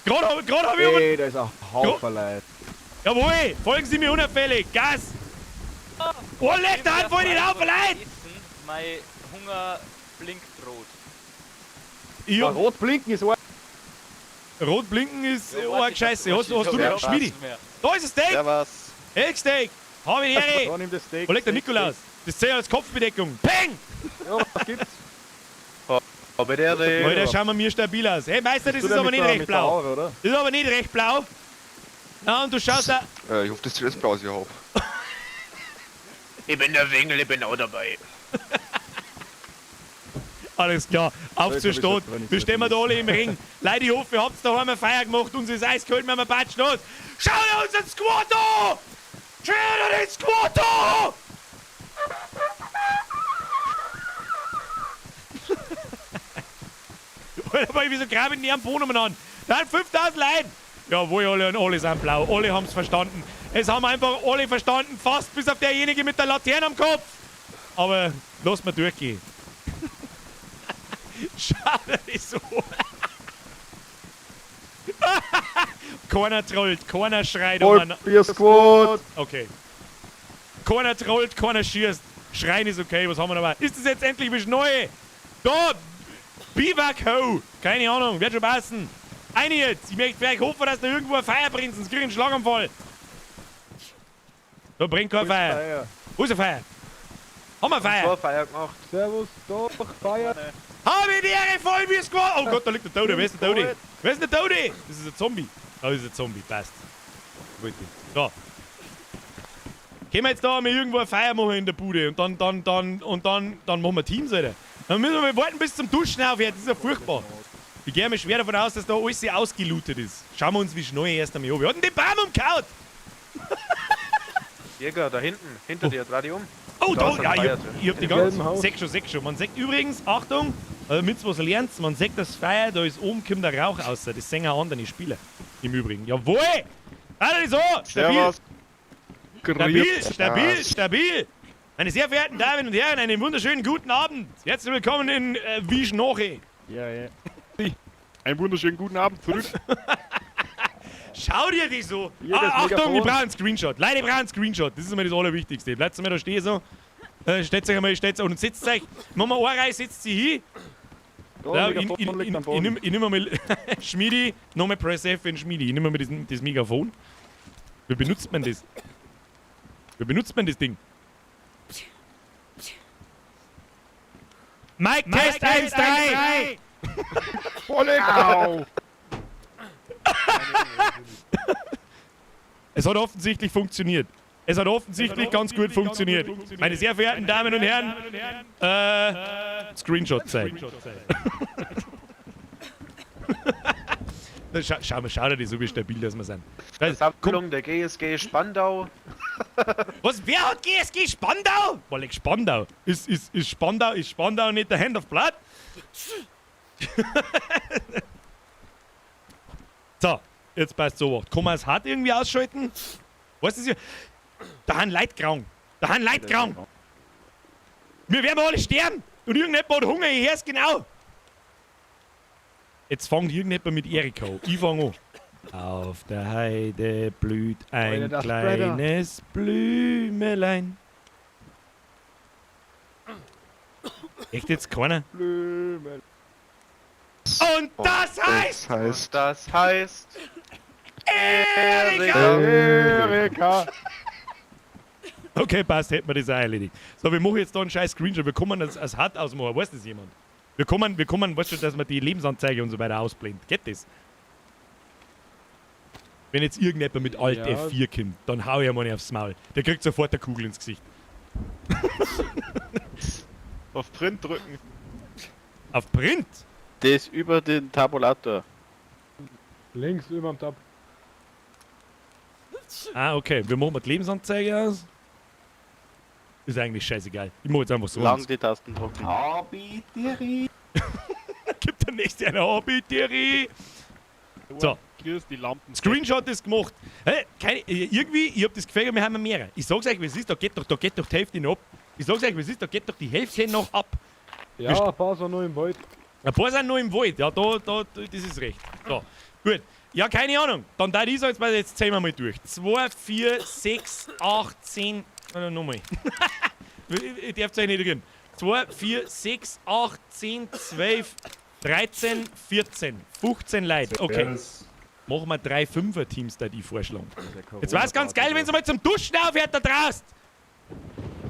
Gerade hab ich Ey, da ist ein Haufen Leute. Jawohl! Folgen Sie mir unauffällig! Gas! Oh, leck da hat voll den Haufen Leute! Mein Hunger blinkt rot. Ja. Rot blinken ist arg. Rot blinken ist Ja, arg warte, ich scheiße. Hast du Ja, noch Schmiedi? mehr. Da ist das Steak! Servus. Elksteak! Hab ich die Ehre! Da nimm das Steak. Wo liegt der Steak, Nikolaus? Das zählt als Kopfbedeckung. Peng! Steak. Ja, was gibt's? Aber der Alter, schauen wir mir stabil aus. Hey Meister, das Du ist der aber mit nicht der- recht mit der blau. Aure, oder? Das ist aber nicht recht blau. Na, und du schaust da. Ich hoffe, das ist blau, was ich hab. Ich bin der Wengel, ich bin auch dabei. Alles klar, auf Jetzt zur hab ich's Stadt. jetzt aber nicht Wir so stehen da alle im Ring. Leute, ich hoffe, ihr habt daheim eine Feier gemacht. Uns ist eiskalt, wir haben patschen los. Schau dir unseren Squad an! Schau dir den Squad an! Alter, aber wieso graben die am Boden umeinander? Da sind 5000 Leute! Jawohl, alle und alle sind blau. Alle haben's verstanden. Es haben einfach alle verstanden, fast bis auf derjenige mit der Laterne am Kopf. Aber lass mal durchgehen. Schade, ist so. Keiner trollt, keiner schreit. Vollbier Squad! Okay. Keiner trollt, keiner schießt. Schreien ist okay, was haben wir dabei? Ist das jetzt endlich wie neu? Da! Biwak Ho! Keine Ahnung, wird schon passen. Eine jetzt! Ich möchte vielleicht hoffen, dass da irgendwo ein Feuer brennt, sonst krieg ich einen Schlaganfall. Da brennt kein Feuer. Wo ist ein Feuer? Haben wir Feuer? War Feier gemacht. Servus, doch, Feier. Habe die Ehre, voll wie Squad! Oh Gott, da liegt der Tote. Wer ist der Tote? Wer ist der Tote? Das ist ein Zombie. Oh, das ist ein Zombie. Passt. Gut. So. Können wir jetzt da mal irgendwo eine Feier machen in der Bude und dann machen wir Teams, Alter. Dann müssen wir warten bis zum Duschen aufhört. Das ist ja furchtbar. Ich gehe mir schwer davon aus, dass da alles ausgelootet ist. Schauen wir uns wie schnell erst einmal an. Wir hatten den Baum umgehauen! Jäger, da hinten, hinter dir, dreh dich um. Oh, da, ist ein ja, Feuer ich hab die Im ganze. gelben Haus. Sech schon, sech schon. Man sagt übrigens, Achtung, damit was lernt, man sagt das Feuer, da ist oben kommt der Rauch raus. Das sehen auch andere Spieler. Im Übrigen. Jawohl! Alter, so! Stabil! Servus. Stabil, stabil, stabil! Meine sehr verehrten Damen und Herren, einen wunderschönen guten Abend. Herzlich willkommen in Wiesnoche. Ja, ja. Einen wunderschönen guten Abend zurück. Schau dir die so. Hier, das Ah, Achtung, Megafon. ich brauche einen Screenshot. Leute, ich brauche einen Screenshot. Das ist immer das Allerwichtigste. Bleibt mal da stehen so. Stellt euch einmal, stellt und setzt euch. Machen wir eine Reihe, setzt sie hin. Da, Ja, ich, Megafon ich, liegt ich, am ich, Boden. nehm einmal Schmiedi, nochmal Press F in Schmiedi. Ich nehme mal das Megafon. Wie benutzt man das? Wie benutzt man das Ding? Mike Test 1, 3! Au. Es hat offensichtlich funktioniert. Es hat offensichtlich ganz gut funktioniert. Meine sehr verehrten Damen und Herren, Screenshot zeigen. Schau mal, schau dir das so, wie stabil dass wir sind. Sammlung der GSG Spandau. Was? Wer hat GSG Spandau? Boah, Spandau. Ist Spandau nicht der Hand of Blood? So, jetzt passt so was. Kann man das hart irgendwie ausschalten? Weißt du, das? Da haben Leute krank. Da haben Leute krank. Wir werden alle sterben. Und irgendjemand hat Hunger, ich hör's genau. Jetzt fängt irgendjemand mit Erika an. Ich fang an. Auf der Heide blüht ein Alter, das Spreader. kleines Blümelein. Echt jetzt keiner? Blümel. Und das heißt... Das heißt... Das heißt... Erika! Erika! Okay, passt, hätten wir das auch erledigt. So, wir machen jetzt da einen scheiß Screenshot. Wir kommen als, als Hut ausmachen. Weiß das jemand? Wir kommen, weißt du, dass man die Lebensanzeige und so weiter ausblendet. Geht das? Wenn jetzt irgendjemand mit Alt Ja. F4 kommt, dann hau ich ihm eine aufs Maul. Der kriegt sofort eine Kugel ins Gesicht. Auf Print drücken. Auf Print? Das über den Tabulator. Links über dem Tab. Ah, okay. Wir machen mal die Lebensanzeige aus. Ist eigentlich scheißegal. Ich mach jetzt einfach so. Lang die Tasten drücken. Habidiri. Gibt der nächste eine Habidiri. So. Grüß die Lampen. Screenshot ist gemacht. Hey, keine, irgendwie, ich hab das Gefühl, wir haben mehrere. Ich sag's euch, wie es ist, da geht doch die Hälfte noch ab. Ich sag's euch, wie es ist, da geht doch die Hälfte noch ab. Ja, ein paar sind noch im Wald. Ein paar sind noch im Wald, ja, da, das ist recht. So, gut. Ja, keine Ahnung. Dann da ich sagen, jetzt zählen wir mal durch. 2, 4, 6, 8, 10. Nochmal. Ich darf euch nicht rühren. 2, 4, 6, 8, 10, 12, 13, 14, 15 Leute. Okay. Machen wir 3 5er-Teams, da die vorschlagen. Jetzt war's ganz geil, wenn sie mal zum Duschen aufhört da draußen.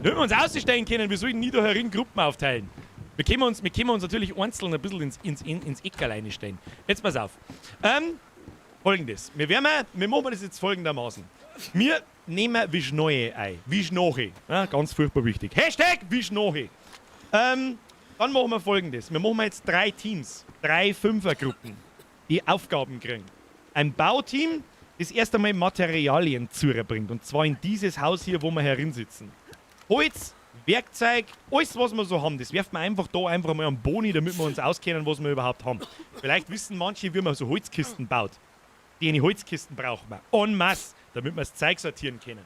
Wenn wir uns ausstellen können, wir sollten nie da herin Gruppen aufteilen. Wir können uns natürlich einzeln ein bisschen ins Eck alleine stellen. Jetzt pass auf. Folgendes. Wir machen das jetzt folgendermaßen. Wir nehmen Wischneue ein. Wischnoche. Ja, ganz furchtbar wichtig. Hashtag Wischnoche. Dann machen wir folgendes. Wir machen jetzt 3 Teams. 3 Fünfergruppen, die Aufgaben kriegen. Ein Bauteam, das erst einmal Materialien zubringt. Und zwar in dieses Haus hier, wo wir herin sitzen. Holz, Werkzeug, alles was wir so haben, das werft man einfach da einfach mal am Boni, damit wir uns auskennen, was wir überhaupt haben. Vielleicht wissen manche, wie man so Holzkisten baut. Die eine Holzkisten brauchen wir. En masse, damit wir das Zeug sortieren können.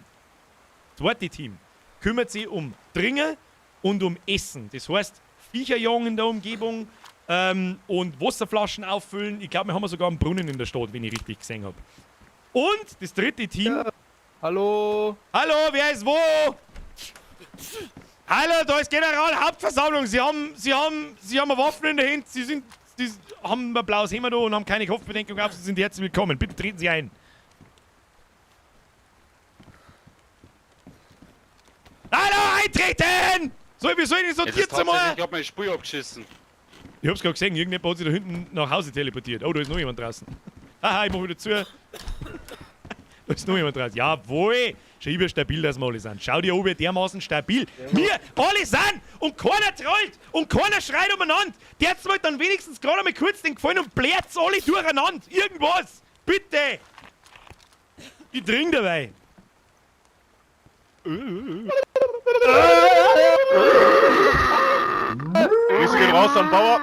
Zweite Team kümmert sich um Dringe und um Essen. Das heißt, Viecher jagen in der Umgebung und Wasserflaschen auffüllen. Ich glaube, wir haben sogar einen Brunnen in der Stadt, wenn ich richtig gesehen habe. Und das dritte Team. Ja. Hallo! Hallo, wer ist wo? Hallo, da ist Generalhauptversammlung. Sie haben Waffen in der Hand. Sie haben ein blaues Hemd da und haben keine Kopfbedeckung auf. Sie sind herzlich willkommen. Bitte treten Sie ein. Hallo, eintreten! So, wir sollen so Jetzt ist sortiert mal. Ich hab meine Spur abgeschissen. Ich hab's gerade gesehen. Irgendjemand hat sich da hinten nach Hause teleportiert. Oh, da ist noch jemand draußen. Haha, ich mach wieder zu. Da ist noch jemand draußen. Jawohl! Schau, wie stabil das wir alle sind. Schau dir an, wie dermaßen stabil wir alle sind! Und keiner trollt! Und keiner schreit umeinander! Der hat's mal dann wenigstens gerade mal kurz den Gefallen und blärt's alle durcheinander! Irgendwas! Bitte! Ich trink dabei! Grüße gehen raus an Bauer.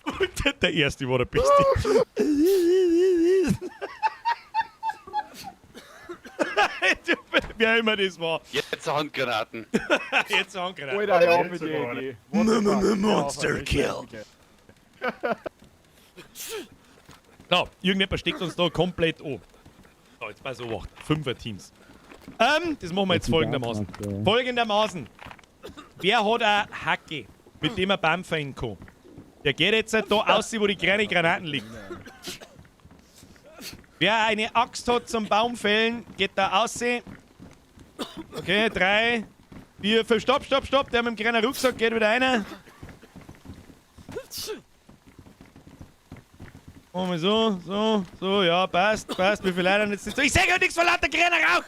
Und der erste war der Beste. Wer immer das war. Jetzt Handgranaten. Jetzt Handgranaten. Alter, hör auf mit der Idee. Monster Kill. So, irgendjemand steckt uns da komplett an. So, jetzt pass auf, 5er-Teams. Das machen wir jetzt folgendermaßen. Folgendermaßen. Wer hat eine Hacke, mit dem er Baum fällen kann? Der geht jetzt da aus, wo die kleinen Granaten liegen. Wer eine Axt hat zum Baumfällen, geht da raus. Okay, 3, 4, 5. Stopp, stopp, stopp. Der mit dem kleinen Rucksack geht wieder rein. Machen wir so, so, so. Ja, passt, passt. Wie viel Leute haben jetzt nicht so? Ich sehe ja nichts von lauter grüner Rauch.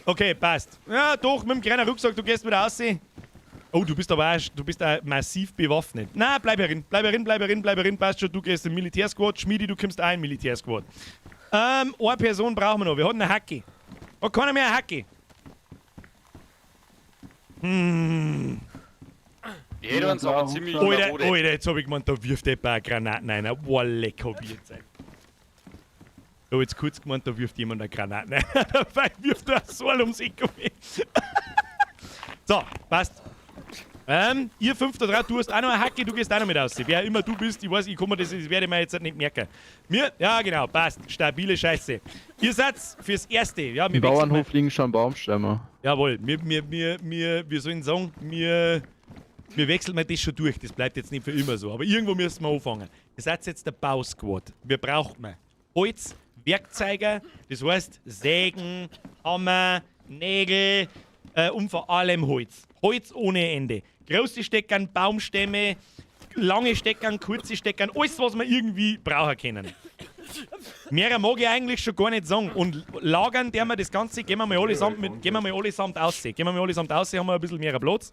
Okay, passt. Ja, doch, mit dem kleinen Rucksack, du gehst wieder raus. Oh, du bist aber auch, du bist auch massiv bewaffnet. Na, bleib herin, bleib herin, bleib herin, bleib herin. Passt schon, du gehst im Militärsquad. Schmiedi, du kommst auch in den Militärsquad. Eine Person brauchen wir noch. Wir haben eine Hacke. Hat keiner mehr eine Hacke? Hm. Jeder uns aber ziemlich Alter, Alter, jetzt hab ich gemeint, da wirft jemand eine Granaten rein. Boah, leck, hab ich jetzt. Ich hab jetzt kurz gemeint, da wirft jemand eine Granate rein. Dabei wirft er ein Seil ums Eck. So, passt. Ihr 5 da drauf, du hast auch noch eine Hacke, du gehst auch noch mit aus. Wer immer du bist, ich weiß, ich komme, das werde ich mir jetzt nicht merken. Mir, ja genau, passt. Stabile Scheiße. Ihr seid fürs Erste. Ja, wir Im Bauernhof liegen schon Baumstämme. Jawohl, wir sollen sagen, wir wechseln mal das schon durch. Das bleibt jetzt nicht für immer so. Aber irgendwo müssen wir anfangen. Ihr seid jetzt der Bausquad. Wir brauchen Holz, Werkzeuge, das heißt Sägen, Hammer, Nägel und vor allem Holz. Holz ohne Ende. Große Steckern, Baumstämme, lange Steckern, kurze Steckern, alles, was wir irgendwie brauchen können. Mehr mag ich eigentlich schon gar nicht sagen. Und lagern der wir das Ganze, gehen wir mal allesamt mit, gehen wir mal allesamt aussehen. Gehen wir mal allesamt aussehen, haben wir ein bisschen mehr Platz.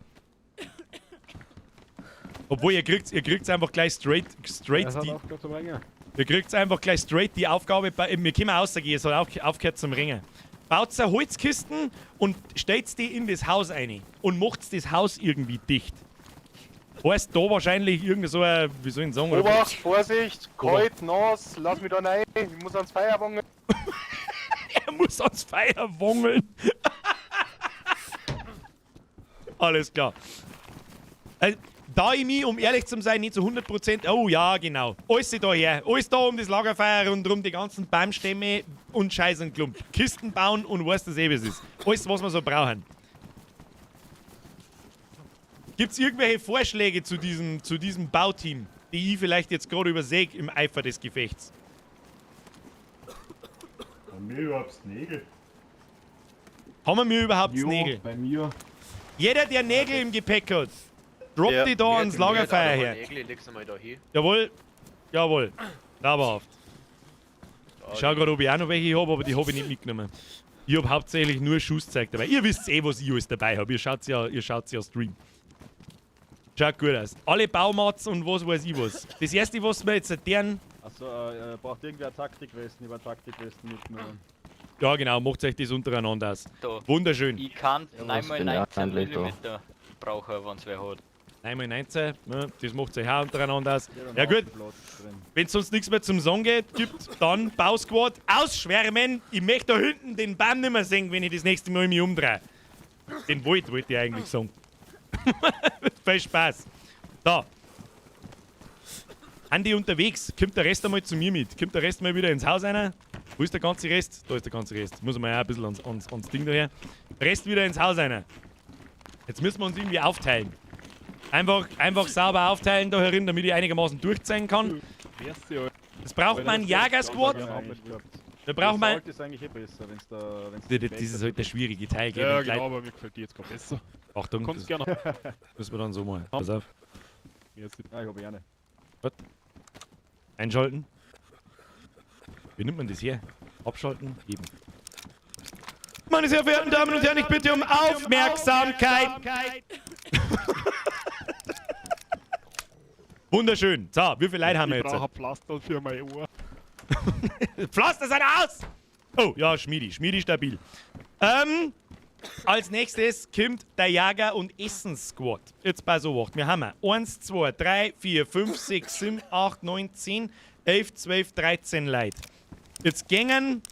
Obwohl, ihr kriegt's einfach gleich straight die. Ihr kriegt's einfach gleich straight die Aufgabe. Wir können rausgehen, es hat aufgehört zum Ringen. Baut eine Holzkisten und stellt die in das Haus ein. Und macht das Haus irgendwie dicht. Heißt da wahrscheinlich irgend so ein, wie soll ich denn sagen? Obacht, Vorsicht, kalt, nass, lass mich da rein, ich muss ans Feuer wangeln. Er muss ans Feuer wangeln. Alles klar. Also, da ich mich, um ehrlich zu sein, nicht zu 100%... Oh ja, genau. Alles da her. Alles da um das Lagerfeuer und um die ganzen Baumstämme und Scheiß und Klump. Kisten bauen und weiß das eh, was ist. Alles, was wir so brauchen. Gibt's irgendwelche Vorschläge zu diesem Bauteam, die ich vielleicht jetzt gerade übersehe im Eifer des Gefechts? Haben wir überhaupt Nägel? Haben wir überhaupt Jo, Nägel? Bei mir. Jeder, der Nägel im Gepäck hat, droppt die da ans Lagerfeuer her. Nägel, ich leg's einmal da hin. Jawohl, jawohl. Dauerhaft. Ich schau gerade, ob ich auch noch welche habe, aber die habe ich nicht mitgenommen. Ich habe hauptsächlich nur Schusszeug dabei. Ihr wisst eh, was ich alles dabei habe. Ihr schaut ja Stream. Schaut gut aus. Alle Baumats und was weiß ich was. Das erste, was wir jetzt deren. Achso, braucht irgendwer Taktikwesten? Ich war Taktikwesten mitgenommen. Ja, genau, macht euch das untereinander aus. Da. Wunderschön. Ich kann 9x19 mm brauchen, wenn's wer hat. 9x19, ne, das macht sich auch untereinander aus. Ja gut, wenn es sonst nichts mehr zum Sagen gibt, dann Bausquad ausschwärmen. Ich möchte da hinten den Baum nicht mehr sehen, wenn ich das nächste Mal mich umdrehe. Den Wald wollte ich eigentlich sagen. Viel Spaß. Da. Andi unterwegs. Kommt der Rest einmal zu mir mit. Kommt der Rest mal wieder ins Haus rein. Wo ist der ganze Rest? Da ist der ganze Rest. Muss man ja auch ein bisschen ans Ding daher. Rest wieder ins Haus rein. Jetzt müssen wir uns irgendwie aufteilen. Einfach sauber aufteilen da herin, damit ich einigermaßen durchziehen kann. Das braucht man einen Jager-Squad. Da braucht man. Das ist eigentlich eh besser, wenn's da. Das ist halt der schwierige Teil, gell? Ja, genau, aber mir gefällt die jetzt gerade besser. Achtung, Kommst gerne. Müssen wir dann so mal. Pass auf. Ja, ich hab gerne. Was? Einschalten. Wie nimmt man das her? Abschalten? Eben. Meine sehr verehrten Damen und Herren, ich bitte um Aufmerksamkeit! Wunderschön. So, wie viel Leute haben wir jetzt? Ich brauche ein Pflaster für mein Ohr. Pflaster sind aus! Oh, ja, Schmiedi. Schmiedi stabil. Als nächstes kommt der Jäger- und Essens-Squad. Jetzt bei so was. Wir haben 1, 2, 3, 4, 5, 6, 7, 8, 9, 10, 11, 12, 13 Leute. Jetzt gängen.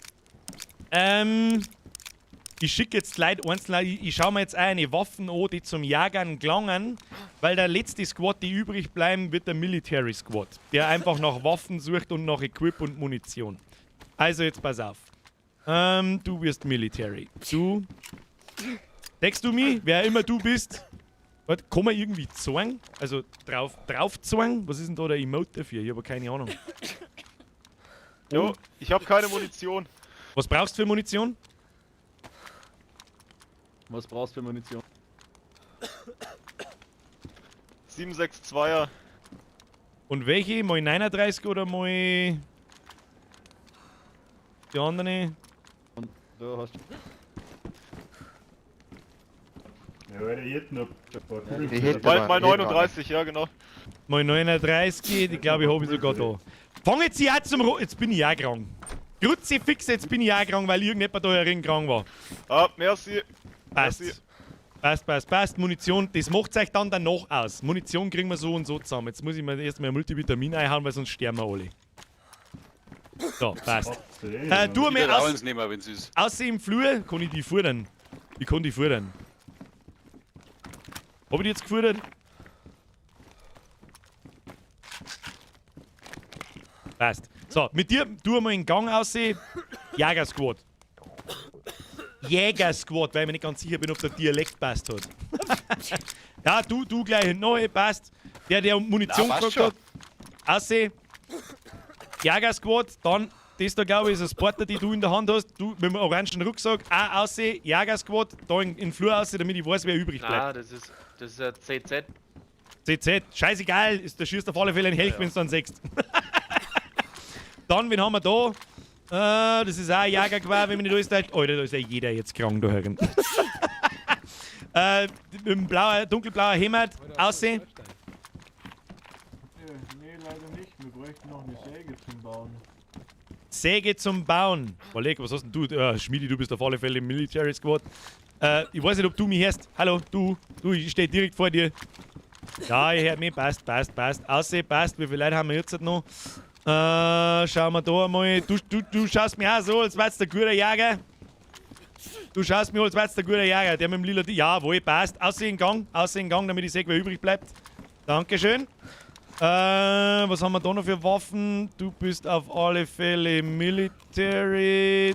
Ich schicke jetzt Leute einzeln. Ich schaue mir jetzt auch eine Waffen an, die zum Jagern gelangen, weil der letzte Squad, die übrig bleiben, wird der Military Squad, der einfach nach Waffen sucht und nach Equip und Munition. Also jetzt pass auf. Du wirst Military. Du. Deckst du mich? Wer immer du bist. Warte, kann man irgendwie zeigen? Also drauf zeigen? Was ist denn da der Emote dafür? Ich habe keine Ahnung. Jo, ich habe keine Munition. Was brauchst du für Munition? Was brauchst du für Munition? 762er. Und welche? Mal 39 oder mal die andere? Und du hast. Ja, Alter, ich hätte noch ein paar Kugeln. Ich hätte mal 39, ja genau. Mal 39, die glaube ich habe ich sogar da. Fang jetzt hier auch zum Ro. Jetzt bin ich auch krank. Kruzifix, jetzt bin ich auch krank, weil irgendjemand da herin krank war. Ah, merci. Passt. Merci. Passt, passt, passt. Munition, das macht euch dann danach aus. Munition kriegen wir so und so zusammen. Jetzt muss ich mir erstmal ein Multivitamin einhauen, weil sonst sterben wir alle. So, passt. Du mir aus, nehmen, wenn's ist. Außer im Flur kann ich die fordern. Ich kann die fordern. Hab ich die jetzt gefordert? Passt. So, mit dir, du mal in Gang aussehen. Jäger-Squad. Jäger-Squad, weil ich mir nicht ganz sicher bin, ob der Dialekt passt hat. Ja, du gleich hinten noch, passt. Der um Munition gefragt hat. Aussehen. Jäger-Squad, dann Das da, glaube ich, ist ein Sporter, die du in der Hand hast. Du mit dem orangen Rucksack, auch aussehen, Jäger-Squad, da in den Flur aussehen, damit ich weiß, wer übrig bleibt. Ah, das ist ein CZ. CZ, scheißegal, ist, der schießt auf alle Fälle ein Helch, ja, wenn du dann siehst. Dann, wen haben wir da? Das ist auch ein Jägergewehr, wenn man nicht alles teilt. Alter, da ist ja jeder jetzt krank da herin. Mit dem dunkelblauer Hemd aussehen. Nee, leider nicht. Wir bräuchten noch eine Säge zum Bauen. Säge zum Bauen. Überleg, was hast denn du? Schmiedi, du bist auf alle Fälle im Military Squad. Ich weiß nicht, ob du mich hörst. Hallo, du, ich stehe direkt vor dir. Ja, ich hör mich. Passt, passt, passt. Aussehen, passt. Wie viele Leute haben wir jetzt noch? Schauen wir da einmal. Du schaust mir auch so, als wärst du der gute Jäger. Du schaust mir, als wärst du der gute Jäger. Der mit dem lila... Jawohl, passt. Aussehen Gang, damit ich sehe, wer übrig bleibt. Dankeschön. Was haben wir da noch für Waffen? Du bist auf alle Fälle Military.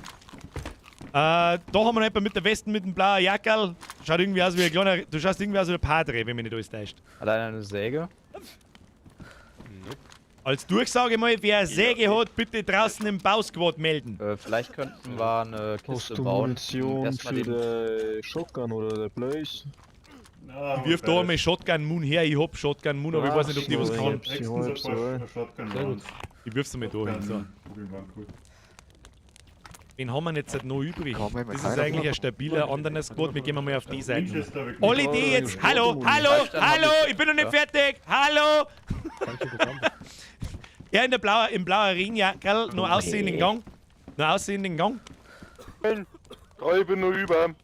Da haben wir noch jemanden mit der Westen, mit dem blauen Jackerl. Schaut irgendwie aus wie ein kleiner... Du schaust irgendwie aus wie ein Padre, wenn mich nicht alles täuscht. Hat einer eine Säge? Nope. Als Durchsage mal, wer eine Säge hat, bitte draußen im Bausquad melden. Vielleicht könnten wir eine Kiste bauen. Munition für die Shotgun oder der Blaze. Ich wirf da einmal Shotgun Moon her, ich hab Shotgun Moon, aber ich weiß nicht, ob die was kann. Ich wirf's einmal da hin. So. Wen haben wir jetzt noch übrig? Das ist eigentlich ein stabiler anderer Squad, wir gehen mal auf die Seite. Alle die jetzt, hallo, hallo, hallo, ich bin noch nicht fertig, hallo! Ja, in der blauen, im blauen Regenjackerl, noch aussehen den Gang. Noch aussehen den Gang. Ich bin nur über.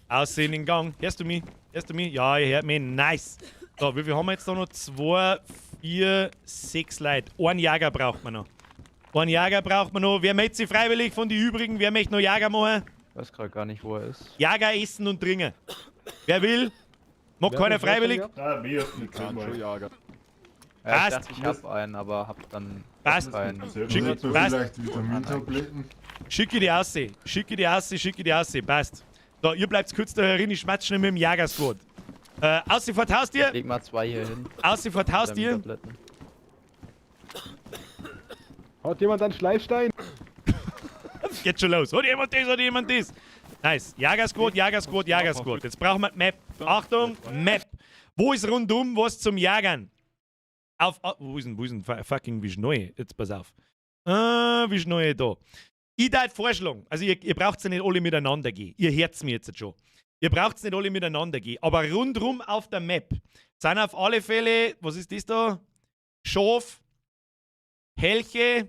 Aussehen den Gang. Hörst du mich? Hörst du mich? Ja, ihr hört mich. Nice. So, wie viel haben wir jetzt da noch? 2, 4, 6 Leute. Einen Jäger braucht man noch. Einen Jäger braucht man noch. Wer möchte sich freiwillig von den übrigen? Wer möchte noch Jäger machen? Ich weiß gerade gar nicht, wo er ist. Jäger essen und trinken. Wer will? Mag keiner freiwillig? Ja, mir ist nicht Jäger. Ja, ich dachte, ich hab einen, aber hab dann passt. Keinen. Schick, passt. Schicke die Ausseh. Schicke die Ausseh, schicke die Ausseh. Passt. So, ihr bleibt kurz da herin, ich schmatze schnell mit dem Jägersquad. Ausseh vor das Haustier. Leg mal zwei hier hin. Ausseh vor das Haustier. Hat jemand einen Schleifstein? Geht schon los. Hat jemand das, hat jemand das? Nice. Jägersquad, Jägersquad, Jägersquad. Jetzt brauchen wir die Map. Achtung, Map. Wo ist rundum was zum Jagern? Auf, oh, wo ist denn fucking Wischneue? Jetzt pass auf. Wischneue da. Ich darf vorschlagen, also ihr braucht ja nicht alle miteinander gehen. Ihr hört's mir jetzt schon. Ihr braucht's nicht alle miteinander gehen. Aber rundrum auf der Map sind auf alle Fälle, was ist das da? Schaf, Helche,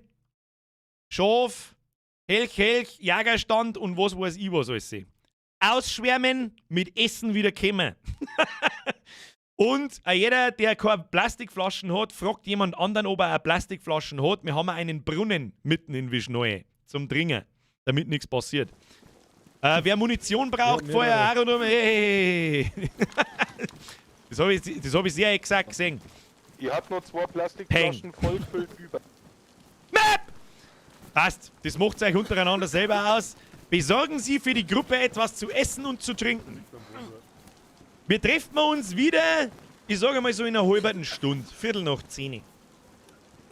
Schaf, Helch, Helch, Jägerstand und was weiß ich was alles. Ausschwärmen, mit Essen wieder kommen. Und jeder, der keine Plastikflaschen hat, fragt jemand anderen, ob er eine Plastikflaschen hat. Wir haben einen Brunnen mitten in Wischneue zum Trinken, damit nichts passiert. Wer Munition braucht, ja, vorher auch noch. Hey. Das habe ich, sehr exakt gesehen. Ich hab noch 2 Plastikflaschen vollgefüllt über. Map! Passt, das macht euch untereinander selber aus. Besorgen Sie für die Gruppe etwas zu essen und zu trinken. Wir treffen uns wieder, ich sage mal so in einer halben Stunde, 10:15.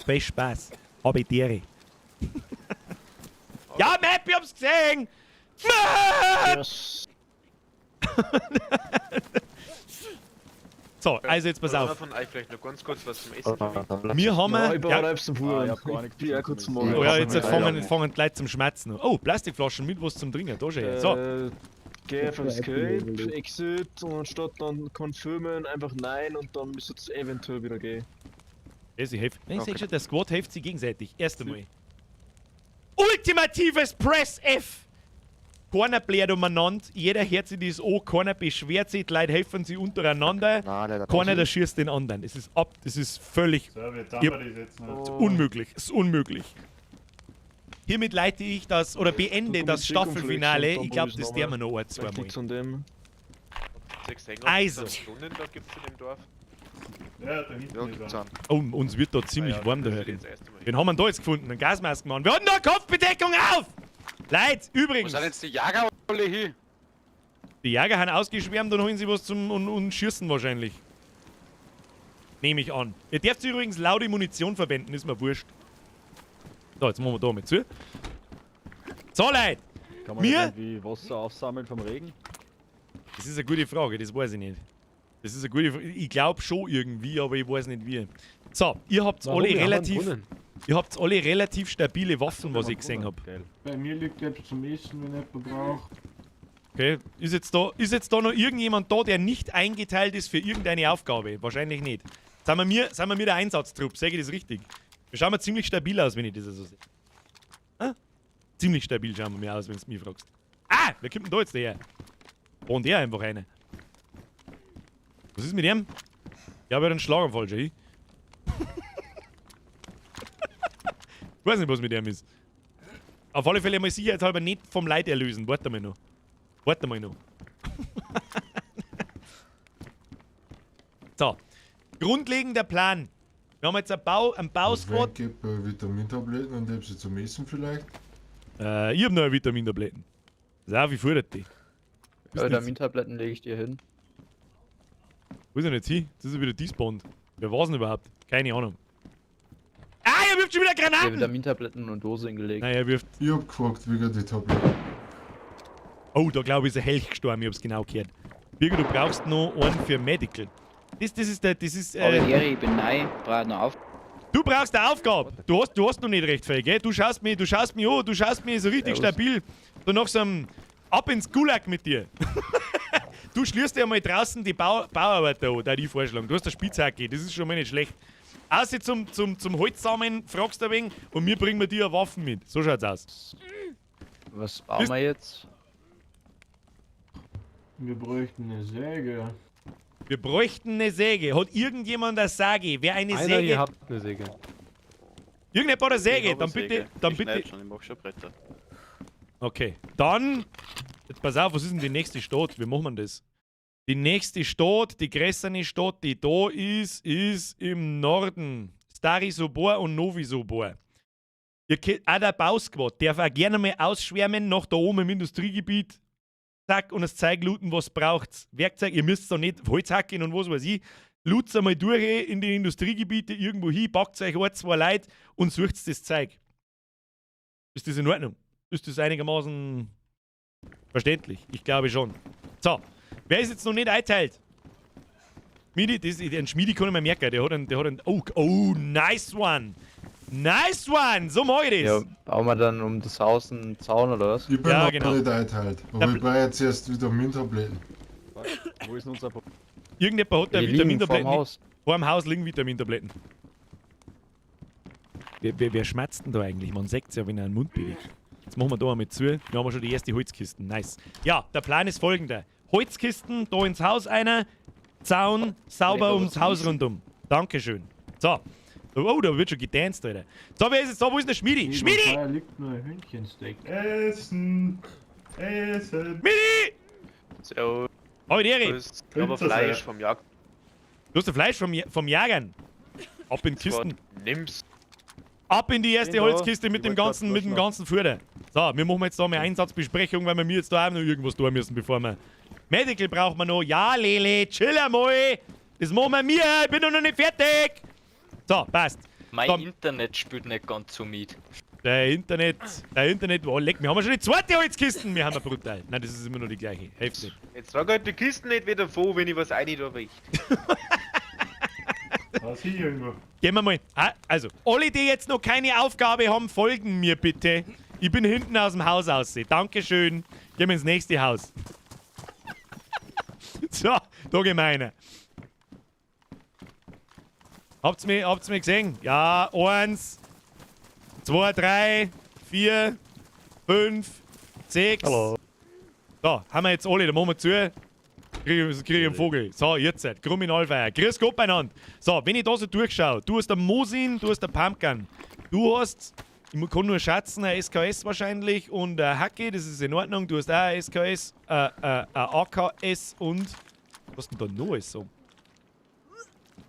Viel Spaß. Habe ich Tiere. Ja, Map, ich hab's gesehen! Map! Yes. So, also jetzt pass auf. Von euch vielleicht noch ganz kurz was zum Essen. Wir haben... Ja, ich ja, Oh ja, jetzt fangen die Leute zum Schmerzen an. Oh, Plastikflaschen mit was zum Trinken, da schon. So. Geh auf Escape, Exit und statt dann confirmen einfach nein und dann müsste es eventuell wieder gehen. Ja, sie helfen. Nein, ich sag schon, der Squad hilft sie gegenseitig. Erst einmal. Ultimatives Press F! Keiner blärt umeinander, jeder hört sich das an, keiner beschwert sich, die Leute helfen sich untereinander, keiner der schießt den anderen. Es ist ab, das ist völlig. So, wir das jetzt noch. Unmöglich, es ist unmöglich. Hiermit leite ich das oder beende das Staffelfinale. Ich glaube, das der wir noch ein, zweimal. Also. Ja, da hinten ist er. Oh, uns wird da ziemlich warm da herin. Wen haben wir denn da jetzt gefunden? Einen Gasmaskenmann. Wir hatten da Kopfbedeckung auf! Leute, übrigens. Wo sind jetzt die Jäger alle hin? Die Jäger haben ausgeschwärmt und holen sie was zum und schießen wahrscheinlich. Nehme ich an. Ihr dürft übrigens laute Munition verwenden, ist mir wurscht. So, jetzt machen wir da mal zu. So, Leute! Kann man Mir? irgendwie Wasser aufsammeln vom Regen? Das ist eine gute Frage, das weiß ich nicht. Das ist eine gute Frage. Ich glaube schon irgendwie, aber ich weiß nicht wie. So, ihr habt Warum? alle Wir haben einen relativ. Brunnen. Ihr habt alle relativ stabile Waffen, was ich gesehen habe. Bei mir liegt etwas zum Essen, wenn jemand braucht. Okay, ist jetzt da noch irgendjemand da, der nicht eingeteilt ist für irgendeine Aufgabe? Wahrscheinlich nicht. Sind wir mir der Einsatztrupp, sage ich das richtig? Wir schauen mal ziemlich stabil aus, wenn ich das so sehe. Ah? Ziemlich stabil schauen wir mir aus, wenn du mich fragst. Ah, wer kommt denn da jetzt daher? Und der einfach eine. Was ist mit ihm? Ich habe ja einen Schlaganfall schon. Ich weiß nicht, was mit ihm ist. Auf alle Fälle mal sicherheitshalber nicht vom Leid erlösen. Warte mal noch. Warte mal noch. So. Grundlegender Plan. Wir haben jetzt einen Bausquad. Ich gebe Vitamintabletten und ich hab sie zum Essen vielleicht. Ich hab noch Vitamintabletten. Sau, wie fordert die? Vitamintabletten lege ich dir hin. Wo ist er denn jetzt hin? Das ist ja wieder despawned. Wer war's denn überhaupt? Keine Ahnung. Ah, er wirft schon wieder Granaten! Ich hab Vitamintabletten und Dose hingelegt. Nein, er wirft. Ich hab gefragt, wegen die Tabletten. Oh, da glaube ich ist ein Helch gestorben, ich hab's genau gehört. Birger, du brauchst noch einen für Medical. Das ist der. Das ist. Ich bin neu, brauch noch auf. Du brauchst eine Aufgabe. Du hast noch nicht recht viel, gell? Du schaust mich an, du schaust mich so richtig stabil. Du nach so einem Ab ins Gulag mit dir. Du schließt dir mal draußen die Bauarbeiter an, da ich vorschlagen. Du hast eine Spitzhacke, das ist schon mal nicht schlecht. Außer zum Holzsamen fragst du ein wenig und wir bringen dir Waffen mit. So schaut's aus. Was bauen wir jetzt? Wir bräuchten eine Säge. Wir bräuchten eine Säge. Hat irgendjemand eine Säge? Wer eine Einer Säge? hier hat eine Säge. Irgendjemand hat eine Säge? Ich hab Dann eine bitte, Säge. dann Ich bitte. schneid schon, ich mach schon Bretter. Okay, dann. Jetzt pass auf, was ist denn die nächste Stadt? Wie machen wir das? Die nächste Stadt, die größere Stadt, die da ist, ist im Norden. Stary Sobor und Novi Sobor. Ihr kennt auch der Bausquad darf auch gerne mal ausschwärmen nach da oben im Industriegebiet. Zack, und das Zeug looten, was braucht's. Werkzeug, ihr müsst da nicht Holz hacken und was weiß ich. Lutz einmal durch in die Industriegebiete irgendwo hin, packt euch ein, zwei Leute und sucht das Zeug. Ist das in Ordnung? Ist das einigermaßen verständlich? Ich glaube schon. So, wer ist jetzt noch nicht einteilt? Schmiedi, den Schmiedi kann ich mir merken. Der hat einen. Oh, nice one! Nice one! So mach ich das! Ja, bauen wir dann um das Haus einen Zaun oder was? Ich bin Ja, noch genau. nicht einteilt. Aber ich brauche jetzt erst Vitamintabletten. Wo ist denn unser Problem? Irgendjemand hat da Die liegen Vitamintabletten. vorm Haus. Vor dem Haus liegen Vitamintabletten. Wer schmerzt denn da eigentlich? Man sieht's ja, wenn er einen Mund bewegt. Jetzt machen wir da einmal zu. Wir haben schon die erste Holzkisten. Nice. Ja, der Plan ist folgender. Holzkisten, da ins Haus einer. Zaun, sauber ums Haus rundum. Dankeschön. So. Oh, da wird schon gedanced, Alter. So, wer ist jetzt da? Wo ist denn der Schmiedi? Schmiedi! Da liegt nur ein Hühnchensteak. Essen! Essen! Schmiedi! Servus. Hoi, Deri. Ich habe Fleisch vom Jagd. Du hast ein Fleisch vom Jagern. Ab in Kisten. Nimm's. Ab in die erste Bin da. Holzkiste mit Ich dem wollt grad ganzen, mit dem vorschlagen. ganzen Futter. So, wir machen jetzt da mal Einsatzbesprechung, weil wir mir jetzt da auch noch irgendwas tun müssen, bevor wir. Medical brauchen wir noch. Ja, Lele, chill einmal. Das machen wir mir. Ich bin noch nicht fertig. So, passt. Mein Komm. Internet spielt nicht ganz so mit. Der Internet, oh leck, wir haben ja schon die zweite Holzkisten. Wir haben ja brutal. Nein, das ist immer noch die gleiche. Hilft nicht. Jetzt trag halt die Kisten nicht wieder vor, wenn ich was rein da möchte. Was hier irgendwo? Gehen wir mal. Ah, also, alle, die jetzt noch keine Aufgabe haben, folgen mir bitte. Ich bin hinten aus dem Haus aus. Dankeschön. Gehen wir ins nächste Haus. So, da gehen wir rein. Habt's mich gesehen? Ja, 1, 2, 3, 4, 5, 6. Hallo. So, haben wir jetzt alle, da machen wir zu. Krieg ich einen Vogel. So, jetzt, Kriminalfeier. Grüß Gott beieinander. So, wenn ich da so durchschaue, du hast der Mosin, du hast der Pumpkin. Du hast, ich kann nur schätzen, ein SKS wahrscheinlich und ein Hacke, das ist in Ordnung. Du hast auch ein SKS, ein AKS und. Was denn da noch alles so?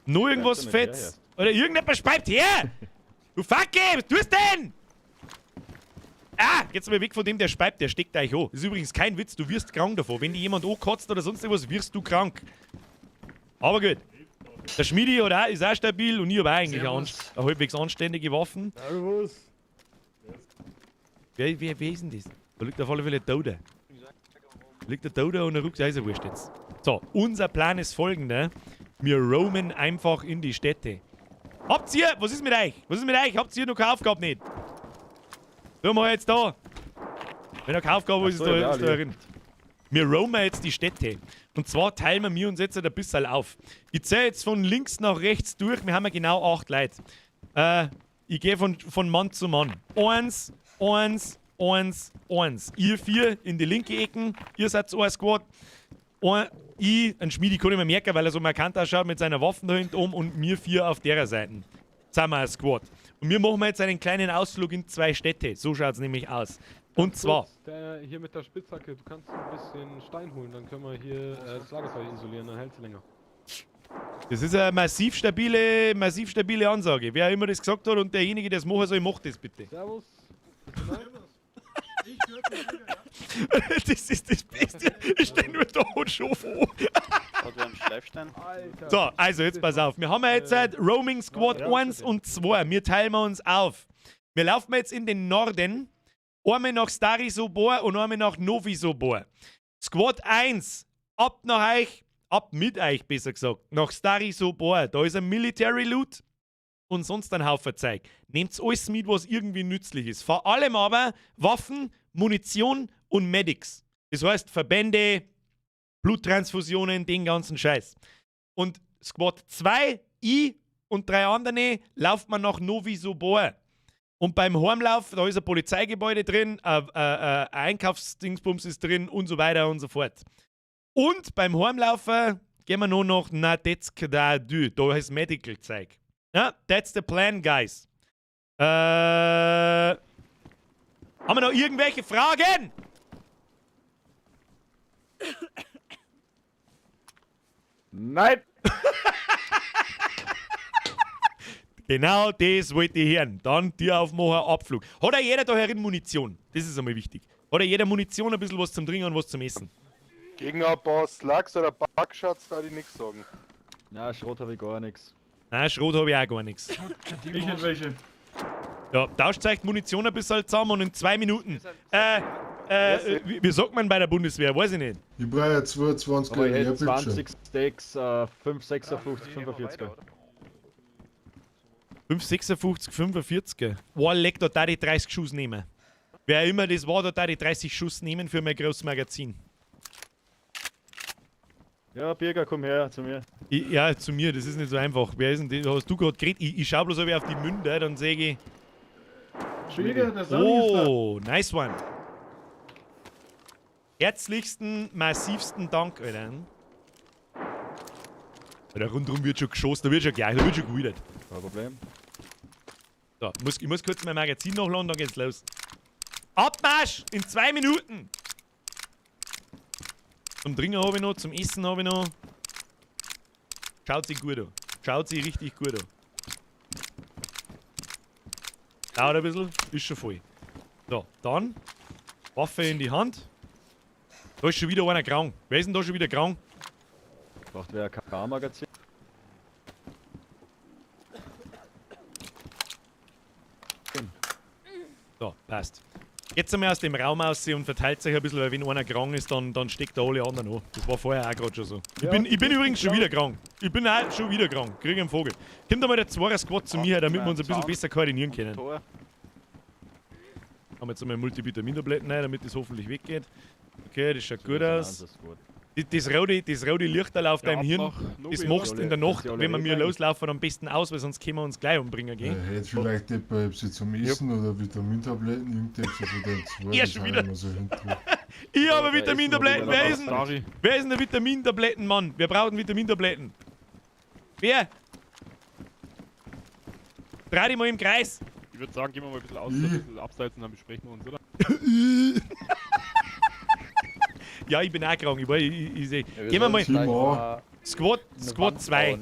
Noch irgendwas doch nicht her Fetts? Oder irgendjemand speibt her! Du Facke, was tust denn? Ah, jetzt mal weg von dem, der speibt, der steckt euch an. Das ist übrigens kein Witz, du wirst krank davon. Wenn dir jemand ankotzt oder sonst irgendwas, wirst du krank. Aber gut. Der Schmiedi hat auch, ist auch stabil und ich habe auch eigentlich eine halbwegs anständige Waffen. Servus! Wer ist denn das? Da liegt auf alle Fälle der Tote. Da liegt der Tote und der Rucksack, ist ja wurscht jetzt. So, unser Plan ist folgender. Wir roamen einfach in die Städte. Habt ihr, was ist mit euch? Was ist mit euch? Habt ihr noch keine Aufgabe nicht? So, mal jetzt da. Wenn noch keine Aufgabe ist, ist da, ist da drin. Wir roamen jetzt die Städte. Und zwar teilen wir uns jetzt ein bisschen auf. Ich zähle jetzt von links nach rechts durch. Wir haben ja genau 8 Leute. Ich gehe von Mann zu Mann. 1, 1, 1, 1. Ihr 4 in die linke Ecken. Ihr seid so ein Squad. Ich, ein Schmiedi kann ich mir merken, weil er so markant ausschaut mit seiner Waffe da hinten oben und wir 4 auf der Seite. Sind wir ein Squad. Und wir machen jetzt einen kleinen Ausflug in 2 Städte. So schaut es nämlich aus. Und zwar. Kurz, der hier mit der Spitzhacke, du kannst ein bisschen Stein holen, dann können wir hier das Lagerfeuer isolieren, dann hält sie länger. Das ist eine massiv stabile Ansage. Wer immer das gesagt hat und derjenige, der es machen soll, macht das bitte. Servus. Das ist das Beste. Ich stehe nur da und schon vor. So, also jetzt pass auf. Wir haben ja jetzt halt Roaming Squad 1 und 2. Wir teilen wir uns auf. Wir laufen jetzt in den Norden. Einmal nach Stary Sobor und einmal nach Novi Sobor. Squad 1, ab nach euch, ab mit euch besser gesagt, nach Stary Sobor. Da ist ein Military Loot und sonst ein Haufen Zeug. Nehmt alles mit, was irgendwie nützlich ist. Vor allem aber Waffen, Munition und Medics. Das heißt Verbände, Bluttransfusionen, den ganzen Scheiß. Und Squad 2, ich und 3 andere, lauft man nach Novi Sobor. Und beim Heimlauf, da ist ein Polizeigebäude drin, ein Einkaufsdingsbums ist drin und so weiter und so fort. Und beim Heimlaufen gehen wir nur noch Nadezhda Dü. Da ist Medical Zeug. Ja, that's the plan, guys. Haben wir noch irgendwelche Fragen? Nein! Genau das wollte ich hören. Dann Tür aufmachen, Abflug. Hat ja jeder da herin Munition? Das ist einmal wichtig. Hat ja jeder Munition, ein bisschen was zum Trinken und was zum Essen? Gegen ein paar Slugs oder Backshots da ich nichts sagen. Na, Schrot habe ich gar nichts. Nein, Schrot habe ich auch gar nichts. Ich hätte welche. Ja, tauscht euch Munition ein bisschen zusammen und in 2 Minuten. Wie sagt man bei der Bundeswehr? Weiß ich nicht. Ich brauche ja 22 Aber ich hätte Bildschirm. 20 Stacks, 5, 56, 45. 5, 56, 45. Oh, leck, da darf ich 30 Schuss nehmen. Wer immer das war, da darf ich 30 Schuss nehmen für mein großes Magazin. Ja, Birger, komm her zu mir. Ja, zu mir, das ist nicht so einfach. Wer ist denn das? Hast du gerade geredet? Ich schau bloß auf die Münder, dann sehe ich. Schmiede, der Sonny ist da. Oh, nice one. Herzlichsten, massivsten Dank, Alter. Alter, rundherum wird schon geschossen, da wird schon gleich, da wird schon gewidert. Kein Problem. So, ich muss kurz mein Magazin nachladen, dann geht's los. Abmarsch! In 2 Minuten! Zum Trinken habe ich noch, zum Essen habe ich noch. Schaut sich gut an. Schaut sich richtig gut an. Dauert ein bisschen, ist schon voll. So, dann Waffe in die Hand. Da ist schon wieder einer krank. Wer ist denn da schon wieder krank? Braucht wer ein KK-Magazin? So, passt. Jetzt einmal aus dem Raum aussehen und verteilt sich ein bisschen, weil wenn einer krank ist, dann steckt da alle anderen an. Das war vorher auch gerade schon so. Ich bin übrigens schon wieder krank. Ich bin auch schon wieder krank. Krieg einen Vogel. Kommt einmal der 2er Squad zu mir, damit wir uns ein bisschen besser koordinieren können. Haben wir jetzt einmal Multivitamintabletten rein, damit das hoffentlich weggeht. Okay, das schaut gut aus. Das rote Lichterl auf deinem Hirn, das machst du in der Nacht, wenn wir mir loslaufen, am besten aus, weil sonst können wir uns gleich umbringen, gell? Ja, hätte vielleicht etwa zum Essen oder Vitamintabletten, irgendetwas von den zwei. Ja, schon wieder. So ich habe Vitamintabletten. Wer ist denn der Vitamintablettenmann? Wir brauchen Vitamintabletten. Wer? Dreh dich mal im Kreis. Ich würde sagen, gehen wir mal ein bisschen aus, ein bisschen abseits und dann besprechen wir uns, oder? Ja, ich bin auch krank. Ich seh. Ja, gehen wir mal. Squad 2.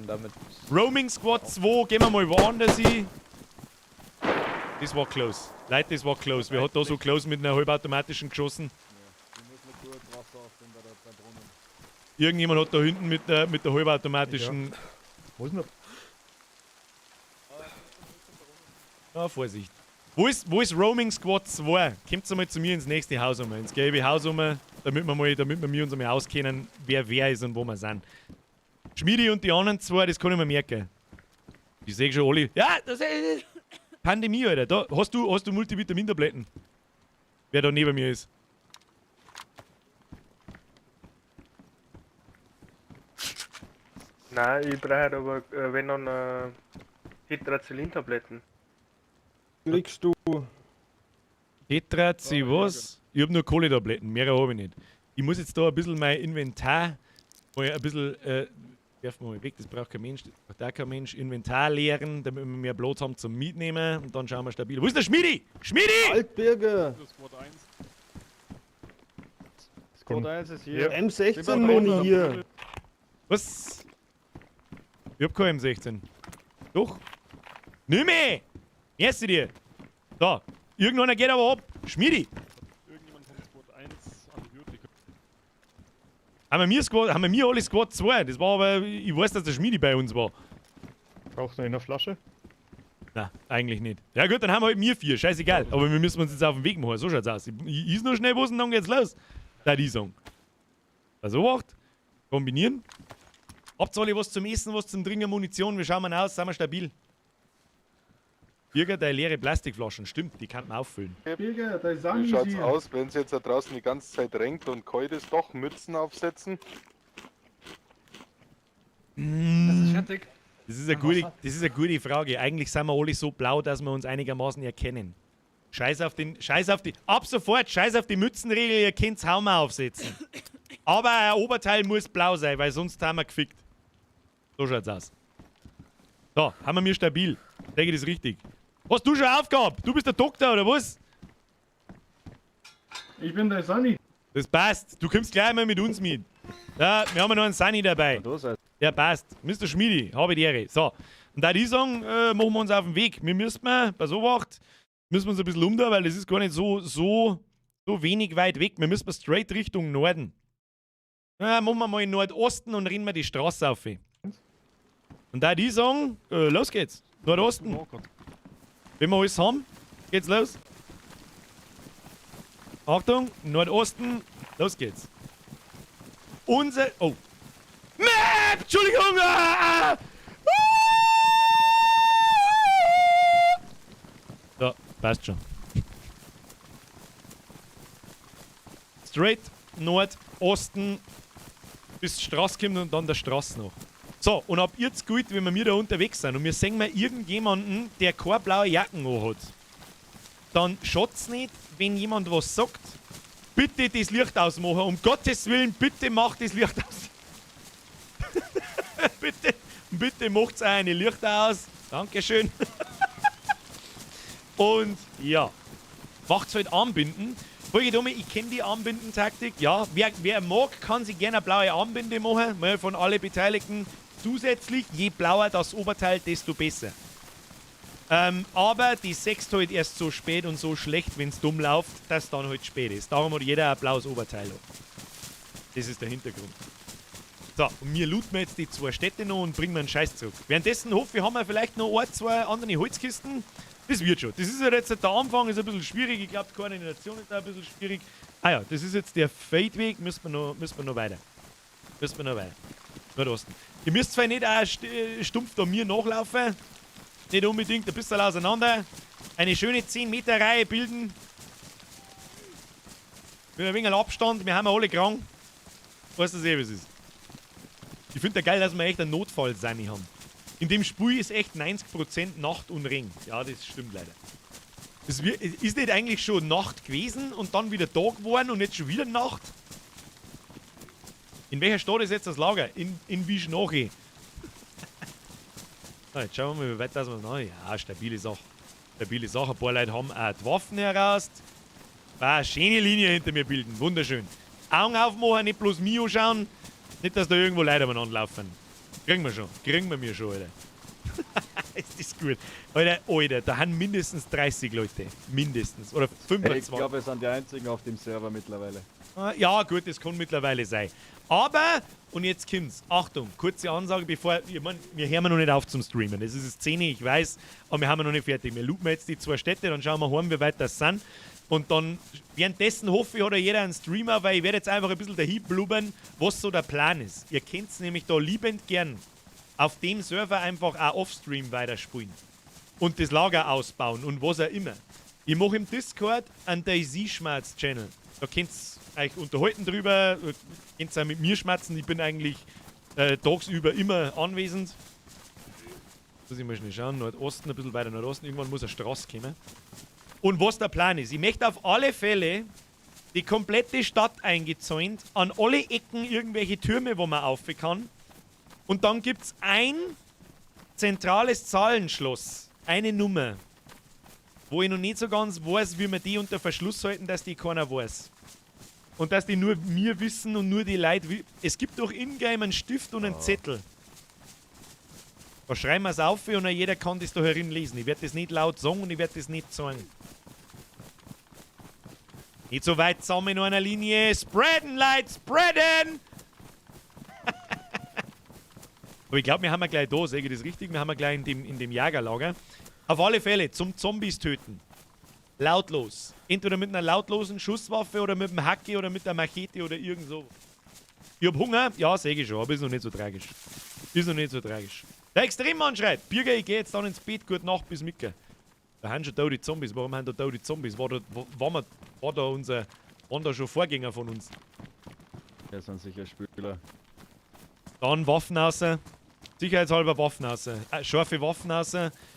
Roaming Squad 2, gehen wir mal woanders hin. Das war close. Leute, das war close. Wer hat da so close mit einer halbautomatischen geschossen? Irgendjemand hat da hinten mit der halbautomatischen. Ja. Wo ist denn der? Ah, Vorsicht. Wo ist Roaming Squad 2? Kommt mal zu mir ins nächste Haus um, ins gelbe Haus um, damit wir uns einmal auskennen, wer ist und wo wir sind. Schmiedi und die anderen zwei, das kann ich mir merken. Ich sehe schon alle. Ja, das ist Pandemie, Alter. Da, hast du Multivitamintabletten? Wer da neben mir ist. Nein, ich brauche aber, wenn dann, Tetracillin-Tabletten. Kriegst du. Tetrazi, was? Ich hab nur Kohletabletten, mehr habe ich nicht. Ich muss jetzt da ein bisschen mein Inventar mal ein bisschen, werfen wir mal weg, das braucht kein Mensch, das braucht auch kein Mensch. Inventar leeren, damit wir mehr Platz haben zum Mitnehmen und dann schauen wir stabil. Wo ist der Schmiedi? Schmiedi! Altbirger! Squad 1. Squad 1 ist hier. M16 Moni hier! Was? Ich hab kein M16. Doch. Nimm mich! Merci dir! So, irgendeiner geht aber ab. Schmiedi! Irgendjemand von Squad 1 Antibiotika. Haben wir alle Squad 2? Das war aber, ich weiß, dass der Schmiedi bei uns war. Brauchst du noch eine Flasche? Na, eigentlich nicht. Ja gut, dann haben wir halt wir 4, scheißegal. Aber wir müssen uns jetzt auf den Weg machen, so schaut's aus. Ich is noch schnell was und dann geht's los. Da die sagen. Also, wacht. Kombinieren. Habt ihr alle was zum Essen, was zum Trinken, Munition? Wir schauen mal aus, sind wir stabil. Birger, deine leere Plastikflaschen, stimmt, die kann man auffüllen. Birger, da ist Sani Wie schaut's hier. aus, wenn es jetzt da draußen die ganze Zeit regnet und kalt ist, doch Mützen aufsetzen? Das ist fertig. Das ist eine gute Frage. Eigentlich sind wir alle so blau, dass wir uns einigermaßen erkennen. Ab sofort, scheiß auf die Mützenregel, ihr könnt's Haumer aufsetzen. Aber ein Oberteil muss blau sein, weil sonst haben wir gefickt. So schaut's aus. So, haben wir mir stabil. Denke ich das richtig. Hast du schon Aufgabe? Du bist der Doktor, oder was? Ich bin der Sunny. Das passt. Du kommst gleich mal mit uns mit. Ja, wir haben ja noch einen Sunny dabei. Ja, passt. Mr. Schmiedi, habe die Ehre. So. Und da die sagen, machen wir uns auf den Weg. Wir müssen mal, bei so Wacht, müssen wir uns ein bisschen umtun, weil das ist gar nicht so wenig weit weg. Wir müssen straight Richtung Norden. Na, machen wir mal in Nordosten und rennen wir die Straße auf. Und da die sagen, los geht's. Nordosten. Wenn wir alles haben, geht's los. Achtung, Nordosten, los geht's. Unser. Oh. Map! Entschuldigung! Ah! So, passt schon. Straight Nordosten bis die Straße kommt und dann der Straße noch. So, und ab jetzt gut, wenn wir da unterwegs sind und wir sehen mal irgendjemanden, der keine blaue Jacken hat, dann schaut's nicht, wenn jemand was sagt, bitte das Licht ausmachen. Um Gottes Willen, bitte macht das Licht aus. Bitte, bitte macht's auch eine Lichter aus. Dankeschön. Und ja, macht's halt Armbinden. Folge Dumme, ich kenne die Armbinden-Taktik. Ja, wer mag, kann sich gerne eine blaue Armbinde machen, mal von allen Beteiligten. Zusätzlich, je blauer das Oberteil, desto besser. Aber die sechst halt erst so spät und so schlecht, wenn's dumm läuft, dass dann halt spät ist. Darum hat jeder ein blaues Oberteil. Das ist der Hintergrund. So, und wir looten jetzt die zwei Städte noch und bringen wir einen Scheiß zurück. Währenddessen hoffe ich, haben wir vielleicht noch ein, zwei andere Holzkisten. Das wird schon. Das ist ja jetzt der Anfang, ist ein bisschen schwierig. Ich glaube, die Koordination ist da ein bisschen schwierig. Ah ja, das ist jetzt der Feldweg. Müssen wir noch weiter. Müssen wir noch weiter. Nordosten. Ihr müsst zwar nicht auch stumpf da mir nachlaufen. Nicht unbedingt, ein bisschen auseinander. Eine schöne 10-Meter-Reihe bilden. Mit ein wenig Abstand. Wir haben ja alle krank. Weißt du eh, wie es ist. Ich finde ja geil, dass wir echt einen Notfall-Sani haben. In dem Spiel ist echt 90% Nacht und Regen. Ja, das stimmt leider. Es ist nicht eigentlich schon Nacht gewesen und dann wieder Tag geworden und jetzt schon wieder Nacht? In welcher Stadt ist jetzt das Lager? In Wischnochi. Na, jetzt schauen wir mal, wie weit das wir noch. Ja, stabile Sache. Stabile Sache. Ein paar Leute haben auch die Waffen heraus. War schöne Linie hinter mir bilden. Wunderschön. Augen aufmachen, nicht bloß mich anschauen. Nicht, dass da irgendwo Leute umeinander laufen. Kriegen wir schon. Kriegen wir mir schon, Alter. Ist das gut. Alter, Alter, da haben mindestens 30 Leute. Mindestens. Oder 25. Ich glaube, wir sind die einzigen auf dem Server mittlerweile. Ja, gut, das kann mittlerweile sein. Aber, und jetzt kommt's. Achtung, kurze Ansage, bevor. Ich mein, wir hören noch nicht auf zum Streamen. Es ist 10, ich weiß, aber wir haben noch nicht fertig. Wir looten jetzt die zwei Städte, dann schauen wir heim, wie weit das sind. Und dann, währenddessen hoffe ich, hat ja jeder einen Streamer, weil ich werde jetzt einfach ein bisschen dahin blubbern, was so der Plan ist. Ihr kennt's nämlich da liebend gern auf dem Server einfach auch Offstream weiterspielen. Und das Lager ausbauen und was auch immer. Ich mache im Discord einen DayZ-Schmerz-Channel. Da könnt ihr euch unterhalten drüber, könnt ihr auch mit mir schmerzen. Ich bin eigentlich tagsüber immer anwesend. Muss ich mal schnell schauen. Nordosten, ein bisschen weiter Nordosten. Irgendwann muss eine Straße kommen. Und was der Plan ist, ich möchte auf alle Fälle die komplette Stadt eingezäunt, an alle Ecken irgendwelche Türme, wo man auf kann. Und dann gibt es ein zentrales Zahlenschloss, eine Nummer, wo ich noch nicht so ganz weiß, wie wir die unter Verschluss halten, dass die keiner weiß. Und dass die nur mir wissen und nur die Leute. Es gibt doch in-game einen Stift und einen Zettel. Da schreiben wir es auf und jeder kann das da herin lesen. Ich werde das nicht laut sagen und ich werde das nicht sagen. Nicht so weit zusammen in einer Linie. Spreaden, Leute, spreaden! Aber ich glaube, wir haben ja gleich da, sehe ich das richtig? Wir haben ja gleich in dem Jagerlager. Auf alle Fälle, zum Zombies töten. Lautlos. Entweder mit einer lautlosen Schusswaffe oder mit dem Hacke oder mit der Machete oder irgend so. Ich hab Hunger? Ja, sehe ich schon, aber ist noch nicht so tragisch. Ist noch nicht so tragisch. Der Extremmann schreit, Birger, ich geh jetzt dann ins Bett, gute Nacht bis Micke. Da haben schon da die Zombies. Warum haben da die Zombies? War da, waren da schon Vorgänger von uns? Das sind sicher Spieler. Dann Waffen raus. Sicherheitshalber Waffen raus. Scharfe Waffen raus.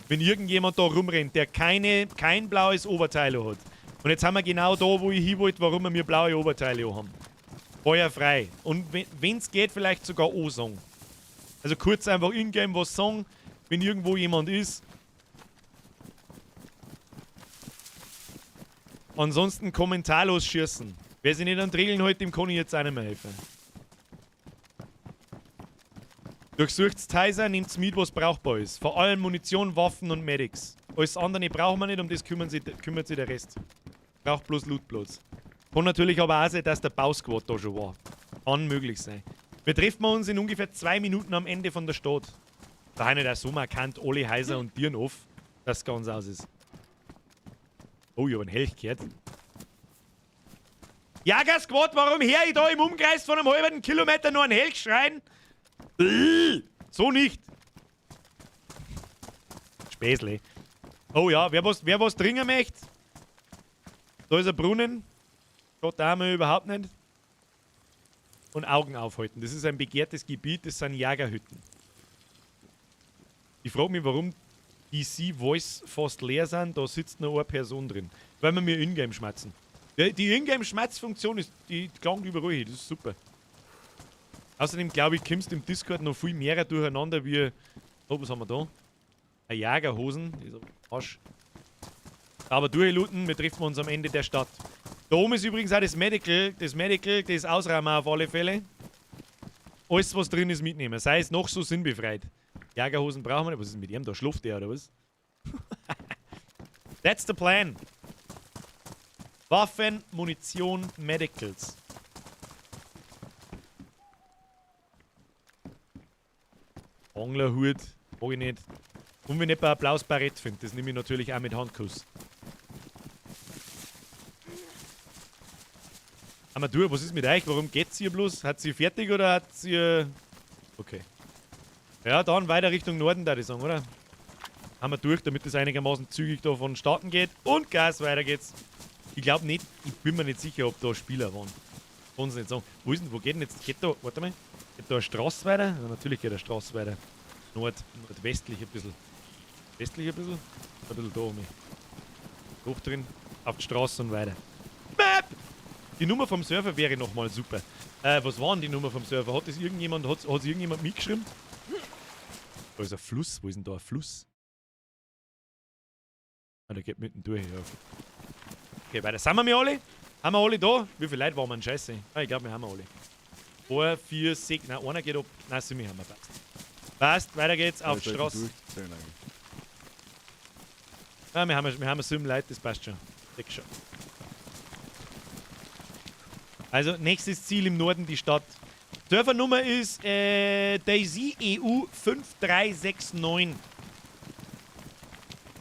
Wenn irgendjemand da rumrennt, der kein blaues Oberteil hat. Und jetzt haben wir genau da, wo ich hin wollte, warum wir mir blaue Oberteile haben. Feuer frei. Und wenn es geht, vielleicht sogar O-Song. Also kurz einfach in-game was sagen, wenn irgendwo jemand ist. Ansonsten kommentarlos schießen. Wer sich nicht an die Regeln hält, dem kann ich jetzt auch nicht mehr helfen. Durchsucht's Häuser, nehmt's mit, was brauchbar ist. Vor allem Munition, Waffen und Medics. Alles andere brauchen wir nicht, um das kümmert sich der Rest. Braucht bloß Lootplatz. Kann natürlich aber auch sein, dass der Bausquad da schon war. Kann möglich sein. Wir treffen uns in ungefähr 2 Minuten am Ende von der Stadt. Da haben nicht auch so markant alle Häuser und Tieren auf, dass es ganz aus ist. Oh, ich hab einen Helch gehört. Jagersquad, warum hör ich da im Umkreis von einem halben Kilometer nur einen Helch schreien? So nicht. Späßle. Oh ja, wer was trinken möchte? Da ist ein Brunnen. Schaut da mal überhaupt nicht. Und Augen aufhalten. Das ist ein begehrtes Gebiet, das sind Jagerhütten. Ich frage mich, warum DC Voice fast leer sind. Da sitzt nur eine Person drin. Weil wir mir Ingame schmatzen. Die Ingame-Schmatzfunktion ist, die klang überall hin. Das ist super. Außerdem glaube ich, kommst du im Discord noch viel mehr durcheinander wie. Oh, was haben wir da? Ein Jagerhosen. Ist aber Arsch. Aber durchlooten, wir treffen uns am Ende der Stadt. Da oben ist übrigens auch das Medical. Das Medical, das ausräumen wir auf alle Fälle. Alles, was drin ist, mitnehmen. Sei es noch so sinnbefreit. Jagerhosen brauchen wir nicht. Was ist mit ihm da? Schläft der oder was? That's the plan. Waffen, Munition, Medicals. Anglerhut, mag ich nicht. Und wenn ich ein blaues Barett finde, das nehme ich natürlich auch mit Handkuss. Amateur, was ist mit euch? Warum geht's hier bloß? Hat sie fertig oder hat sie. Okay. Ja, dann weiter Richtung Norden, da ich sagen, oder? Haben wir durch, damit das einigermaßen zügig da vonstatten geht. Und Gas, weiter geht's. Ich glaube nicht, ich bin mir nicht sicher, ob da Spieler waren. Kann's nicht sagen. Wo ist denn, wo geht denn jetzt? Geht da, warte mal. Geht da eine Straße weiter? Ja, natürlich geht eine Straße weiter. Nordwestlich ein bisschen. Westlich ein bisschen? Ein bisschen da um mich. Hoch drin, auf die Straße und weiter. Map! Die Nummer vom Server wäre nochmal super. Was war denn die Nummer vom Server? Hat das irgendjemand, hat irgendjemand mitgeschrieben? Da ist ein Fluss. Wo ist denn da ein Fluss? Ah, der geht mitten durch. Ja. Okay, weiter. Sind wir mir alle? Haben wir alle da? Wie viele Leute waren wir denn? Scheiße. Ah, ich glaube, wir haben alle. 4, 4, 6. Nein, einer geht ab. Nein, 7 haben wir. Passt. Passt, weiter geht's auf die Straße. Ah, wir haben 7 Leute, das passt schon. Deck schon. Also, nächstes Ziel im Norden, die Stadt. Servernummer ist DayZ EU 5369.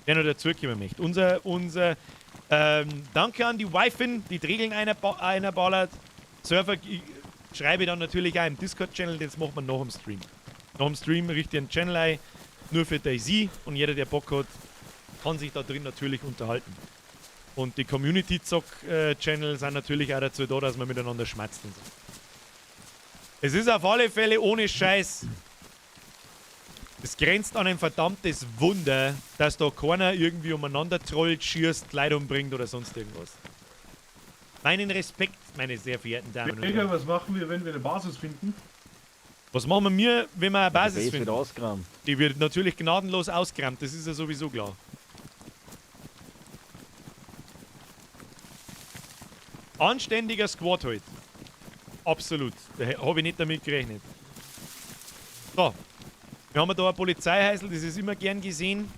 Wer noch dazukommen möchte. Danke an die Wifin, die die Regeln einer ballert. Server schreibe ich dann natürlich auch im Discord-Channel, das macht man nach dem Stream. Nach dem Stream richte ich einen Channel ein, nur für DayZ, und jeder, der Bock hat, kann sich da drin natürlich unterhalten. Und die Community-Zock-Channel sind natürlich auch dazu da, dass man miteinander schmatzt und so. Es ist auf alle Fälle ohne Scheiß. Es grenzt an ein verdammtes Wunder, dass da keiner irgendwie umeinander trollt, schießt, Leute umbringt oder sonst irgendwas. Meinen Respekt, meine sehr verehrten Damen und Digga, Herren. was machen wir, wenn wir eine Basis finden? Was machen wir, wenn wir eine Basis Die Base finden? wird ausgerammt. Die wird natürlich gnadenlos ausgerammt, das ist ja sowieso klar. Anständiger Squad halt. Absolut. Da habe ich nicht damit gerechnet. So. Wir haben da ein Polizeihäusl, das ist immer gern gesehen.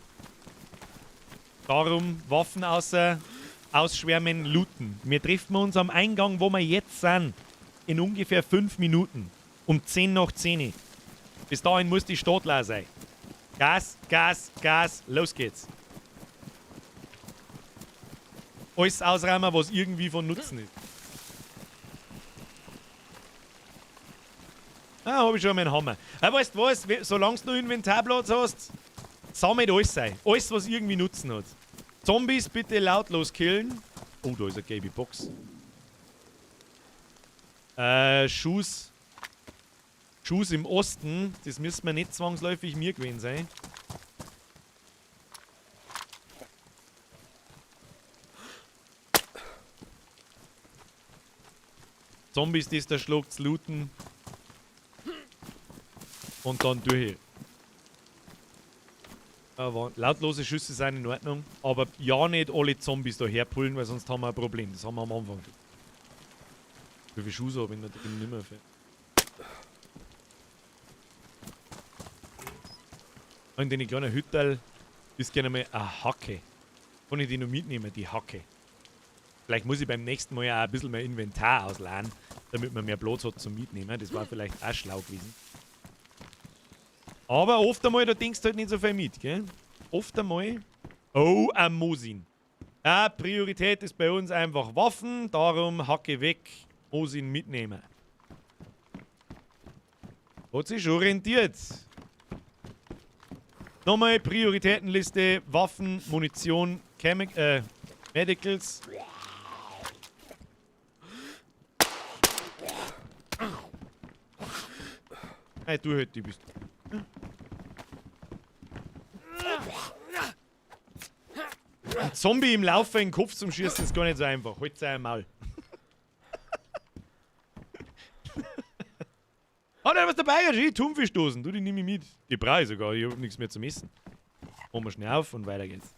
Darum Waffen außer ausschwärmen, looten. Wir treffen uns am Eingang, wo wir jetzt sind, in ungefähr 5 Minuten. Um 10 nach 10. Bis dahin muss die Stadt leer sein. Gas, Gas, Gas, los geht's. Alles ausräumen, was irgendwie von Nutzen ist. Ah, hab ich schon meinen Hammer. Ah, weißt du was? Solange du noch Inventarplatz hast, sammelt alles sein. Alles, was irgendwie Nutzen hat. Zombies bitte lautlos killen. Oh, da ist eine gelbe Box. Schuss. Schuss im Osten. Das müssen wir nicht zwangsläufig mir gewesen sein. Zombies, die es da schlägt, looten. Und dann durch. Aber lautlose Schüsse sind in Ordnung. Aber ja nicht alle Zombies da herpullen, weil sonst haben wir ein Problem. Das haben wir am Anfang. Wie viele Schuhe habe ich da drin? Nicht mehr viel. Und in den kleinen Hütterl ist gerne mal eine Hacke. Kann ich die noch mitnehmen, die Hacke? Vielleicht muss ich beim nächsten Mal ja auch ein bisschen mehr Inventar ausleihen, damit man mehr Platz hat zum Mitnehmen. Das war vielleicht auch schlau gewesen. Aber oft einmal, da denkst du halt nicht so viel mit, gell? Oft einmal. Oh, ein Mosin. Ja, Priorität ist bei uns einfach Waffen, darum Hacke weg, Mosin mitnehmen. Hat sich schon rentiert. Nochmal Prioritätenliste, Waffen, Munition, Medicals. Hey, du halt, die bist. Ein Zombie im Laufen in den Kopf zum Schießen ist gar nicht so einfach. Halt sein Maul. Ah, da ist was dabei, ja, Thunfischdosen. Du, die nehme ich mit. Die brauche ich sogar, ich hab nichts mehr zum Essen. Machen wir schnell auf und weiter geht's.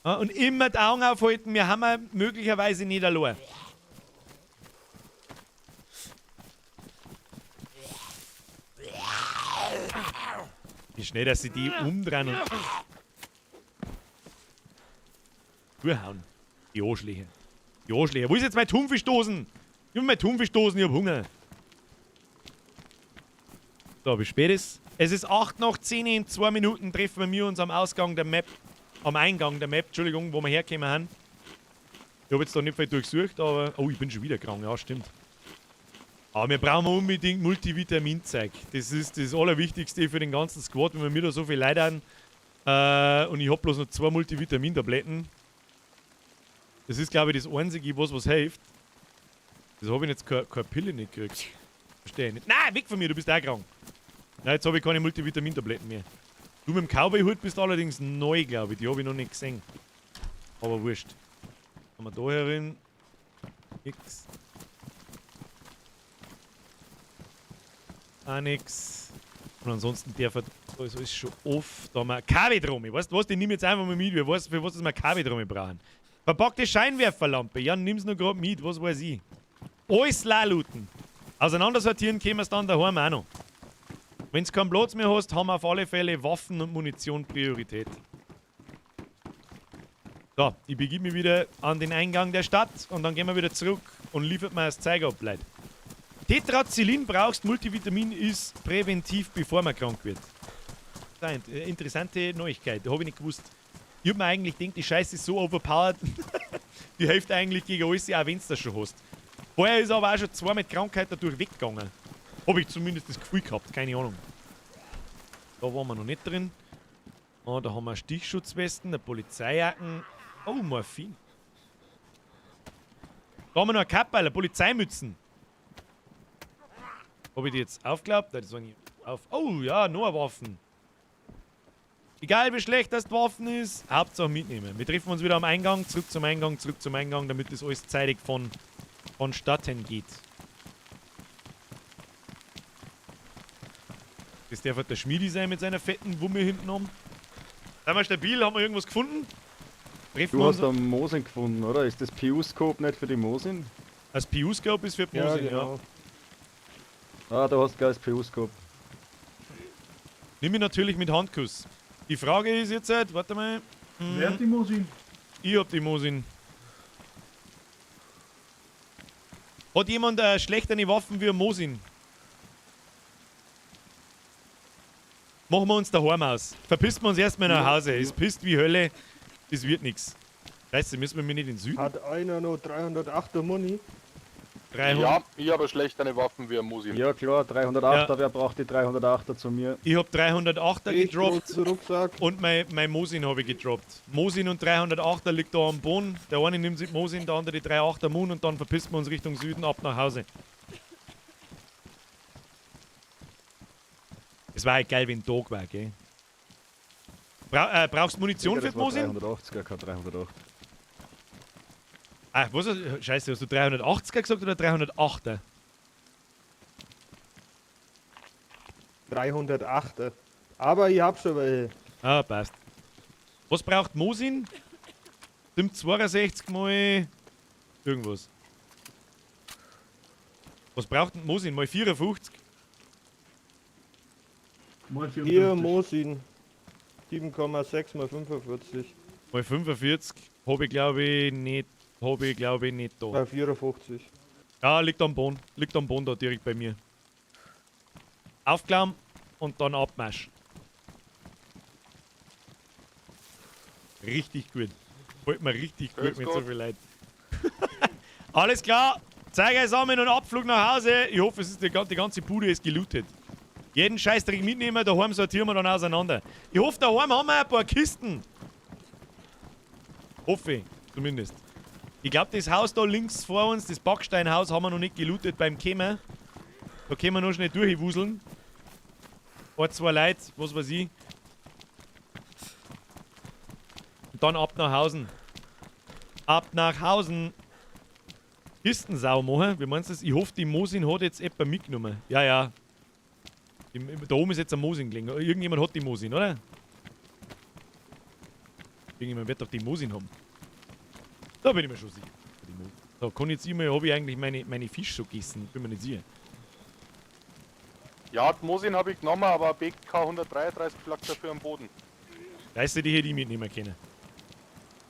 Ah, und immer die Augen aufhalten, wir haben ja möglicherweise nicht allein. Wie schnell, dass sie die umdrehen und durchhauen. Die Arschlöcher. Die Arschlöcher. Wo ist jetzt mein Thunfischdosen? Ich hab meine Thunfischdosen, ich hab Hunger. So, wie spät ist? Es ist 8 nach 10, in 2 Minuten treffen wir uns am Ausgang der Map. Am Eingang der Map, Entschuldigung, wo wir hergekommen sind. Ich hab jetzt da nicht viel durchsucht, aber... Oh, ich bin schon wieder krank, ja, stimmt. Aber wir brauchen unbedingt Multivitaminzeug. Das ist das Allerwichtigste für den ganzen Squad, wenn wir mir da so viel Leid haben. Und ich hab bloß noch 2 Multivitamintabletten. Das ist, glaube ich, das Einzige, was hilft. Wieso hab ich jetzt keine Pille nicht gekriegt? Verstehe ich nicht. Nein, weg von mir, du bist auch krank. Nein, jetzt hab ich keine Multivitamintabletten mehr. Du mit dem Cowboy-Hut bist allerdings neu, glaube ich. Die hab ich noch nicht gesehen. Aber wurscht. Haben wir da herin? Nix. Auch nix. Und ansonsten der Ver-, da ist alles schon off. Da haben wir Kavidrome. Weißt du was? Die nehme ich jetzt einfach mal mit. Wer weiß, für was wir Kavidrome brauchen. Verpackte Scheinwerferlampe. Ja, nimm's noch grad mit. Was weiß ich. Alles looten. Auseinandersortieren können wir's dann daheim auch noch. Wenn's keinen Platz mehr hast, haben wir auf alle Fälle Waffen und Munition Priorität. So, ich begib mich wieder an den Eingang der Stadt und dann gehen wir wieder zurück und liefert mir das Zeug ab, Leute. Tetracillin brauchst, Multivitamin ist präventiv, bevor man krank wird. Interessante Neuigkeit, habe ich nicht gewusst. Ich hab mir eigentlich gedacht, die Scheiße ist so overpowered. Die hilft eigentlich gegen alles, auch wenn du das schon hast. Vorher ist aber auch schon zwei mit Krankheit dadurch weggegangen. Habe ich zumindest das Gefühl gehabt, keine Ahnung. Da waren wir noch nicht drin. Ah, da haben wir Stichschutzwesten, eine Polizeijacken. Oh, Morphin. Da haben wir noch eine Kappe, eine Polizeimützen. Habe ich die jetzt aufgeklappt? Nein, das war nicht auf. Oh ja, noch eine Waffen. Egal wie schlecht das die Waffen ist, Hauptsache mitnehmen. Wir treffen uns wieder am Eingang, zurück zum Eingang, zurück zum Eingang, damit das alles zeitig vonstatten geht. Das darf halt der Schmiedi sein mit seiner fetten Wumme hinten um. Sind wir stabil? Haben wir irgendwas gefunden? Treffen Du wir hast uns. da Mosin gefunden, oder? Ist das PU-Scope nicht für die Mosin? Das PU-Scope ist für die Ja, Mosin, ja. genau. Ah, du hast gleich das PU-Scope. Nimm ich natürlich mit Handkuss. Die Frage ist jetzt, halt, warte mal. Wer hat die Mosin? Ich hab die Mosin. Hat jemand schlechtere Waffen wie ein Mosin? Machen wir uns daheim aus. Verpissen wir uns erstmal nach Hause. Es pisst wie Hölle. Es wird nix. Scheiße, müssen wir mir nicht in den Süden? Hat einer noch 308er Money? 300. Ja, ich habe schlechtere Waffen wie ein Mosin. Ja klar, 308er, Ja. wer braucht die 308er zu mir? Ich hab 308er Ich gedroppt. großen Rucksack. Und mein Mosin habe ich gedroppt. Mosin und 308er liegt da am Boden. Der eine nimmt sich Mosin, der andere die 308er Moon und dann verpissen wir uns Richtung Süden ab nach Hause. Es war halt geil, wenn Tag war, gell? Brauchst du Munition Digga, für das die war Mosin? 380er, kein 308. Ah, was? Scheiße, hast du 380er gesagt oder 308er? 308er. Aber ich hab schon welche. Ah, passt. Was braucht Mosin? Stimmt 62 mal irgendwas. Was braucht denn Mosin? Mal 54? Mal Hier 54. Mosin. 7,6 mal 45. Mal 45 habe ich glaube ich nicht, habe ich glaube ich nicht da. 54. Ja, liegt am Boden. Liegt am Boden da direkt bei mir. Aufklamm und dann Abmarsch. Richtig gut. Gefällt mir richtig gut Grüß mit so Gott. viel Leuten. Alles klar. Zeiger sammeln und Abflug nach Hause. Ich hoffe, es ist die ganze Bude ist gelootet. Jeden Scheißdreck mitnehmen, daheim sortieren wir dann auseinander. Ich hoffe, daheim haben wir ein paar Kisten. Hoffe ich, zumindest. Ich glaube, das Haus da links vor uns, das Backsteinhaus, haben wir noch nicht gelootet beim Kämmer. Da können wir noch schnell durchwuseln. Ein, zwei Leute, was weiß ich. Und dann ab nach Hausen. Ab nach Hausen. Kistensau machen. Wie meinst du das? Ich hoffe, die Mosin hat jetzt jemand mitgenommen. Ja, ja. Da oben ist jetzt ein Mosin gelegen. Irgendjemand hat die Mosin, oder? Irgendjemand wird doch die Mosin haben. Da bin ich mir schon sicher. So, kann jetzt immer, habe ich eigentlich meine Fisch schon gegessen? Bin mir nicht sicher. Ja, die Mosin habe ich genommen, aber BK 133 lag dafür am Boden. Weißt du, die hätte ich mitnehmen können.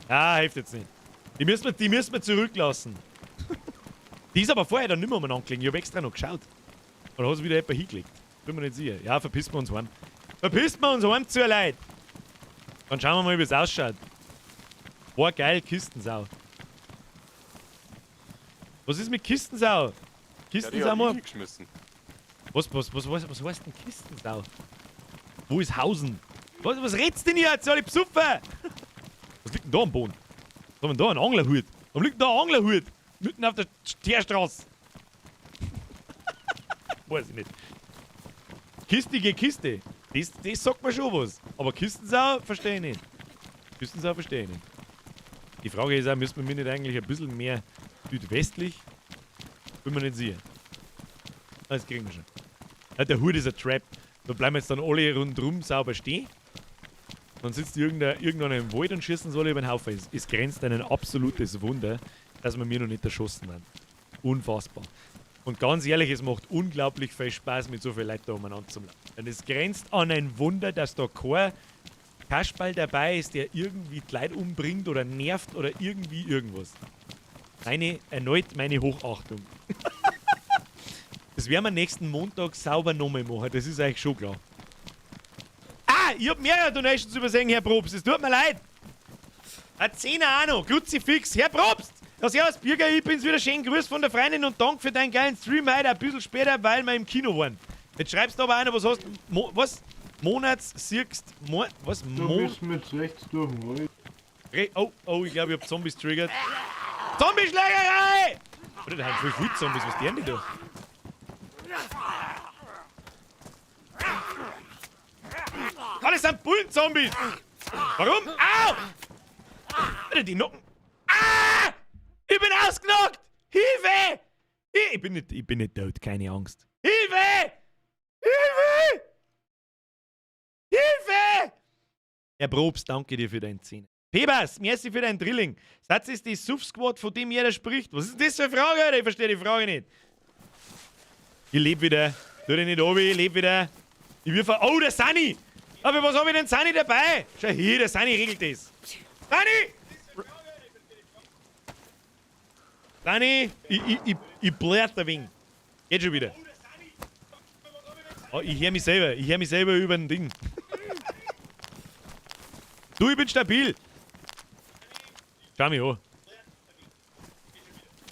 Ah, hilft jetzt nicht. Die müssen wir zurücklassen. Die ist aber vorher dann nicht mehr umeinander gelegen. Ich habe extra noch geschaut. Oder hat sie wieder jemand hingelegt? Bin mir nicht sicher. Ja, verpissen wir uns heim. Verpissen wir uns heim zu leid. Dann schauen wir mal, wie es ausschaut. Boah, geil, Kistensau. Was ist mit Kistensau? Ja, die Kistensau hab ich mal. hingeschmissen. Was heißt denn Kistensau? Wo ist Hausen? Was redst denn hier? Jetzt soll ich besoffen? Was liegt denn da am Boden? Was haben wir denn da? Ein Anglerhut. Warum liegt denn da ein Anglerhut? Mitten auf der Teerstraße. Weiß ich nicht. Kistige Kiste. Das sagt mir schon was. Aber Kistensau verstehe ich nicht. Kistensau verstehe ich nicht. Die Frage ist auch, müssen wir nicht eigentlich ein bisschen mehr südwestlich? Bin mir nicht sicher. Das kriegen wir schon. Ja, der Hut ist ein Trap. Da bleiben jetzt dann alle rundrum sauber stehen. Dann sitzt irgendeiner im Wald und schießen soll über den Haufen. Es grenzt an ein absolutes Wunder, dass wir mir noch nicht erschossen haben. Unfassbar. Und ganz ehrlich, es macht unglaublich viel Spaß, mit so vielen Leuten da umeinander zu laufen. Denn es grenzt an ein Wunder, dass da kein Kasperl dabei ist, der irgendwie die Leute umbringt oder nervt oder irgendwie irgendwas. Erneut meine Hochachtung. Das werden wir nächsten Montag sauber nochmal machen, das ist eigentlich schon klar. Ah, ich hab mehrere Donations übersehen, Herr Probst, es tut mir leid. Ein Zehner auch noch, Kruzifix, Herr Probst! Ja, servus, Birger, ich bin's wieder, schön grüß von der Freundin und dank für deinen geilen Stream heute, ein bisschen später, weil wir im Kino waren. Jetzt schreibst du aber einer, was hast du, was? Monats, siehst, Mo was? Du bist mit rechts durch den Wald. Oh, oh, ich glaube, ich hab Zombies triggert. Zombie-Schlägerei! Oder da haben voll viele Zombies, was die haben die da? Alles sind Bullenzombies! Warum? Au! Alter, die Nocken. Ah! Ich bin ausgenockt! Hilfe! Ich bin nicht tot, keine Angst. Hilfe! Hilfe! Hilfe! Herr Probst, danke dir für deinen Zehner. Pebas, merci für dein Drilling. Satz ist die Suff-Squad, von dem jeder spricht. Was ist denn das für eine Frage, Alter? Ich verstehe die Frage nicht. Ich lebe wieder. Tu dich nicht runter, ich lebe wieder. Ich wirf. Oh, der Sunny! Aber was hab ich denn Sunny dabei? Schau hier, der Sunny regelt das. Sunny! Sunny, ich blärt ein wenig. Geht schon wieder. Oh, ich hör mich selber. Ich hör mich selber über den Ding. Du, ich bin stabil. Schau mich an.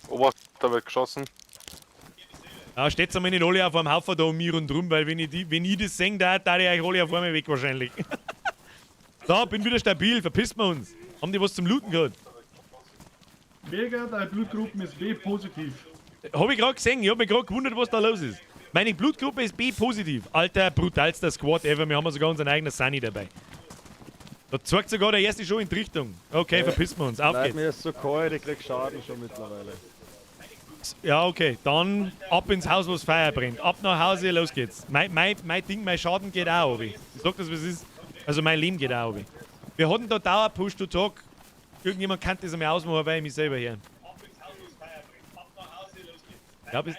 Oberst, da wird geschossen. Ja, steht's einmal nicht alle auf einem Haufen da um mich rundrum, weil wenn ich das sehe, da ich euch alle auf einmal weg wahrscheinlich. So, bin wieder stabil, verpisst wir uns. Haben die was zum Looten gehabt? Mega, deine Blutgruppe ist B positiv. Hab ich gerade gesehen, ich hab mich gerade gewundert, was da los ist. Meine Blutgruppe ist B positiv. Alter, brutalster Squad ever, wir haben sogar unseren eigenen Sunny dabei. Da zeigt sogar der erste schon in die Richtung. Okay, verpissen wir uns, auf geht's. Mir ist so kalt, ich krieg Schaden schon mittlerweile. Ja, okay, dann ab ins Haus, wo das Feuer brennt. Ab nach Hause, los geht's. Mein Ding, mein Schaden geht auch, Obi. Ich sag das, was es ist. Also mein Leben geht auch, Obi. Wir hatten da Dauer-Push to Talk. Irgendjemand kann das einmal ausmachen, weil ich mich selber her. Ja, bist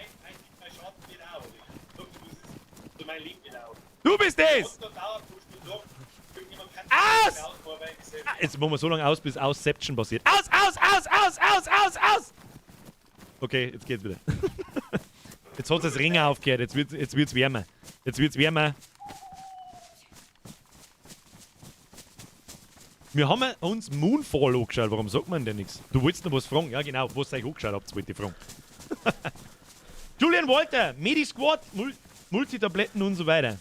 du bist es! Aus! Jetzt machen wir so lange aus, bis Ausception passiert. Aus, aus, aus, aus, aus, aus, aus! Okay, jetzt geht's wieder. Jetzt hat das Ringer aufgehört, jetzt wird's wärmer. Jetzt wird's wärmer. Wir haben uns Moonfall angeschaut, warum sagt man denn nichts? Du wolltest noch was fragen? Ja genau, was euch angeschaut habt, wollte ich fragen. Julian Walter, Medi-Squad, Multitabletten und so weiter.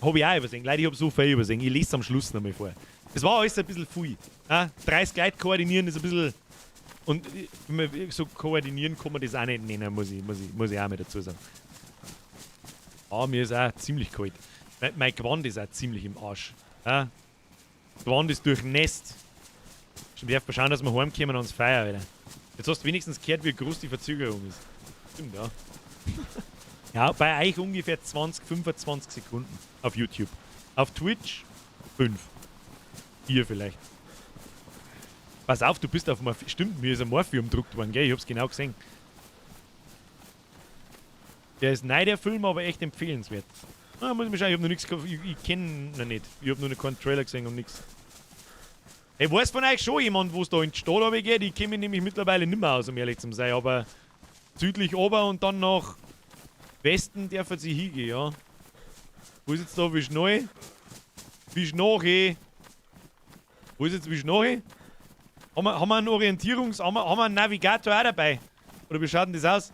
Hab ich auch übersehen. Leider, ich hab so viel übersehen. Ich lese am Schluss nochmal vor. Das war alles ein bisschen viel. Ja, 30 Leute koordinieren ist ein bisschen... Und so koordinieren kann man das auch nicht nennen, muss ich auch mal dazu sagen. Ah, mir ist auch ziemlich kalt. Mein Gewand ist auch ziemlich im Arsch. Ja? Gewand ist durchnässt. Stimmt, ich darf mal schauen, dass wir heimkommen ans Feuer, Alter. Jetzt hast du wenigstens gehört, wie groß die Verzögerung ist. Stimmt, ja. Ja, bei euch ungefähr 20, 25 Sekunden auf YouTube. Auf Twitch 5. 4 vielleicht. Pass auf, du bist auf Morphium. Stimmt, mir ist ein Morphium gedruckt worden, gell? Ich hab's genau gesehen. Der ist neu, der Film, aber echt empfehlenswert. Ah, muss ich mir schauen, ich hab noch nichts. Ich kenn noch nicht. Ich hab nur noch keinen Trailer gesehen und nix. Hey, weiß von euch schon jemand, wo es da in die Stadt runtergeht? Ich kenn mich nämlich mittlerweile nicht mehr aus, um ehrlich zu sein, aber südlich ober und dann nach Westen dürfen sie hingehen, ja. Wo ist jetzt da wie schnell? Wie schnell? Wo ist jetzt wie schnell? Haben wir einen Orientierungs-, haben wir einen Navigator auch dabei? Oder wie schaut denn das aus?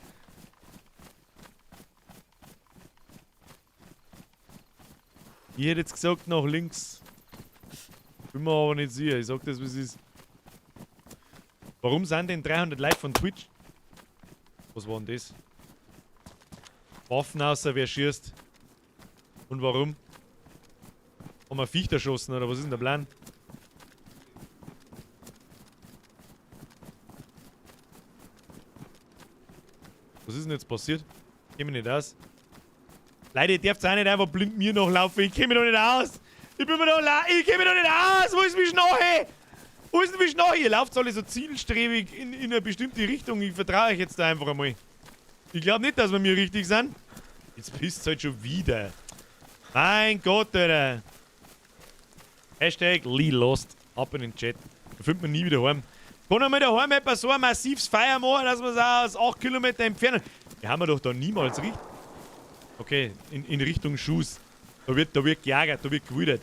Ich hätte jetzt gesagt nach links. Bin mir aber nicht sicher. Ich sag das, wie es ist. Warum sind denn 300 Leute von Twitch? Was war denn das? Waffen außer wer schießt. Und warum? Haben wir Viech erschossen oder was ist denn der Plan? Was ist denn jetzt passiert? Ich kenn mich nicht aus. Leute, ihr dürft auch nicht einfach blind mir nachlaufen. Ich kenn mich doch nicht aus. Ich bin mir doch ich kenn mich doch nicht aus. Wo ist mich Schnarche? Wo ist denn mich Schnarche? Ihr lauft alle so zielstrebig in eine bestimmte Richtung. Ich vertraue euch jetzt da einfach einmal. Ich glaube nicht, dass wir mir richtig sind. Jetzt pisst es halt schon wieder. Mein Gott, Alter. Hashtag Lee Lost. Ab in den Chat. Da findet man nie wieder heim. Kann einmal daheim etwa so ein massives Feuer machen, dass wir es auch aus 8 Kilometer entfernen. Wir haben wir doch da niemals richtig. Okay, in Richtung Schuss. Da wird gejagert, da wird gewildert.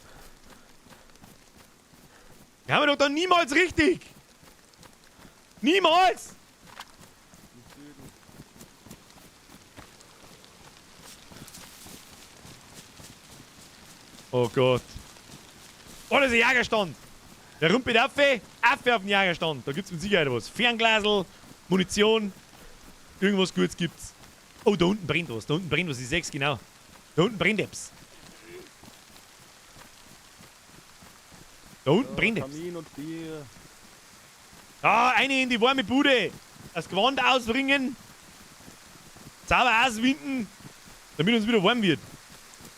Wir haben wir doch da niemals richtig! Niemals! Oh Gott. Oh, das ist ein Jagerstand! Der rumpelt auf, Affe auf den Jagerstand. Da gibt's mit Sicherheit was. Fernglasel, Munition, irgendwas Gutes gibt's. Oh, da unten brennt was. Da unten brennt was. Ich seh's genau. Da unten brennt etwas. Da unten brennt etwas. Kamin und Bier. Ah, eine in die warme Bude. Das Gewand ausbringen. Sauber auswinden, damit uns wieder warm wird.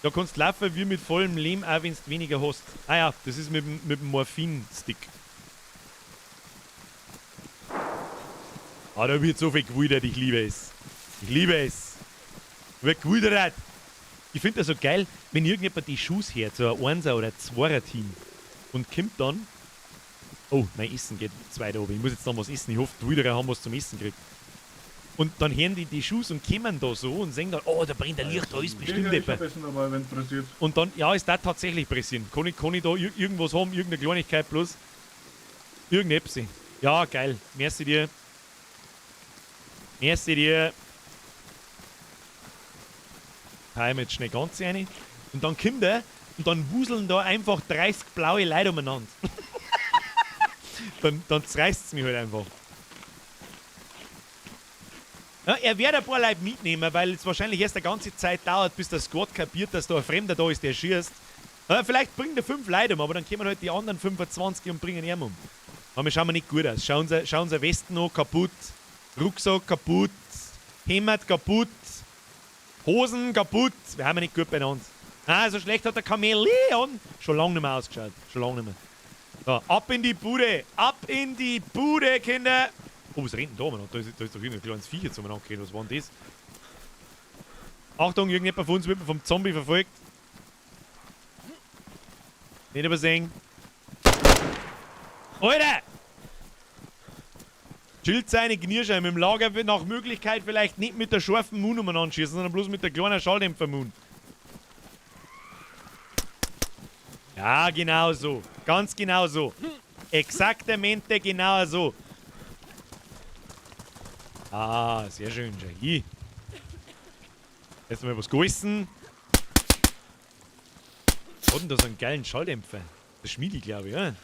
Da kannst du laufen wie mit vollem Lehm, auch wenn du weniger hast. Ah ja, das ist mit dem Morphin-Stick. Ah, da wird so viel gewildert, ich liebe es. Ich liebe es. Wird gewildert. Ich finde das so geil, wenn irgendjemand die Schuss hört, so ein Einser- oder Zweier-Team. Und kommt dann. Oh, mein Essen geht zu weit oben. Ich muss jetzt noch was essen. Ich hoffe, die Wilderer haben was zum Essen gekriegt. Und dann hören die die Schuss und kommen da so und sehen dann, oh, da brennt ein Licht, da ist bestimmt Ich hab jemand. Essen dabei, wenn pressiert. Und dann, ja, ist das tatsächlich pressieren. Kann ich da irgendwas haben, irgendeine Kleinigkeit bloß? Irgendeine Epsi. Ja, geil. Merci dir. Merci dir. Heim jetzt schnell ganz rein. Und dann kommt er und dann wuseln da einfach 30 blaue Leute umeinander. Dann zerreißt es mich halt einfach. Ja, er wird ein paar Leute mitnehmen, weil es wahrscheinlich erst eine ganze Zeit dauert, bis der Squad kapiert, dass da ein Fremder da ist, der schießt. Ja, vielleicht bringt er 5 Leute um, aber dann kommen halt die anderen 25 und bringen ihn um. Aber wir schauen nicht gut aus. Schauen sie Westen noch kaputt, Rucksack kaputt, Hemd kaputt, Hosen kaputt. Wir haben nicht gut beieinander. Ah, so schlecht hat der Chamäleon schon lange nicht mehr ausgeschaut. Schon lange nicht mehr. So, ab in die Bude! Ab in die Bude, Kinder! Oh, was rennt denn da umeinander? Da ist doch irgendein kleines Viech jetzt umeinander gerannt. Was war denn das? Achtung, irgendjemand von uns wird vom Zombie verfolgt. Nicht übersehen. Alter! Chillt seine Knirschein im Lager wird nach Möglichkeit vielleicht nicht mit der scharfen Moon umeinander schießen, sondern bloß mit der kleinen Schalldämpfer-Moon. Ja, genau so. Ganz genau so. Exaktamente genau so. Ah, sehr schön, Jackie. Jetzt mal was gegessen. Hat denn da so einen geilen Schalldämpfer? Das Schmiedi, glaube ich, ja?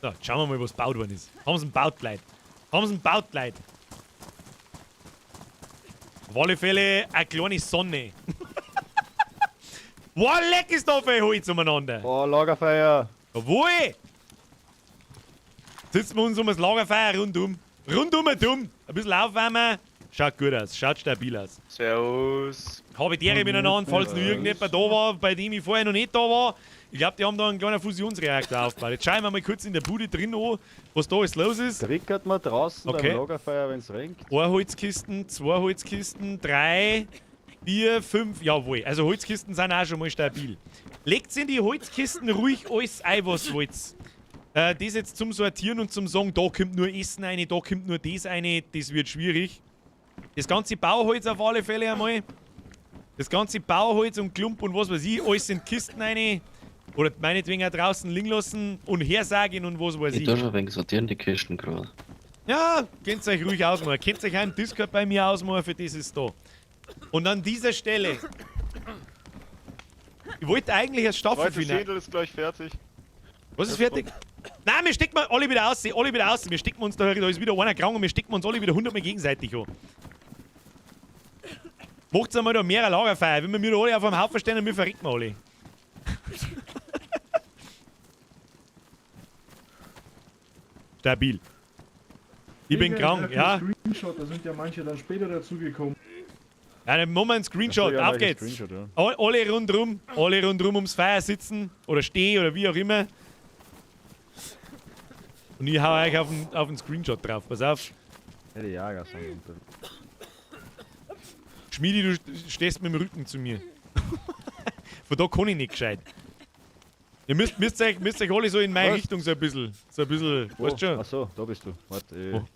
So, schauen wir mal, was gebaut worden ist. Haben sie einen gebaut, Leute? Haben sie einen gebaut, Leute? Auf alle Fälle eine kleine Sonne. Wow, leck ist da viel Holz umeinander. Oh, Lagerfeuer. Jawohl! Sitzen wir uns um das Lagerfeuer rundum. Rundum und um. Ein bisschen aufwärmen. Schaut gut aus. Schaut stabil aus. Servus. Habe die Ehre miteinander, falls noch irgendjemand da war, bei dem ich vorher noch nicht da war. Ich glaube, die haben da einen kleinen Fusionsreaktor aufgebaut. Jetzt schauen wir mal kurz in der Bude drin an, was da alles los ist. Trickert man draußen Okay. beim Lagerfeuer, wenn's regnet. 1 Holzkisten, 2 Holzkisten, 3, 4, 5, jawohl. Also Holzkisten sind auch schon mal stabil. Legt in die Holzkisten ruhig alles ein, was wollt. Das jetzt zum Sortieren und zum Sagen, da kommt nur Essen rein, da kommt nur das rein, das wird schwierig. Das ganze Bauholz auf alle Fälle einmal. Das ganze Bauholz und Klump und was weiß ich, alles in Kisten rein. Oder meinetwegen auch draußen liegen lassen und hersagen und was weiß Ich ich. tue schon ein wenig sortieren die Kisten gerade. Ja, könnt ihr euch ruhig ausmachen. Könnt ihr euch auch im Discord bei mir ausmachen, für das ist da. Und an dieser Stelle. Ich wollte eigentlich das Zweite Staffelfinale. Schädel ist gleich fertig. Was ist fertig? Nein, wir stecken mal alle wieder aus, alle wieder aus. Wir stecken uns da, da ist wieder einer krank und wir stecken uns alle wieder 100 Mal gegenseitig an. Macht's einmal da mehrere Lagerfeuer. Wenn wir mir da alle auf einem Haufen stehen, dann wir verrecken wir alle. Stabil. Ich bin Digga, krank, ich hab ja. einen Screenshot, da sind ja manche dann später dazugekommen. Ja, dann machen wir einen Screenshot, Ach so, ja, auf mach ich geht's. einen Screenshot, ja. Alle rundrum ums Feuer sitzen oder stehen oder wie auch immer. Und ich hau euch auf den Screenshot drauf, pass auf. Ja, die Jäger sind unterwegs. Schmiedi, du stehst mit dem Rücken zu mir. Von da kann ich nicht gescheit. Ihr müsst euch alle so in meine Was? Richtung so ein bisschen. So ein bisschen, Wo? weißt schon? Ach so, da bist du. Warte, Wo?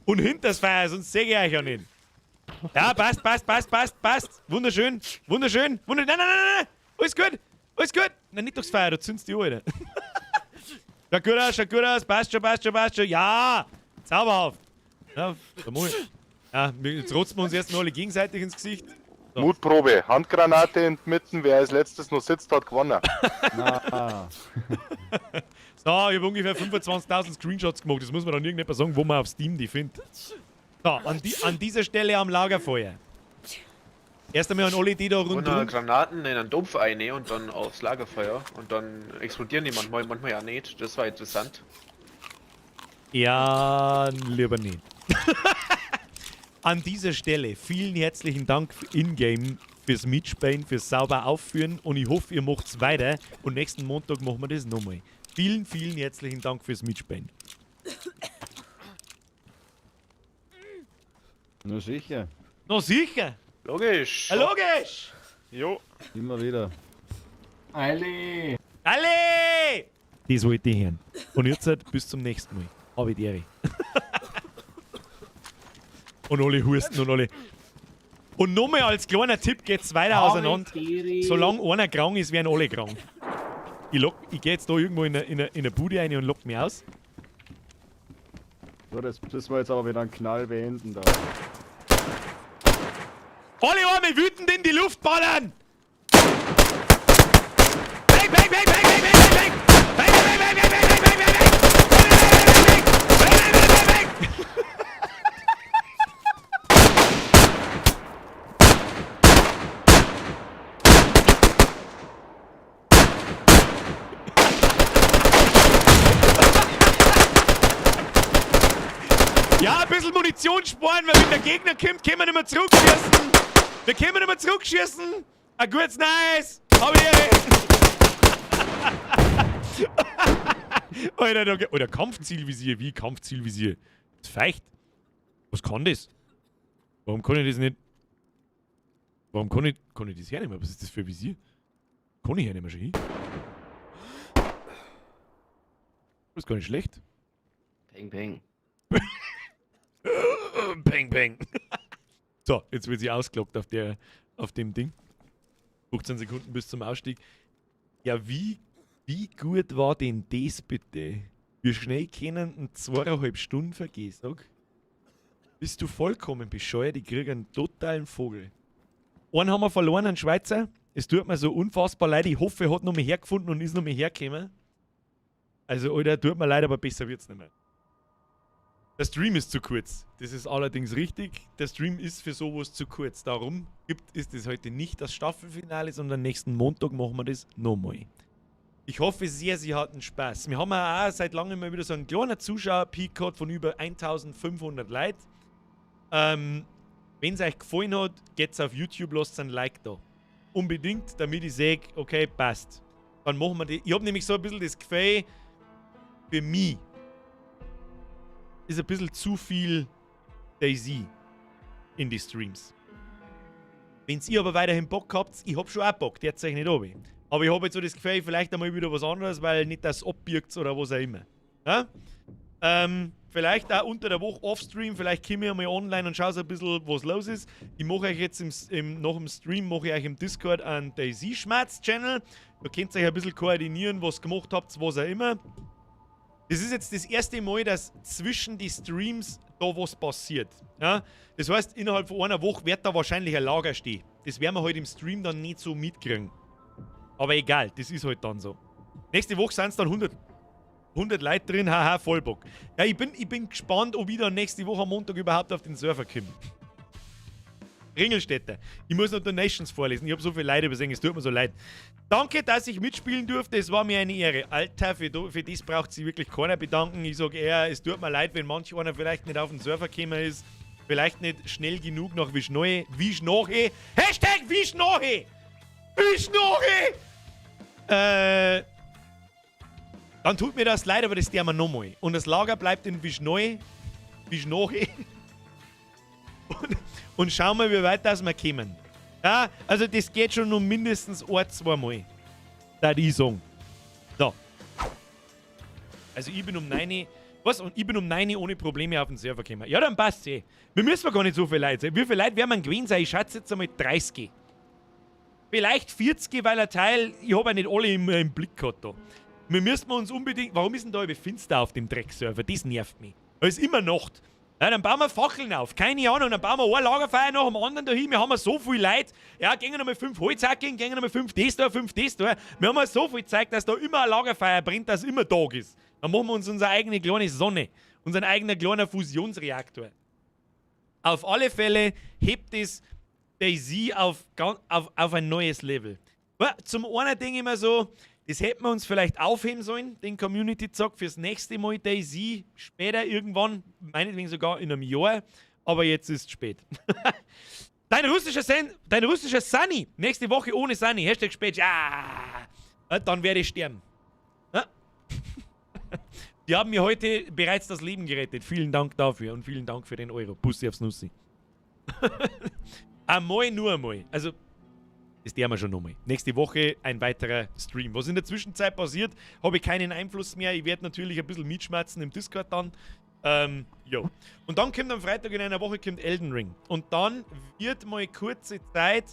Und hinter das Feuer, sonst sehe ich euch ja nicht. Ja, passt, passt, passt, passt, passt. Wunderschön, wunderschön, wunderschön. Nein, nein, nein, nein, nein. Alles gut, alles gut. Nein, nicht durchs Feuer, du zündest die an, Alter. Schaut gut aus, schaut gut aus. Passt schon, passt schon, passt schon. Ja, zauberhaft. Ja, da muss ich. Ja, jetzt rotzen wir uns erstmal alle gegenseitig ins Gesicht. So. Mutprobe. Handgranate in die Mitten. Wer als letztes noch sitzt, hat gewonnen. Na. So, ich habe ungefähr 25.000 Screenshots gemacht. Das muss man dann irgendjemand sagen, wo man auf Steam die findet. So, an dieser Stelle am Lagerfeuer. Erst einmal an alle, die da Und rundherum. Granaten in einen Topf eine und dann aufs Lagerfeuer und dann explodieren die manchmal, manchmal ja nicht. Das war interessant. Ja, lieber nicht. An dieser Stelle vielen herzlichen Dank in-game fürs Mitspielen, fürs sauber Aufführen und ich hoffe, ihr macht's weiter und nächsten Montag machen wir das nochmal. Vielen, vielen herzlichen Dank fürs Mitspielen. Na sicher. Na sicher! Logisch! Ja, logisch! Jo. Immer wieder. Alle! Alle! Das wollte ich hören. Und jetzt halt bis zum nächsten Mal. Habe die Ehre. Und alle husten und alle. Und nochmal als kleiner Tipp geht's weiter auseinander. Solange einer krank ist, werden alle krank. Ich geh jetzt da irgendwo in eine Bude rein und lock mich aus. So, das müssen wir jetzt aber wieder einen Knall beenden da. Alle Arme wütend in die Luft ballern! Bang, bang, bang, bang, bang, bang, bang! Bang, bang, bang, bang, bang, bang, bang, bang, bang! Bang, bang, bang, bang, bang, bang! Ja, ein bisschen Munition sparen, weil wenn der Gegner kommt, können wir nicht mehr zurückschießen. Wir können nicht mehr zurückschießen. Ein gutes Nice. Hab ich Ehre. Alter, da, Alter, Kampfzielvisier. Wie Kampfzielvisier? Das ist feucht. Was kann das? Warum kann ich das nicht? Warum kann ich das hernehmen? Was ist das für ein Visier? Kann ich hernehmen schon hin? Das ist gar nicht schlecht. Peng, peng. Peng, peng. So, jetzt wird sie ausgelockt auf dem Ding. 15 Sekunden bis zum Ausstieg. Ja, wie gut war denn das bitte? Wie schnell können denn 2,5 Stunden vergehen, sag? Bist du vollkommen bescheuert? Ich krieg einen totalen Vogel. Einen haben wir verloren, einen Schweizer. Es tut mir so unfassbar leid. Ich hoffe, er hat noch mal hergefunden und ist noch mal hergekommen. Also, Alter, tut mir leid, aber besser wird's nicht mehr. Der Stream ist zu kurz. Das ist allerdings richtig. Der Stream ist für sowas zu kurz. Darum ist es heute nicht das Staffelfinale, sondern nächsten Montag machen wir das nochmal. Ich hoffe sehr, Sie hatten Spaß. Wir haben ja auch seit langem mal wieder so einen kleinen Zuschauer-Peak gehabt von über 1500 Leuten. Wenn es euch gefallen hat, geht's auf YouTube, lasst ein Like da. Unbedingt, damit ich sehe, okay, passt. Dann machen wir die. Ich hab nämlich so ein bisschen das Gefühl, für mich ist ein bisschen zu viel DayZ in die Streams. Wenn ihr aber weiterhin Bock habt, ich hab schon auch Bock, der zeigt nicht oben. Aber ich hab jetzt so das Gefühl, vielleicht einmal wieder was anderes, weil nicht das abbirgt oder was auch immer. Ja? Vielleicht auch unter der Woche offstream, vielleicht komme ich einmal online und schaue so ein bisschen, was los ist. Ich mache euch jetzt nach dem Stream mache ich euch im Discord einen DayZ-Schmerz-Channel. Da könnt ihr euch ein bisschen koordinieren, was gemacht habt, was auch immer. Das ist jetzt das erste Mal, dass zwischen die Streams da was passiert. Ja? Das heißt, innerhalb von einer Woche wird da wahrscheinlich ein Lager stehen. Das werden wir halt im Stream dann nicht so mitkriegen. Aber egal, das ist halt dann so. Nächste Woche sind's dann 100 Leute drin, haha, Vollbock. Ja, ich bin gespannt, ob ich dann nächste Woche am Montag überhaupt auf den Server komme. Ringelstädter. Ich muss noch Donations vorlesen. Ich hab so viel Leid übersehen, es tut mir so leid. Danke, dass ich mitspielen durfte. Es war mir eine Ehre. Alter, für das braucht sich wirklich keiner bedanken. Ich sag eher, es tut mir leid, wenn manch einer vielleicht nicht auf den Server gekommen ist. Vielleicht nicht schnell genug nach Wischnohe. Wischnohe. Hashtag Wischnohe! Wischnohe! Dann tut mir das leid, aber das tun wir nochmal. Und das Lager bleibt in Wischnohe. Wischnohe. Und schauen wir, wie weit das wir kommen. Ja, also das geht schon um mindestens ein, zwei Mal. Da ich sagen. So. Also ich bin um 9. Was? Und ich bin um 9 ohne Probleme auf den Server gekommen. Ja, dann passt's eh. Wir müssen gar nicht so viel Leute sein. Wie viele Leute werden wir gewesen sein? Ich schätze jetzt einmal 30. Vielleicht 40, weil ein Teil, ich habe ja nicht alle im Blick gehabt da. Wir müssen uns unbedingt. Warum ist denn da über finster auf dem Dreckserver? Das nervt mich. Da ist immer Nacht. Ja, dann bauen wir Fackeln auf. Keine Ahnung, dann bauen wir ein Lagerfeuer nach dem anderen dahin. Wir haben ja so viel Leute. Ja, gehen nochmal 5 Holzhackeln, gehen nochmal 5 das da, 5 das da. Wir haben ja so viel Zeug, dass da immer ein Lagerfeuer brennt, dass immer Tag ist. Dann machen wir uns unsere eigene kleine Sonne. Unseren eigenen kleinen Fusionsreaktor. Auf alle Fälle hebt es DayZ auf ein neues Level. Zum einen denke ich mir so, das hätten wir uns vielleicht aufheben sollen, den Community-Zock fürs nächste Mal DayZ, später irgendwann, meinetwegen sogar in einem Jahr, aber jetzt ist es spät. Dein russischer Sunny, nächste Woche ohne Sunny, Hashtag spät, ja, dann werde ich sterben. Ja. Die haben mir heute bereits das Leben gerettet, vielen Dank dafür und vielen Dank für den Euro. Bussi aufs Nussi. Einmal, nur einmal. Also, das werden wir schon nochmal. Nächste Woche ein weiterer Stream. Was in der Zwischenzeit passiert, habe ich keinen Einfluss mehr. Ich werde natürlich ein bisschen mitschmerzen im Discord dann. Jo. Und dann kommt am Freitag in einer Woche kommt Elden Ring. Und dann wird mal kurze Zeit,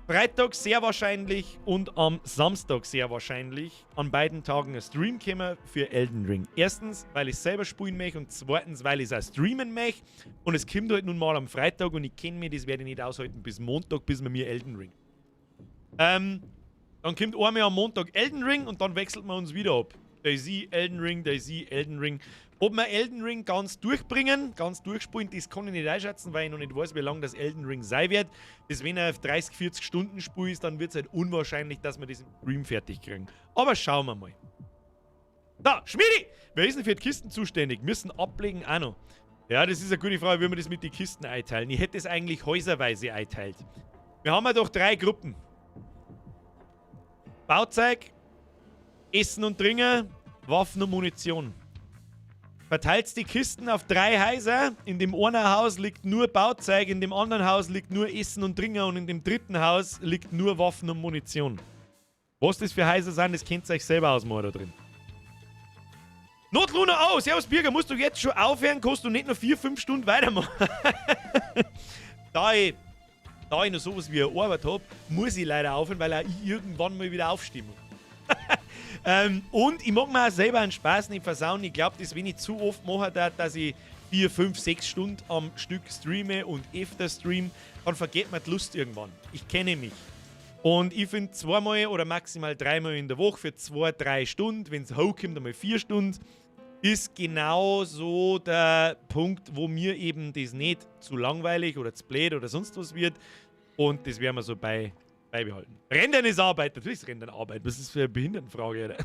Freitag sehr wahrscheinlich und am Samstag sehr wahrscheinlich, an beiden Tagen ein Stream kommen für Elden Ring. Erstens, weil ich selber spielen möchte und zweitens, weil ich es auch streamen möchte. Und es kommt halt nun mal am Freitag und ich kenne mich, das werde ich nicht aushalten bis Montag, bis wir mir Elden Ring. Dann kommt einmal am Montag Elden Ring und dann wechselt man uns wieder ab. DayZ, Elden Ring, DayZ, Elden Ring. Ob wir Elden Ring ganz durchbringen, ganz durchspielen, das kann ich nicht einschätzen, weil ich noch nicht weiß, wie lange das Elden Ring sein wird. Das, wenn er auf 30, 40 Stunden Spiel ist, dann wird es halt unwahrscheinlich, dass wir das im Stream fertig kriegen. Aber schauen wir mal. Da, Schmiedi! Wer ist denn für die Kisten zuständig? Müssen ablegen auch noch. Ja, das ist eine gute Frage, wie wir das mit den Kisten einteilen. Ich hätte es eigentlich häuserweise einteilt. Wir haben ja doch 3 Gruppen. Bauzeug, Essen und Trinken, Waffen und Munition. Verteilt die Kisten auf 3 Häuser. In dem einen Haus liegt nur Bauzeug, in dem anderen Haus liegt nur Essen und Trinken und in dem dritten Haus liegt nur Waffen und Munition. Was das für Häuser sind, das könnt ihr euch selber ausmalen da drin. Notluna, oh, servus Birger, musst du jetzt schon aufhören? Kannst du nicht noch 4, 5 Stunden weitermachen? Da ich noch sowas wie eine Arbeit hab, muss ich leider aufhören, weil auch ich irgendwann mal wieder aufstehen muss. Und ich mag mir auch selber einen Spaß nicht versauen. Ich glaube, das, wenn ich zu oft mache, dass ich 4, 5, 6 Stunden am Stück streame und öfter stream, dann vergeht mir die Lust irgendwann. Ich kenne mich. Und ich finde 2-mal oder maximal 3-mal in der Woche für 2, 3 Stunden, wenn es hochkommt, einmal 4 Stunden, ist genau so der Punkt, wo mir eben das nicht zu langweilig oder zu blöd oder sonst was wird. Und das werden wir so beibehalten. Rendern ist Arbeit. Natürlich ist Rendern Arbeit. Was ist das für eine Behindertenfrage, Alter?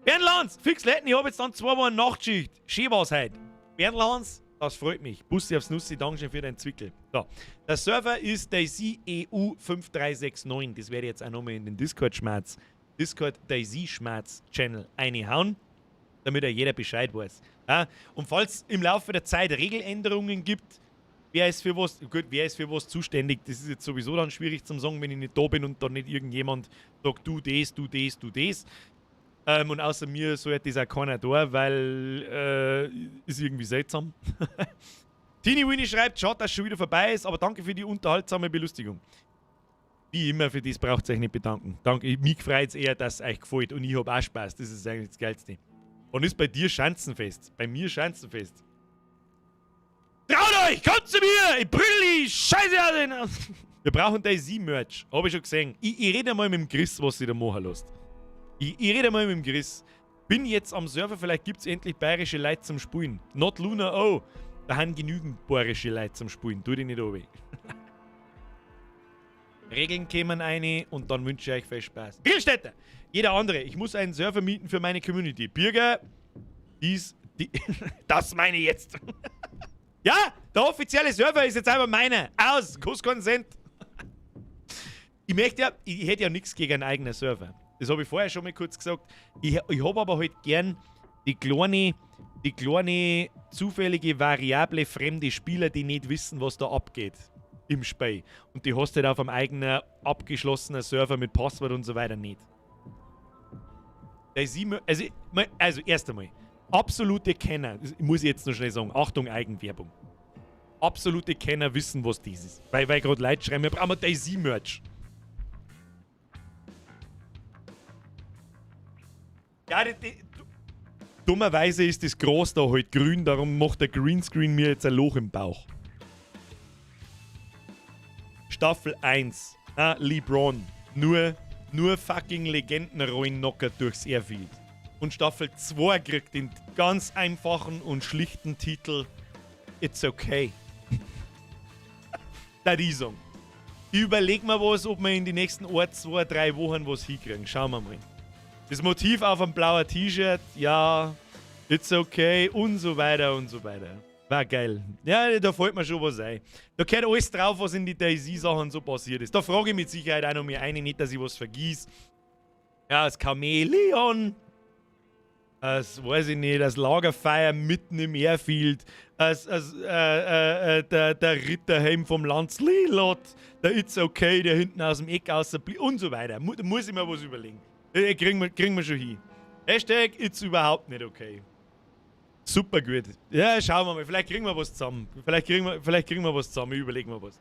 Bernd Lanz, fix Letten, ich hab jetzt dann 2 Wochen Nachtschicht. Schön war's heute. Bernd Lanz, das freut mich. Bussi aufs Nussi, Dankeschön für deinen Zwickel. So, der Server ist DayZ EU 5369. Das werde ich jetzt auch nochmal in den Discord-Schmerz, Discord DayZ Schmerz Channel reinhauen, damit ja jeder Bescheid weiß. Ja? Und falls im Laufe der Zeit Regeländerungen gibt, wer ist für was, gut, wer ist für was zuständig, das ist jetzt sowieso dann schwierig zum sagen, wenn ich nicht da bin und dann nicht irgendjemand sagt, du das, du das, du das. Und außer mir sollte das auch keiner da, weil ist irgendwie seltsam. Tini Winnie schreibt, schade, dass es schon wieder vorbei ist, aber danke für die unterhaltsame Belustigung. Wie immer, für das braucht ihr euch nicht bedanken. Danke, mich freut es eher, dass es euch gefällt und ich hab auch Spaß, das ist eigentlich das Geilste. Und ist bei dir Schanzenfest? Bei mir Schanzenfest. Traut euch! Kommt zu mir! Ich brüll die Scheiße aus den... Wir brauchen DayZ-Merch. Hab ich schon gesehen. Ich rede mal mit dem Chris, was sich da machen lässt. Ich rede mal mit dem Chris. Bin jetzt am Server, vielleicht gibt's endlich bayerische Leute zum Spielen. Not Luna, oh. Da haben genügend bayerische Leute zum Spielen. Tu dich nicht runter. Regeln kämen eine und dann wünsche ich euch viel Spaß. Grillstätter! Jeder andere. Ich muss einen Server mieten für meine Community. Birger, das meine ich jetzt. Ja, der offizielle Server ist jetzt einfach meiner. Aus, Kuss Konsent. Ich möchte ja, ich hätte ja nichts gegen einen eigenen Server. Das habe ich vorher schon mal kurz gesagt. Ich habe aber halt gern die kleine zufällige Variable fremde Spieler, die nicht wissen, was da abgeht. im Spiel. Und die hast du halt auf einem eigenen abgeschlossenen Server mit Passwort und so weiter nicht. DayZ, also erst einmal, absolute Kenner, das muss ich jetzt noch schnell sagen, Achtung, Eigenwerbung. Absolute Kenner wissen, was das ist. Weil gerade Leute schreiben, wir brauchen DayZ-Merch. Ja, dummerweise ist das Gras da halt grün, darum macht der Greenscreen mir jetzt ein Loch im Bauch. Staffel 1. Ah, LeBron. Nur fucking Legendenrollen knockert durchs Airfield. Und Staffel 2 kriegt den ganz einfachen und schlichten Titel It's Okay. Da die Song. Ich überleg mir was, ob wir in die nächsten 1, 2, 3 Wochen was hinkriegen. Schauen wir mal. Das Motiv auf einem blauen T-Shirt, ja, it's okay und so weiter und so weiter. War geil. Ja, da fällt mir schon was ein. Da gehört alles drauf, was in die DayZ-Sachen so passiert ist. Da frage ich mit Sicherheit auch noch mal eine, nicht, dass ich was vergiss. Ja, das Chamäleon. Das weiß ich nicht, das Lagerfeuer mitten im Airfield, der Ritterhelm vom Lancelot, der It's Okay, der hinten aus dem Eck rausblieb und so weiter. Da muss ich mir was überlegen. Kriegen wir schon hin. #It's überhaupt nicht okay. Super gut. Ja, schauen wir mal. Vielleicht kriegen wir was zusammen. Vielleicht kriegen wir was zusammen. Überlegen wir was.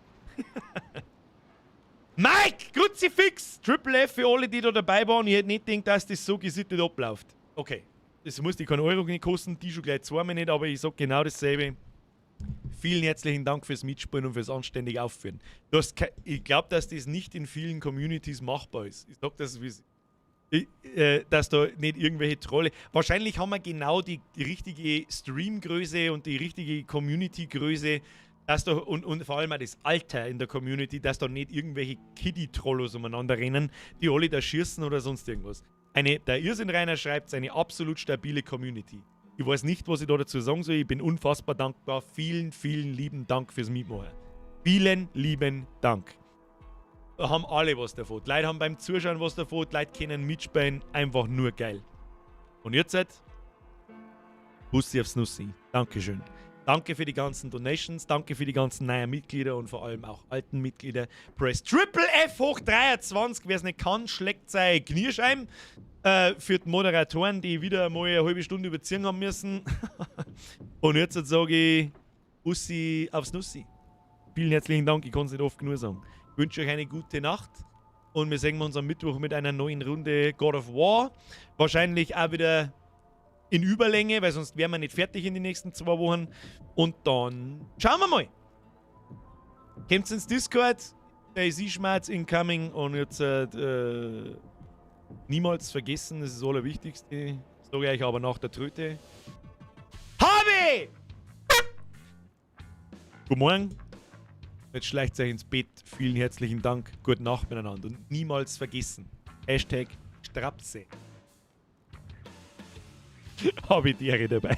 Mike! Kruzifix! Triple F für alle, die da dabei waren. Ich hätte nicht gedacht, dass das so gesittet abläuft. Okay. Das muss die keinen Euro nicht kosten, die schon gleich zweimal nicht, aber ich sag genau dasselbe. Vielen herzlichen Dank fürs Mitspielen und fürs anständig Aufführen. Ich glaube, dass das nicht in vielen Communities machbar ist. Ich sag das, wie es dass da nicht irgendwelche Trolle. Wahrscheinlich haben wir genau die richtige Streamgröße und die richtige Community-Größe, dass da, und vor allem auch das Alter in der Community, dass da nicht irgendwelche Kiddie-Trollos umeinander rennen, die alle da schießen oder sonst irgendwas. Der Irrsinn Rainer schreibt, eine absolut stabile Community. Ich weiß nicht, was ich da dazu sagen soll. Ich bin unfassbar dankbar. Vielen, vielen lieben Dank fürs Mitmachen. Vielen lieben Dank. Da haben alle was davon. Die Leute haben beim Zuschauen was davon, die Leute können mitspielen. Einfach nur geil. Und jetzt halt, Bussi aufs Nussi. Dankeschön. Danke für die ganzen Donations, danke für die ganzen neuen Mitglieder und vor allem auch alten Mitglieder. Press Triple F hoch 23. Wer es nicht kann, schlägt sein Knierscheim. Für die Moderatoren, die wieder mal eine halbe Stunde überziehen haben müssen. Und jetzt sage ich Bussi aufs Nussi. Vielen herzlichen Dank, ich kann es nicht oft genug sagen. Ich wünsche euch eine gute Nacht und wir sehen uns am Mittwoch mit einer neuen Runde God of War. Wahrscheinlich auch wieder in Überlänge, weil sonst wären wir nicht fertig in den nächsten 2 Wochen. Und dann schauen wir mal. Kommt ins Discord, DayZ Schmerz incoming und jetzt niemals vergessen, das ist das Allerwichtigste. Sage ich euch aber nach der Tröte. Habe! Guten Morgen. Jetzt schleicht euch ins Bett. Vielen herzlichen Dank. Gute Nacht miteinander. Und niemals vergessen. #Strapse. Habe die Ehre dabei.